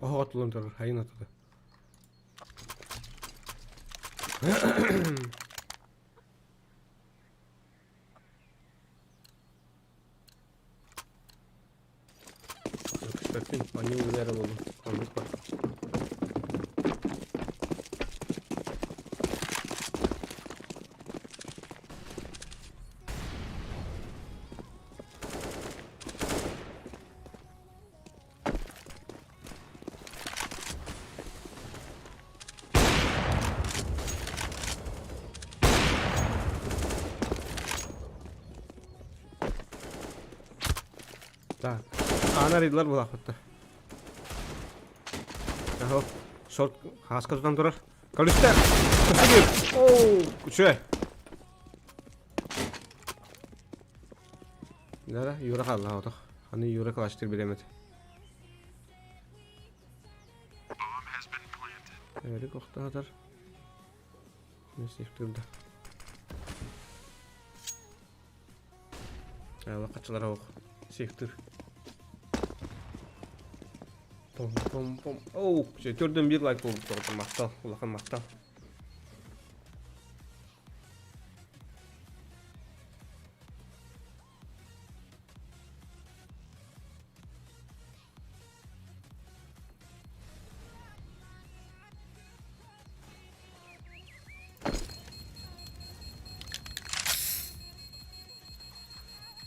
Оһо отулун турар, хайын отуду. Кстати, они ударили. Он бар. Так, аана арыйдылар булаахпытта. Аһо, шорт хааска тутан турар. Көрүстэ! Көстүгүр! Оу, үчүгэй! Да, Юра хаалла отох. Аны Юра клаштыр билемет. Эрик охтаатар. Не сихтырда. Лақачылар ох. Сихтыр. Пом пом пом. Оу, төрдөн бир лайк болуп тоҕото махтал, улахан махтал.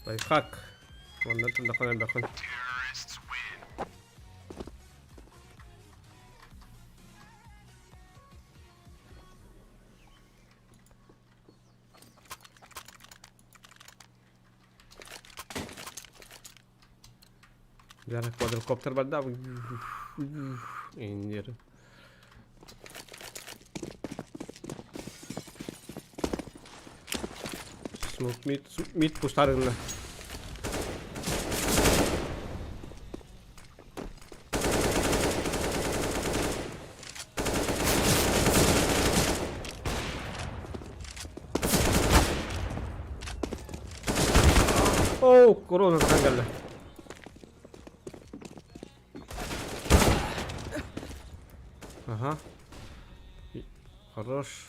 Лайфхак. Онно тыллахан элбэххин. Дьэ квадрокоптер барда. Индир. Смок мид, мид пустарына. Оо, корона кэллэ. Ага. Хорош.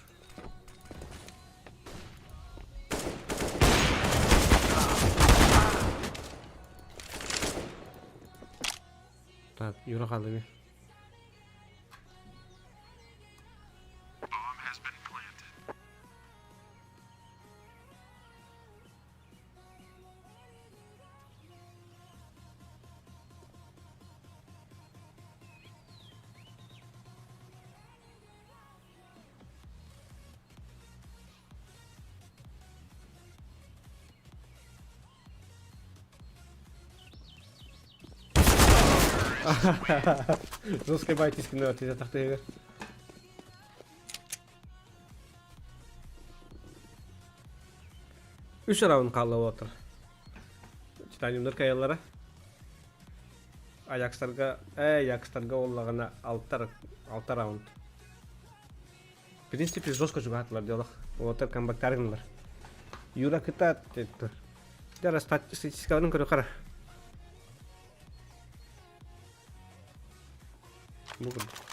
Так, Юра хаалла Жесткой байтискин өтөтө тахтыгы. Үс раунд хаалла отыр. Титаниумдар кайаллара. Аякстарга, э, Аякстарга оллаҕына алта, алта раунд. В принципе, жестко жугаатылар диолох. Уолаттар камбактар гыннылар. Юра кытаат диэттэр. Дьэ, статистикаларын көрө хара. Бу курдук.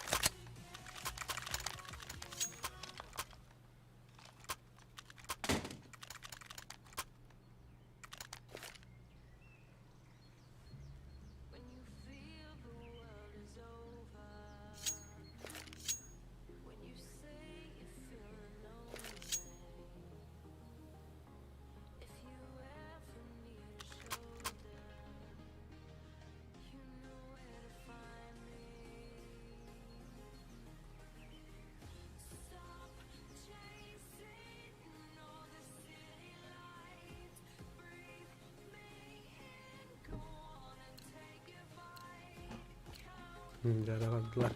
Дьараҕардылар.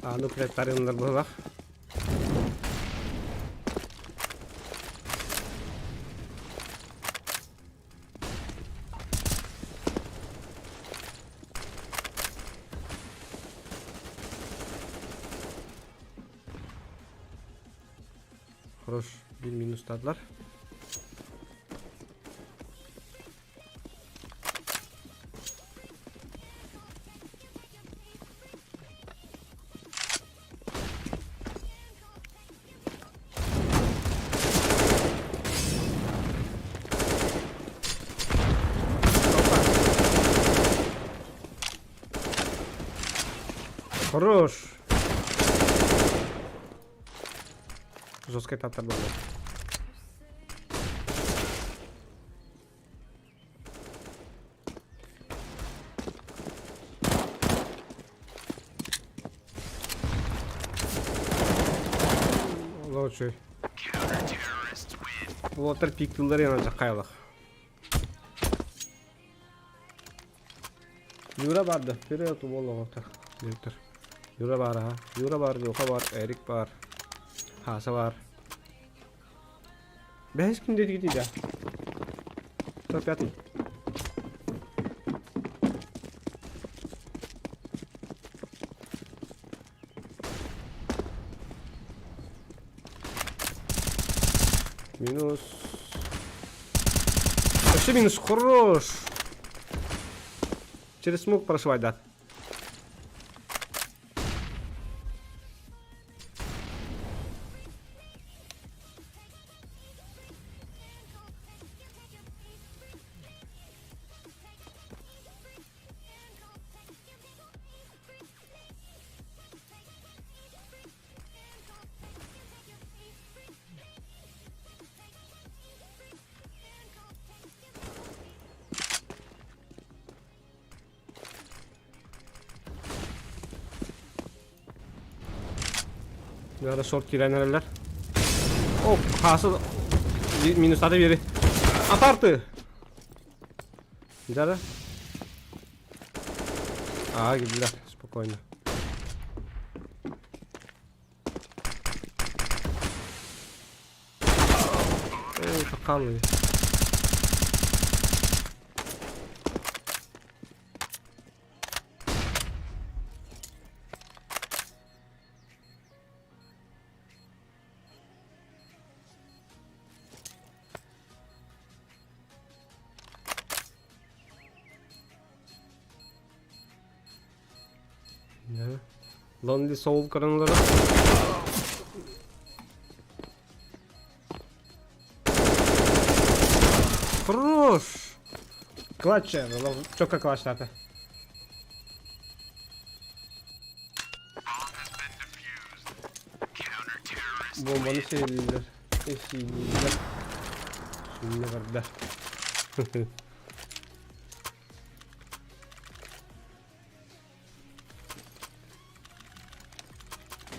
Ааны күрэттарыннар быһылах. Хорош, bir минустадылар. Хорош! Жесткая татар была. Лучше. Уолаттар пиктыллар яна жаккайлах. Юра барды. Вперед уол Директор. Юра бар аха. Юра бар, Леха бар, Эрик бар. Хаса бар. Бэһис ким диэтигитий да? Кто пятый? Минус. Вообще минус хорош. Через смог прошивать, да. Наада шорт киирэн эрэллэр. О, хаасы минустаты биэри. Апарты! Дара. Аа, киирдилэр. Спокойно. Оо, сакалый. Lonely Soul көрөн олорор. Хорош! Клатч, чөкө клатчтаата. Бомбаны сиэлииллэр, сиилииллэр. Сүннэ барда.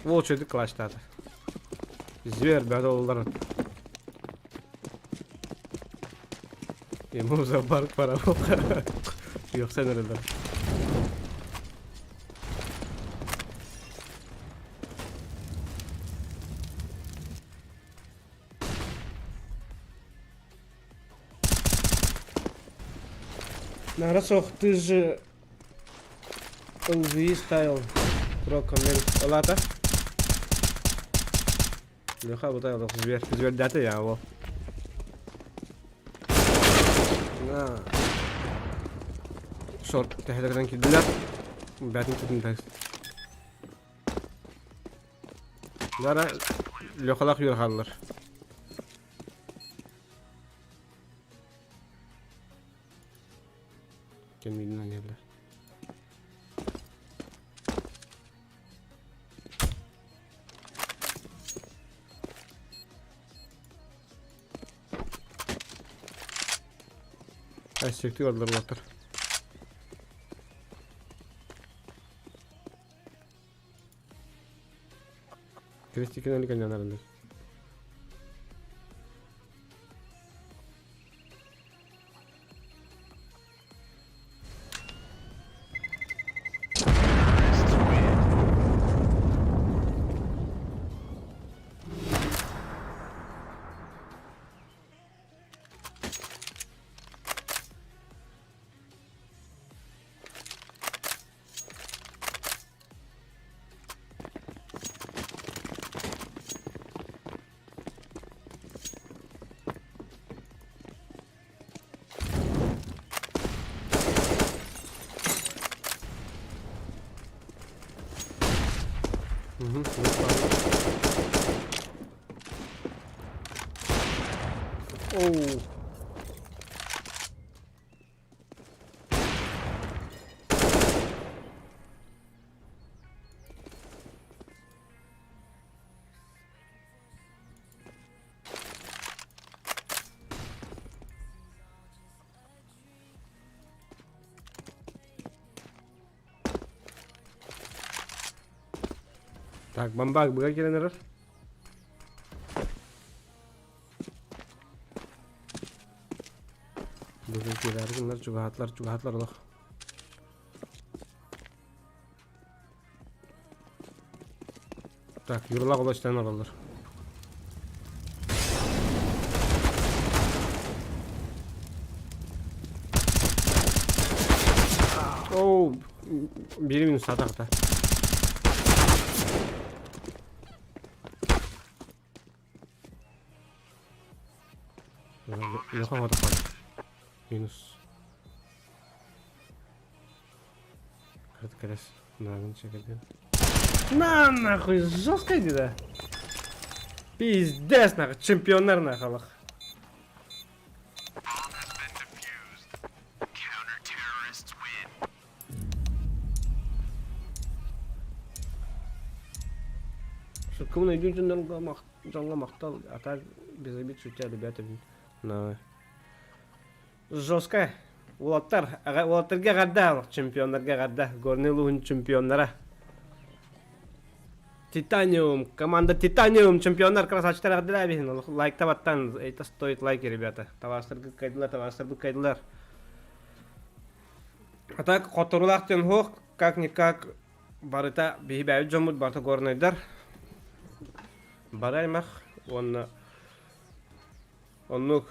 Ол үчүгүйдүк клатчтаата. Зверь бөтө Ему в зоопарк пора. Үөхсэн эрэллэр. Наара суох, ты же LV ставил про коммент. Ылата. Леха бутай олох зверь. Звердяты я его. На. Шорт тэһэлэринэн киирдилэр. Бээтин кытын Дара Лехалах юр хааллар. Кэмнигинэн иһэллэр. Әссектик алдар улаттар. Крестикин әлі кәнен арындар. Оу. Так, бомбак быга киирэн эрэр. Быга киирэр гыннар чугаһатлар, чугаһатлар олох. Так, юрлак олочтан алалар. Оу, бири минус атақта. Леха Минус. Кэлэс наагын чэкэрдин. На нахуй жестко иди да. Пиздец нахуй, чемпионнар нахуй. Шуткабын өйдүүр дьоҥҥо махтал, а так без обид шутя, ребята, на Жестко. Уолаттар, уолаттарга эҕэрдэ, чемпионнарга эҕэрдэ. Горный улууһун чемпионнара. Титаниум, команда Титаниум, чемпионнар, красавчиктар эҕэрдэлээбиһин. Лайкта баттан, это стоит лайки, ребята. Табаастаргыт кайдылар, табаастарбыт кайдылар. А так, хотторулаах диэн суох, как-никак барыта биһи бэйэбит дьоммут барыта горнайдар. Бары аймах уонна Оннук.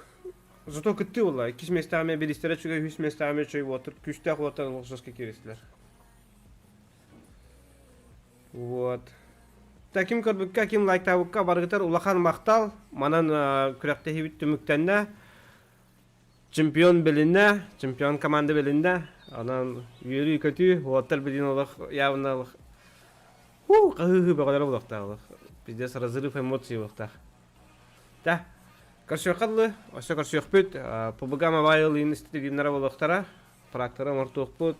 Зато кыттыы буолла. Иккис миэстэҕэ эмиэ бириистэрэ үчүгэй, үһүс миэстэҕэ эмиэ үчүгэй буолтур. Күүстээх уолаттар олохсоска кииристилэр. Вот. Та ким көрбүккэ, ким лайктаабыкка барыгытар улахан махтал. Манан күрэхтэһиибит түмүктэннэ. Чемпион билиннэ, чемпион команда билиннэ. Онон үөрүү-көтүү, уолаттар билин олох явно олох Хуу, хаһыы-хыы бөҕөлөрө буолуохтаах олох. Пиздец разрыв эмоций буолуохтаах. Да, көрсүөххэ дылы, өссө көрсүөхпүт. PUBG Mobile институтунара буолуохтара. Трактора оҥортуохпут.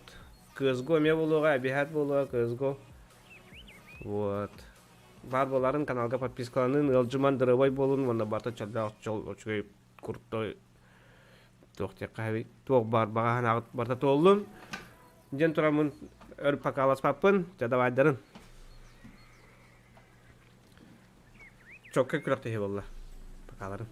CSGO эмиэ буолуоҕа, эбиһээт буолуоҕа CSGO. Вот. Баар буоларын каналга подпискаланын, ыалдьыман, дырабай буолун уонна барыта чөллөөх чол үчүгэй крутой туох диэххэ туох баар баҕа санааҕыт барыта туоллун. Диэн тураммын өр покаласпаппын, дьэ давайдарын. Чокка күрэхтэһии буолла. Покаларын.